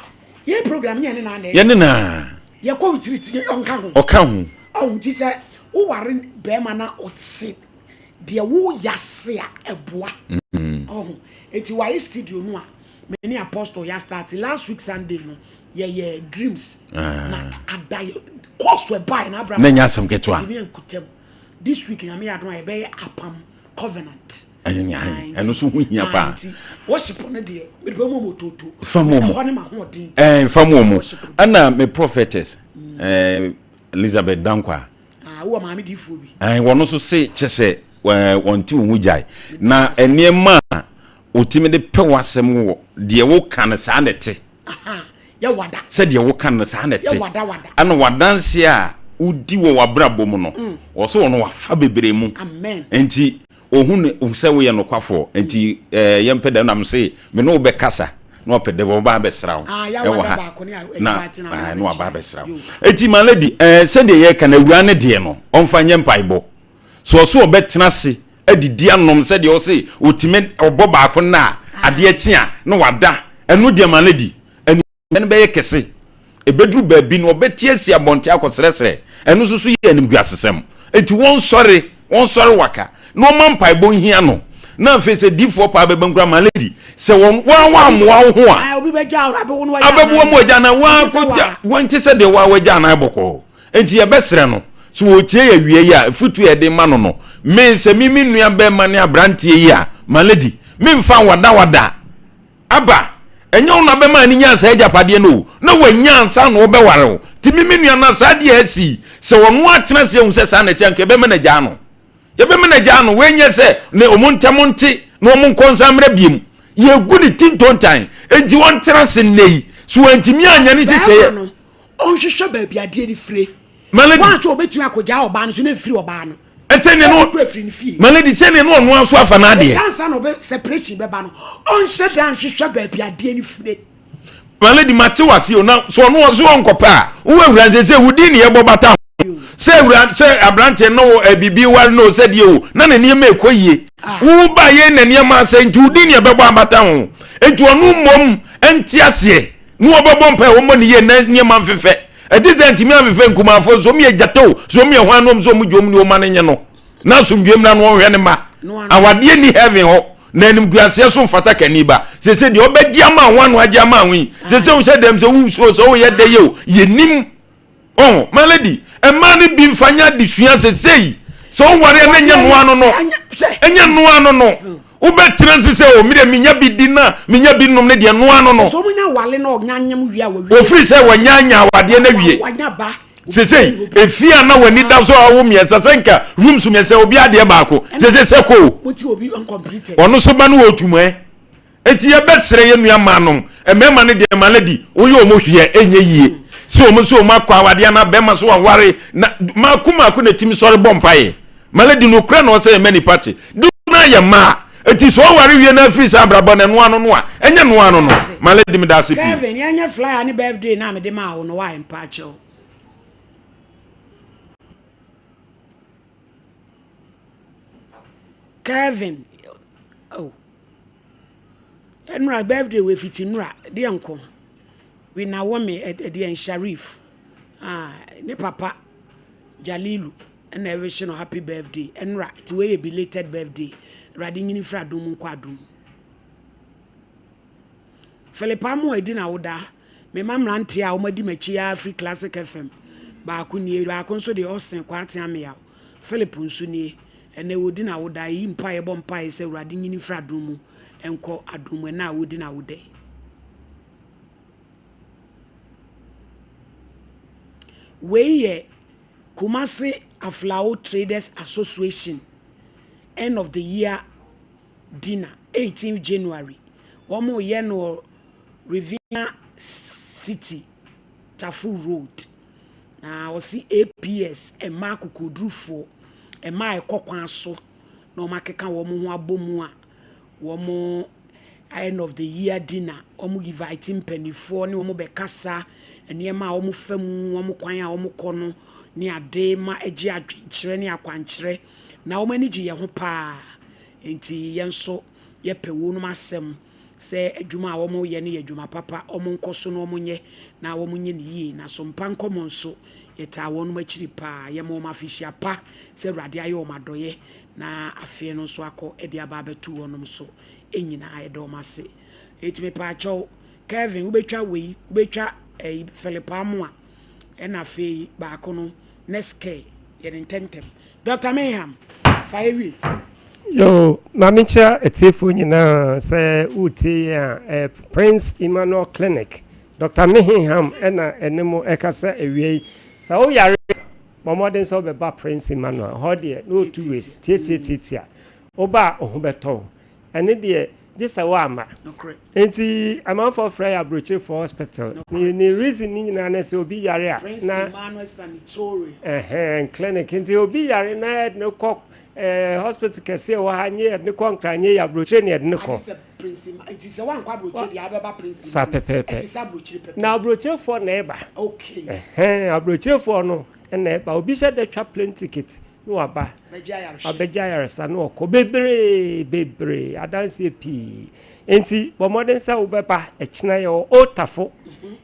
yɛn program nyɛ ne naa na ɛyɛ. Yɛne naa. Yɛkɔ retreat ɔnka ho. Ɔka ho. Ɔho nti sɛ woware bɛrima na ɔte deɛ woyɛ ase a ɛboa. Ɔho eti wayɛ studio no a me ne apostle yɛ start last week Sunday no yɛyɛ dreams na ada yɛ course ɛbaeɛ na Abraham Na ɛnyɛ asɛm ketewa. nti ne nkutam this week nyame yɛ adom a yɛbɛyɛ apam covenant. Ɛnyɛ ɛno nso ho hia paa. Nti worship no deɛ mede bɛmu ɔmo toto. Fa mu ɔmo. Ɛhɔ ne m'ahoɔden. Ɛɛ fa mu ɔmo. Worship no. Ɛna me prophetess ɛɛ Elizabeth Dankwa. Ah, wowɔ maame diifoɔ bi. Ɛn, wɔn nso se kyɛ sɛ wɔnte wo ho gyae. Na nneɛma a wɔtumi de pɛ w'asɛm wɔ deɛ woka no saa na ɛte. Yɛ wada. Sɛdeɛ woka no saa na ɛte. Yɛ wada wada. Ɛna w'adanseɛ a wodi wɔ w'abrabɔ mu no, mm. wɔ so wɔn wafa bebree mu. Amen. Nti Ohu no sɛ woyɛ nokwafoɔ, enti eh, yɛmpɛ dɛm na mese me ne wo bɛkasa na ɔpɛ dɛ wɔba abɛsra wo ɛwɔ ha na ah, na waba abɛsra wo. Enti my lady, eh, sɛdeɛ yɛka no awuraa no deɛ no ɔmfa nyɛ mpaebɔ. So ɔso ɔbɛtena ase adidi anom sɛdeɛ ɔse ɔtumi ɔbɔ baako nna a adeɛ kye a na wada, ɛno deɛ my lady, Ɛno bɛyɛ kɛse. Ɛbɛduru baabi no, wɔbɛte asi abɔnten akɔsrɛsrɛ. Ɛno nso so yɛ animguasesɛm. Enti wɔnsɔre, wɔnsɔre waka, na wɔma mpaebɔ nhia no. Na afei sɛ diifoɔ paa bɛba nkura ma lady, sɛ wɔn wɔn wɔammoa wo ho a, abɛboa mu agya na wɔakɔgya wɔn te sɛ deɛ wɔagya anan bɔkɔɔ. Enti yɛbɛsrɛ no, sɛ ɔretie yɛ awia yi a, afutuo a yɛde ma no no, me sɛ me me nua bɛrima ne aberanteɛ yi a, ma lady, memfa nwadawada Aba, ɛnyɛ wo na bɛmaa no nyaa saa agyapadeɛ no o, na wanya ansa na ɔbɛware wo. Nti me me nua na saa adeɛ a asi yi, sɛ ɔno atena ase ahu sɛ saa na ɛte a, nka yɛbɛma no agyaa no. Yɛbɛma no agyaa no, wei nyɛ sɛ ne wɔn ntam nte na wɔn nkɔ nsan mmerɛ biem. Yɛgu ne ti ntontan, enti ɔntena ase nnɛ yi. So wantumi anyɛ ne nhyehyɛeɛ. Bɛrima no, ɔnhwehwɛ baabi adeɛ no fire. Malady. Woanhwɛ a ɔbɛtumi akɔgyaa ɔbaa no so na ɛmfiri ɔbaa no. Sɛdeɛ no Ɔkura firi ne fie. Malady sɛdeɛ no ɔno nso afa n'adeɛ. Eti ansa na ɔbɛ separation bɛba no, ɔnhyɛ da nhwehwɛ baabi adeɛ no fire. Malady mate wase o na so ɔno ɔso ɔnkɔpɛ a wowɔ awura nsɛ sɛ wodi ne yɛbɔ bata ho sɛ awura sɛ aberanteɛ no wɔ biribi ware no sɛ deɛ o na ne nneɛma ɛkɔ yie wo ba yɛ na nneɛma asɛ nti wodi ne yɛbɛbɔ abata ho nti ɔno mmom nte aseɛ na wɔbɛbɔ mpae wɔmmɔ ne yie na nneɛma mfefɛ ɛte sɛ ntumi amfefɛ nkumafoɔ nso wɔn yɛ gyata o so wɔn yɛ hwan nom so wɔn gye wɔn ni wɔn ma no nye no na asomdwe mmra no wɔnhwɛ ne ma awadeɛ ni heaven hɔ na animguaseɛ so mfata kani ba sese deɛ ɔbɛgye ama ho ano agye ama ho yi sese wo hyɛ dɛm sɛ wosuro sɛ woyɛ dɛ yɛ o yɛnim Ɔho, my lady, mmaa no bi nfa nyɛ adesua sesei. Sɛ woware a na ɛnyɛ noa no no. Ɛnyɛ noa no no. Wobɛtena nse sɛ o medeɛ menya bi di na menya bi nom ne deɛ noa no no. Ofiri sɛ wanya anya awadeɛ no awie. Sesei, efie a na w'ani da so a wo mmiɛnsa sɛ nka rooms mmiɛnsa obi adeɛ baako. Sesei sɛ kɔ o. Ɔno so ba no wɔ otum ɛ. Enti yɛbɛsrɛ yɛn nua maanom, mmarima no deɛ ma lady woyɛ wɔn hwee ɛnyɛ yie. Sɛ wɔn nso wɔn akɔ awadeɛ anaa bɛrima nso waware na maako maako na ɛtumi sɔre bɔ mpaeɛ. Ma lady nokorɛ na ɔsɛ yɛma nipa te. Dodoɔ no ara yɛ mmaa. Enti sɛ ɔware wie na afiri saa abrabɔ no ɛno ano no a, ɛnyɛ no ano no. Ma lady meda ase pii. Kevin, yɛnyɛ flyer ne birthday no a mede maa wo no why mpaakyɛw. Kevin, oh. Nnora birthday wei fiti nnora deɛ nko we na wɔ me ɛdeɛn Sharif ah ne papa Jalilu ɛna ɛwehye no happy birthday nnora ti wei yɛ belated birthday Awurade nyini mfiri adom mu nkɔ adom mu Philip Amoah edi na woda me ma mmeranteɛ a wɔadi m'akyi ara firi Classic FM. Baako nie, baako nso deɛ Austin Kwarteng Ameyaw. Philip nso nie. Ɛnnɛ wɔdi n'awoda. Yɛyi mpaeɛ bɔ mpaeɛ sɛ Awurade nyini mfiri adom mu nkɔ adom mu ɛnnɛ a wɔdi n'awoda yi. Wei yɛ Kumasi Aflao Traders Association end of the year dinner, 18th January. Wɔreyɛ no wɔ Rivina City, Tafo Road. Na wɔse APS mmaa akokoɔdurufoɔ, mmaa a ɛkɔ kwan so na wɔakeka wɔn ho abɔ mu a wɔn end of the year dinner, wɔn invite mpaninfoɔ ne wɔn bɛkasa, nneɛma a wɔn fa mu, wɔn kwan a wɔn kɔ no ne ade ma ɛgye adwenkyerɛ ne akwankyerɛ. Na wɔn ani gye yɛn ho paa. Nti yɛn nso yɛpɛ wɔnom asɛm sɛ adwuma a wɔyɛ no yɛ adwuma papa, wɔn nkɔ so na wɔn nyɛ na wɔn nyɛ no yie. Na so mpa nkɔmɔ nso yɛtaa wɔnom akyiri paa. Yɛma wɔn afehyia pa sɛ Awurade ayɛ wɔn adɔeɛ na afeɛ no nso akɔ de aba abɛto wɔnom so nyinaa. Yɛda wɔn ase. Enti mepaakyɛw, Kelvin wobɛtwa wei, wobɛtwa ɛyi Philip Amoah, ɛna afei baako no Nurse Care, yɛ no ntɛntɛm. Doctor Mayham, fa yɛ wie. Yoo, ma menkyerɛ atiefoɔ nyinaa sɛ woretie yɛn a, ɛyɛ Prince Emmanuel Clinic. Doctor Mayham ɛna ɛne mo ɛkasa awia yi. Sɛ woyare a, bɔ mmɔden sɛ wobɛba Prince Emmanuel. Hɔ deɛ, no two ways, tiatiatiatia. Woba a, wo ho bɛtɔ wo. Ɛno deɛ, gye sɛ woamma. Nti amanfoɔ frɛ yɛ aburokyerefoɔ hospital. Ne ne reason ne nyinaa ne sɛ obi yare a Prince na Emmanuel Sanatorium. Ɛhɛn, clinic. Nti obi yare na yɛde no kɔ eh, hospital kɛseɛ wɔ ha, nye yɛde no kɔ Nkran, nye yɛ aburokyire ne yɛde no Agye kɔ. sɛ Prince Emma, nti sɛ woankɔ aburokyire deɛ abɛba Prince Saa Emmanuel. pɛpɛɛpɛ. Ɛte sɛ aburokyire pɛpɛɛpɛ. Na aburokyerefoɔ na ɛba. Okay. Ɛhɛn, aburokyerefoɔ no na ɛba. Obi hyɛ da twa plane ticket na waba Bɛgye ayarehwɛ. Wabɛgye ayaresa na ɔkɔ. Bebree, bebree, adanseɛ pii. Enti bɔ mmɔden sɛ wobɛba ɛkyena. Yɛwɔ Old Tafo,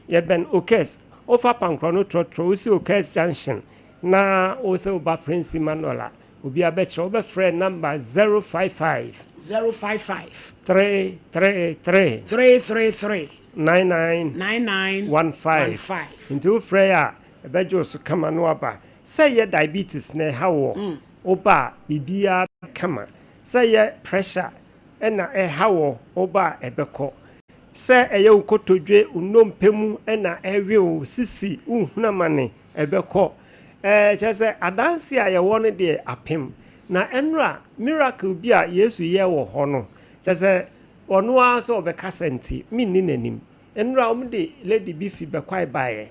yɛbɛn Okes. Wofa Pankorɔ no trɔtrɔ, wosi Okes Junction na wo sɛ woba Prince Emmanuel a, obiara bɛkyerɛ wo. Wobɛfrɛ number 055. 055. 333. 333. 99. 99. 15. 15. Nti wofrɛ yɛ a, ɛbɛgye wo so kama na woaba. Sɛ ɛyɛ diabetes na ɛha woɔ, woba a biribiara bɛyɛ kama. Sɛ ɛyɛ pressure na ɛha woɔ, woba a ɛbɛkɔ. Sɛ ɛyɛ wo kotodwe, wo nnompe mu na ɛwe wo, sisi, wonhunu amane, ɛbɛkɔ. Ɛɛ kyerɛ sɛ adanseɛ a yɛwɔ no deɛ apem. Na ɛnora miracle bi a Yesu yɛɛ wɔ hɔ no, kyerɛ sɛ ɔno ara sɛ ɔbɛkasa nti, menni n'anim. Nnora wɔn de lady bi fi Bɛkwae baeɛ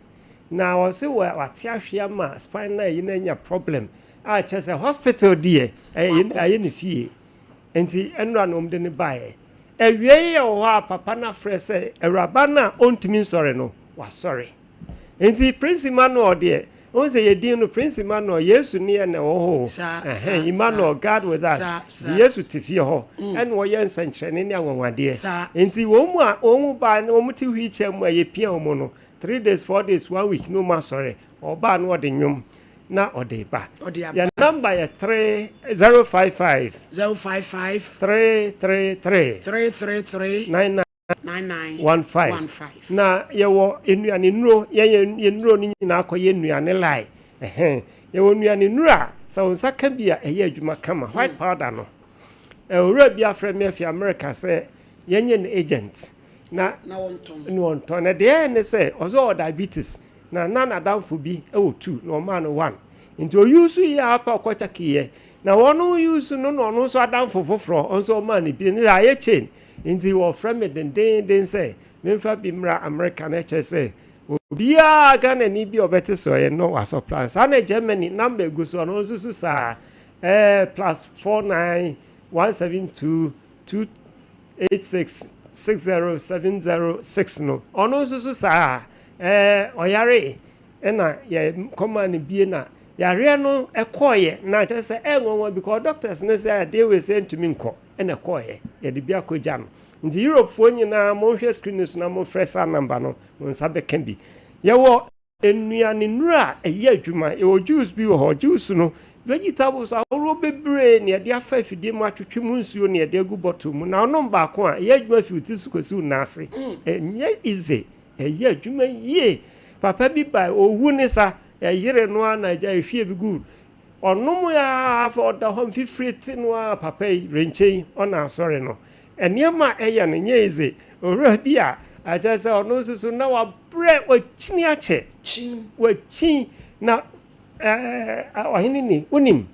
na ɔse wate ahwe ama spinal ayi no anya problem a kyerɛ sɛ hospital deɛ ɛyɛ ayɛ ne fie nti nnora na wɔn de no baeɛ. Awiei yɛ wɔ hɔ a papa no afrɛ sɛ awuraba no a ɔntumi nsɔre no wasɔre. Nti Prince Emmanuel deɛ wohu sɛ yɛ din no Prince Emmanuel Yesu ne yɛn na ɛwɔ hɔ o Saa, ɛhɛn saa, Emmanuel saa, God with us saa, nti saa. Yesu te fie hɔ ɛna ɔyɛ nsɛnkyerɛnne ne anwanwadeɛ Saa. nti wɔn mu a wɔn mu baa ne wɔn te wheelchair mu a yɛpia wɔn no 3 days, 4 days, one week na wɔn asɔre. Ɔbaa na ɔde nnwom na ɔde ba. Ɔde aba. Yɛn number yɛ 3055 055 333 333 99 99 15. 15. Na yɛwɔ nnuane nnuro, yɛn yɛn nnuro no nyinaa kɔyɛ nnuane line. Ɛhɛn, yɛwɔ nnuane nnuro a sɛ wo nsa ka bi a ɛyɛ adwuma kama. White powder no, owura bi afrɛ me afi America sɛ yɛnyɛ no agent na Na wɔntɔn. Na ɔntɔn. Na deɛ ɛyɛ ne sɛ ɔsɛ ɔwɔ diabetes na n'adamfo bi wɔ two na ɔmaa no one, nti ɔuse yi a apa ɔkɔ Turkey na wɔn use no na ɔno nso adamfo foforɔ nso ɔmaa no bi ne ayɛ chain, nti wɔfrɛ me dendenden sɛ memfa bi mmra America. Na ɛkyerɛ sɛ obiara Ghanani bi a ɔbɛte sɛ ɔyɛ no wasɔplan saa. Na Germany number egu so, ɔno nso so saa, +49 172 286 60706 no, ɔno nso so saa. Ɔyare ɛna yɛ kɔma no bie na yareɛ no ɛkɔɔyɛ na kyerɛ sɛ ɛnwanwa because doctors no sɛ adeɛ wei sɛ ntumi nkɔ, ɛna ɛkɔɔyɛ, yɛde bi akɔgya no. Nti Europefoɔ nyinaa monhwɛ screen no so na momfrɛ saa number no, mo nsa bɛka bi. Yɛwɔ nnuane nnuro a ɛyɛ adwuma. Yɛwɔ juice bi wɔ hɔ. Juice no, vegetables ahorow bebree na yɛde afa afidie mu atwitwi mu nsuo na yɛde agu bottle mu, na ɔnom baako a ɛyɛ adwuma fi wo ti so kɔsi wo nan ase. Ɛnyɛ easy, ɛyɛ adwuma yie. Papa bi ba owu ne sa. Yɛyere no ara na agya yɛhwie bi gu. Ɔnom ara afei ɔda hɔ mfifire te no ara papa yi Renkyɛ yi ɔna asɔre no. Nneɛma a ɛyɛ no nyɛ easy. Owura bi a kyerɛ sɛ ɔno nso so na wabrɛ, wakyini akyɛ. Wakyin na ɛɛ ɔhene ni, wonim.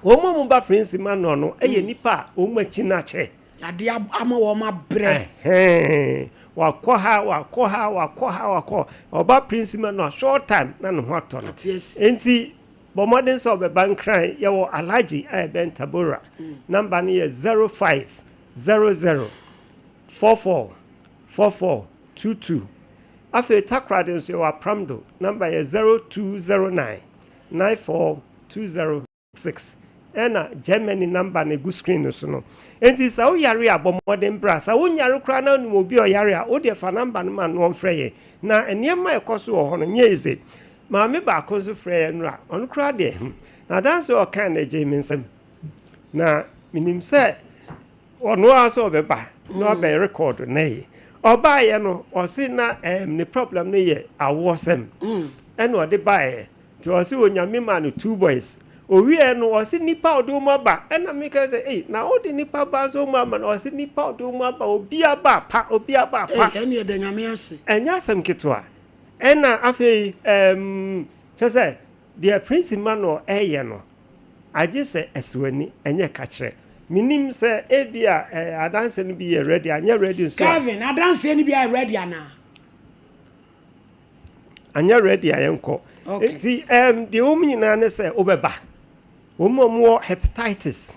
Wɔn a wɔba Prince Emmanuel no yɛ nnipa a wɔn akyi no akyɛ. Yadeɛ ama wɔn abrɛ. Ɛhɛn, wakɔ ha, wakɔ ha, wakɔ ha, wakɔ. Ɔba Prince Emmanuel short time na ne ho atɔ no. Nti bɔ mmɔden sɛ ɔbɛba Nkran. Yɛwɔ Alhaji a ɛbɛn Tabora. Number no yɛ 0500 44 44 22. Afei Takoradi nso yɛwɔ Apramdo. Number yɛ 0209 94 20. 6 ɛna Germany number no egu screen no so no. Enti sɛ wo yare a bɔ mmɔden bra. Sɛ wo nyare koraa na wonim obi a ɔyare a, wo deɛ fa number no ma no ɔmfrɛ yɛn. Na nneɛma a ɛkɔ so wɔ hɔ no nyɛ easy. Maame baako nso frɛɛ yɛn nnora, ɔno koraa deɛ hmm, n'adanse a ɔkae no egyee me nsam. Na menim sɛ Ɔno ara sɛ ɔbɛba na wabɛ record nnɛ yi. Ɔbaeɛ no ɔse na ɛɛm ne problem no yɛ awoɔsɛm ɛna ɔde baeɛ nti ɔse Onyame maa no two boys. Owieɛ no ɔse nipa a ɔde wɔn aba ɛna meka sɛ ei na wode nipa ba nso wɔn ama no ɔse nipa a ɔde wɔn aba obiara ba pa obiara ba pa. Ei ɛne yɛda Nyame ase. Ɛnyɛ asɛm ketewa. Ɛna afei ɛɛm kyerɛ sɛ deɛ Prince Emmanuel ɛɛyɛ no Agye sɛ ɛsɔ ani, ɛnyɛ kakyerɛ. Menim sɛ ebia eh, adanseɛ no bi yɛ ready, anyɛ ready nso a. Kelvin, adanseɛ no bi ayɛ ready anaa? Anyɛ ready a yɛnkɔ. Okay. Nti um, deɛ wɔn nyinaa ne sɛ wobɛba. Wɔn a wɔwɔ hepatitis,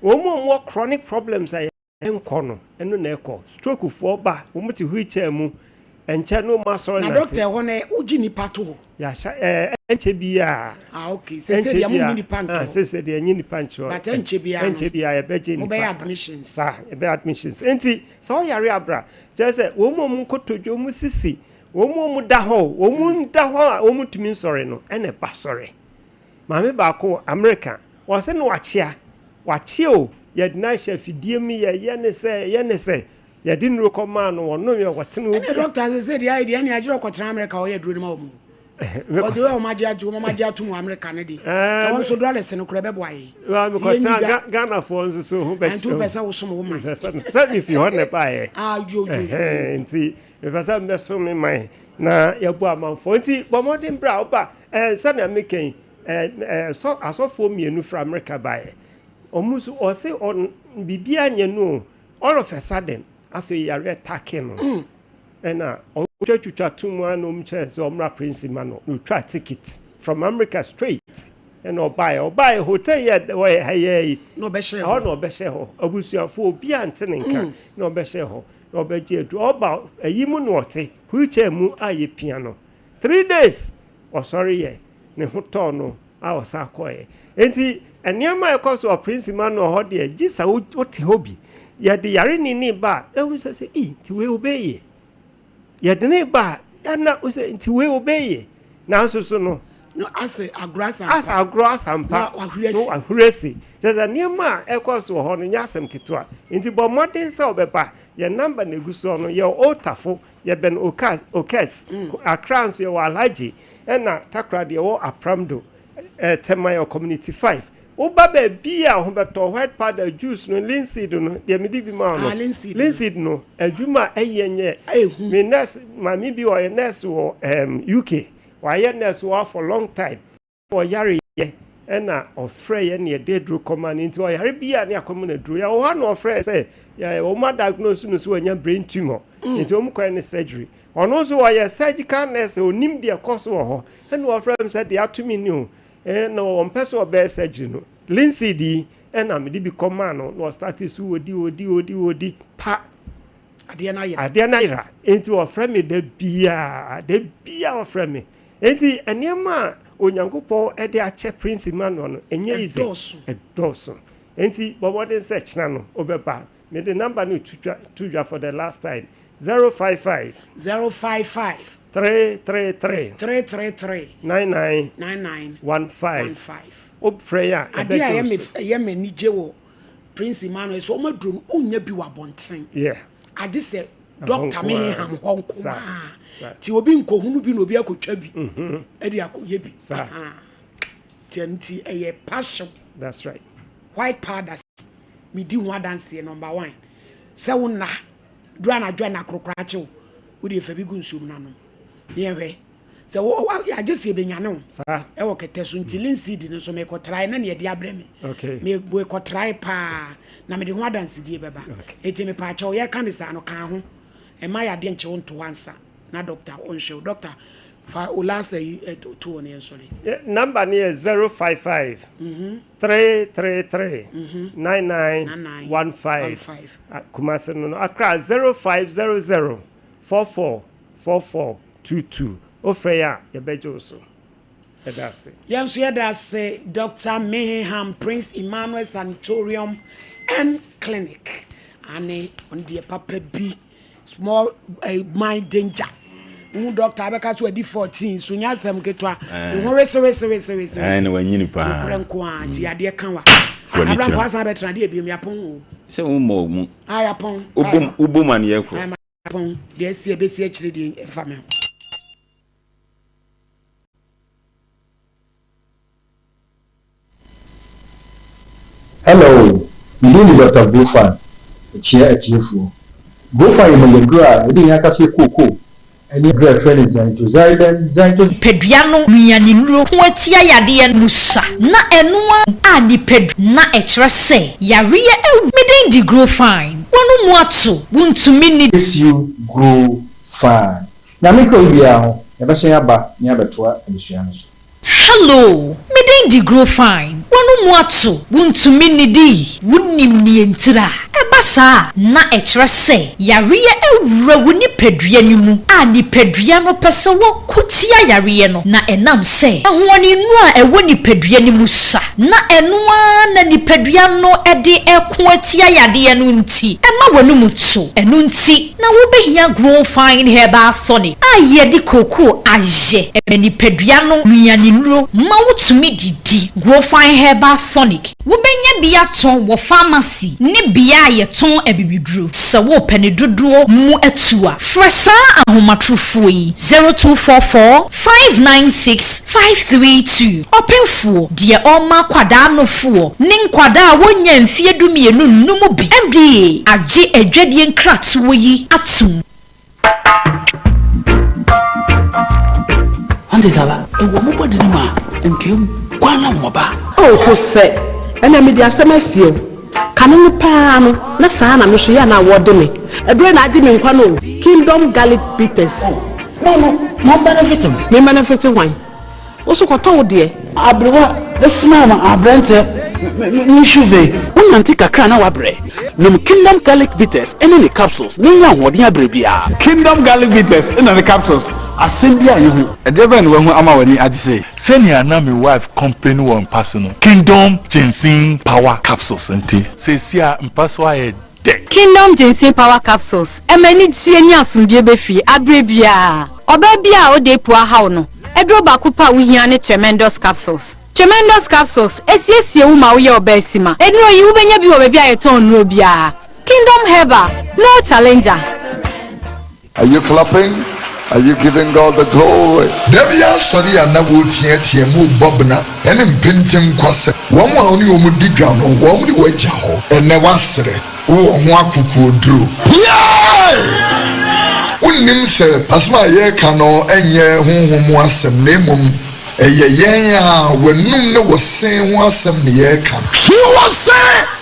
wɔn a wɔwɔ chronic problems a Ɛnkɔ no, ɛno na ɛkɔ. Stroke foɔ ba, wɔn te wheel chair mu, ɛnkyɛ na wɔn asɔre Na nante. doctor ɛhɔ no wogye nipa to hɔ? Yɛahyɛ ɛɛ ɛnkyɛ biara. Ah okay, sese deɛ mo nyi nipa nto ah, hɔ. Sese deɛ nyi nipa nkyerɛ hɔ. But ɛnkyɛ biara no. Ɛnkyɛ biara yɛbɛgye nipa. Mobɛyɛ admissions. Saa, yɛbɛyɛ admissions. Nti sɛ ɔyare abra, kyerɛ sɛ wɔn a wɔn nkotodwe, wɔn sisi, wɔn a wɔn da hɔ, wɔn da hɔ a wɔn ntumi nsɔre no, ɛna ɛba sɔre. Maame baako wɔ Amerika, ɔse na wakyea, wakyea o, yɛde no ahyɛ afidie mu, yɛyɛ ne sɛ, yɛyɛ ne sɛ, yɛde nnuro kɔ maa no, ɔnom yɛ, ɔtene Ɛne dɔkta sɛ sɛ deɛ ayɛ deɛ ɛne agyerɛ ɔkɔtena Amerika ɔyɛ aduro no ma wɔn o. Ɔte wɛ wɔn agye ato wɔn agye ato mu Amerika no deɛ. Ɛwɔ nso dollars no korɛ bɛboa yɛn. Mekɔtena Ghanafoɔ nso so ho bɛkyerɛ. Ɛnti wopɛ sɛ wosom wo man. Sɛ mefi hɔ na ɛbaeɛ. Ah, yo, yo, yo. Nti mepɛ sɛ mebɛsom me man na yɛboa amanfoɔ. Nti bɔ mmɔden bra woba. Ɛɛ, sɛnea meka yi, ɛɛ, ɛɛ, sɔ, asɔfoɔ mmienu firi Amerika baeɛ. Wɔn nso, ɔse ɔn, biribiara nyɛ no o. All of a sudden, afei yareɛ attacke no. Ɛna ɔtwatwitwa to mu ara na wɔn kyerɛ sɛ ɔmmra Prince ma no. Na ɔtwaa ticket from America straight. Ɛna ɔbaeɛ. Ɔbaeɛ, hotel yi a ɛwɔ ha yi ara yi, Na ɔbɛhyɛɛ ɛhɔ hɔ. na ɔbɛhyɛɛ hɔ. Abusuafoɔ, obiara nte ne nka. Na ɔbɛhyɛɛ hɔ. Na ɔbɛgye aduro. Ɔba, ayi mu na ɔte, wheelchair mu a yɛpia no. Three days ɔsɔre yɛ ne ho tɔɔ no a ɔsan kɔeɛ. Enti nneɛma a ɛkɔ so wɔ Prince Emmanuel hɔ deɛ gye sɛ wote hɔ bi. Yɛde yareni no ba a na wohu sɛ sɛ ei nti wei ɔbɛyɛ. Yɛde no ba a na wo sɛ nti wei ɔbɛyɛ. Nanso so no No asɛ agorɔ asampa. Asɛ agorɔ asampa. Na wahuri asi. Na wahuri asi. Kyerɛ sɛ nneɛma a ɛkɔ so wɔ hɔ no nyɛ asɛm ketewa. Enti bɔ mmɔden sɛ wobɛba. Yɛn namba na ɛgu soɔ no. Yɛwɔ Old Tafo Yɛbɛn Okas, Okes, Accra nso yɛwɔ Alhaji, ɛna Takoradi yɛwɔ Apramdo, eh, Tema yɛwɔ Community 5. Woba baabi a wo ho bɛtɔ wo, white powder, juice no, linseed no, deɛ mede bi ma wo no, Ah, linseed no. linseed no, adwuma a ɛyɛ nyɛ. Ɛhu. Me nurse, maame bi ɔyɛ nurse wɔ um, UK, wayɛ nurse wɔ hɔ for long time. Ɔyareɛ ɛna ɔfrɛ yɛ na yɛde aduro kɔma no nti ɔyare bi a ne akɔma no aduro yɛwɔ hɔ a na ɔfrɛ sɛ wɔn adiagnose no sɛ wanya brain tumor mm. nti wɔn kɔɛ ne surgery ɔno nso ɔyɛ surgical nurse onim deɛ ɛkɔ so wɔ hɔ ɛna ɔfrɛ m sɛ deɛ ato mi ni o na wɔn pɛ sɛ ɔbɛyɛ surgery no linseed yi ɛna mede bi kɔmaa no na ɔstarte so wɔdi wɔdi wɔdi wɔdi pa adeɛ no ayera adeɛ no ayera nti ɔfrɛ me da biara da biara ɔfrɛ me Enti nneɛma a Onyankopɔn de akyɛ Prince Emmanuel no, ɛnyɛ easy. Ɛdɔɔso. Ɛdɔɔso. Enti bɔ mmɔden sɛ kyena no wobɛba. Mede number no to dwa to dwa for the last time. 055. 055. 333. 333. 99. 99. 15. 15. Wofrɛ yɛn a, Adeɛ a yɛbɛgye ɛyɛ wo me so. ɛyɛ me anigye wɔ Prince Emmanuel sɛ wɔn aduro no wonnya bi wɔ abɔnten. Yeah. Agye sɛ. Dɔkta me heham hɔ nko ara. Nti obi nkɔhunu bi na obi akɔtwa bi ɛde akɔyɛ bi. Nti ɛno nti ɛyɛ passion. That's right. White powder medi ho adanseɛ number one. Sɛ wo nna duru anadwo a na korokora akye wo, wo deɛ fa bi gu nsuom na nom. Ne yɛhwɛ. Sɛ wo wa agye sɛ yɛbɛnyane wo ɛwɔ kɛtɛ so nti linseed no nso mekɔtrae na neɛ ɛde abrɛ me. Okay. Me mekɔtrae paa na mede ho adansedie bɛba. Enti mepaakyɛw yɛka ne saa no ka ho. Ɛma yadeɛ nkye wo nto hɔ ansa na doctor ɔnhwɛ wo. Doctor fa wo last ayi to hɔ na yɛnsɔre. Number no yɛ 055 333 9915 Kumasi no no Accra 0500 44 44 22 Wofrɛ yɛn a yɛbɛgye wo so. Yɛda ase. Yɛn nso yɛda ase Doctor Meheham Prince Emmanuel Sanatorium and Clinic ane ɔno deɛ papa bi small eh, mind danger wohu doctor abɛka so adi 14 so nyɛ asɛm ketewa ne ho wese wese wese wese ɛn na wanyini paa nokorɛ nko a nti adeɛ ka wa abra nkɔ asan bɛtena adeɛ biom yɛapɔn o sɛ wommɔ mu ah yɛapɔn wobom aneɛ korɔ yɛapɔn deɛ asi ɛbɛsi akyire deɛ ɛfa me ho. Hello, me din de Dɔkta Grofan, mekyea atiefoɔ. Grofan yɛ mogyaduro a yɛde yɛn ankasa kookoo ne aduro a yɛfrɛ no Xanthoxylum xantho. Nipadua no nnuanennuro ko atia yadeɛ no mu sua na ɛno ara a nipadua na ɛkyerɛ sɛ yareɛ awu. Me din de Grofan, w'ano mu ato, wontumi nni. Bless you grow fine. Nyame nka obiara ho, yɛbɛsan aba na yɛabɛtoa adesua no so. Hello, me din de Grow Fine, w'ano mu ato, wontumi nnidi, wonim nea ntira a ɛba saa a, na ɛkyerɛ sɛ yareɛ awura wo nipadua no mu a nipadua no pɛ sɛ wɔko tia yareɛ no, na ɛnam sɛ ahoɔdennuro a ɛwɔ nipadua no mu sua, na ɛno ara na nipadua no de reko atia yadeɛ no nti, ɛma w'anomu to, ɛno nti. Na wobehia Grow Fine Herbal Tonic a yɛde cocoa ayɛ. Ɛma nipadua no nnuanennuro ma wotumi didi. Grow Fine Herbal Tonic, wobenya bi atɔ wɔ pharmacy ne bea a yɛtɔn abibiduro. Sɛ worepɛ ne dodoɔ mu atu a, frɛ saa ahomatorofoɔ yi, 0244 596 532. Ɔpemfoɔ, deɛ ɔrema akwadaa nofoɔ ne nkwadaa a wɔnnya mfeɛ dumienu nnom bi. FDA agye adwadie nkratoɔ yi atom. Ɔnte saa ba? Ewɔ mo bɔde no mu a, nka eguan na wɔba. Oh Kosɛ, ɛnɛ mede asɛm asie wo. Kane no paa no, na saa na me nso yɛ a na wɔde me. Ɛberɛ na agye me nkwa no o. Kingdom Garlic Bitters. Oh, no no, ma ɔmbenefit me. Me mbenefit hwan? Wo so kɔtɔ wo deɛ. Aberewa smile ma aberanteɛ me nsuve. Wonante kakra a na woabrɛ. Nom Kingdom Garlic Bitters ne ne capsules na nya ahoɔden abrɛ biara. Kingdom Garlic Bitters na ne capsules, asɛm biara nni ho. Ɛdeɛ bɛn na wahu ama w'ani agye sei? Sɛnea na me wife complain wɔ mpa so no, Kingdom Ginseng Power Capsules nti, seesei a mpa so ayɛ dɛ. Kingdom Ginseng Power Capsules ɛma anigyeɛ ne asomdwoeɛ ba fie aberɛ biara. Ɔbaa biara a ɔda apu ahaw no, aduro baako pɛ a wohia ne Tremendous Capsules. Tremendous Capsules ɛsiesie wo ma woyɛ ɔbaa sima. Nnuro yi wobɛnya bi wɔ baabi a yɛtɔn nnuro biara. Kingdom Herbal, no challenger. Are you clapping? Are you giving God the glory? Da bi asɔre a na wɔreteatea mu rebɔ bena ne mpentenkwa sɛ, Wɔn a wo ne wɔn di dwa no, wɔn de wo agya hɔ. Ɛnnɛ woasrɛ, wowɔ ho akokoɔduro. Piae! Wonnim sɛ asɛm a yɛreka no nyɛ honhom mu asɛm, na mmom ɛyɛ yɛn a w'anom ne wo se ho asɛm na yɛreka no. Twi wo se!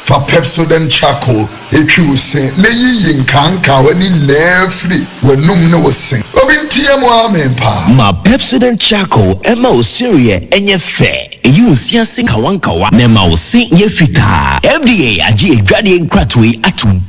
Fa Pepsodent Charcoal Twi wo se na yiyi nkaankawa no nyinaa firi w'anum ne wo se. Obi nteɛ mu amen paa. Ma Pepsodent Charcoal mma wo sereɛ nyɛ fɛ, ɛyi wo se ase nkawankawa na ɛma wo se yɛ fitaa. FDA agye adwadeɛ nkratoɔ yi atom.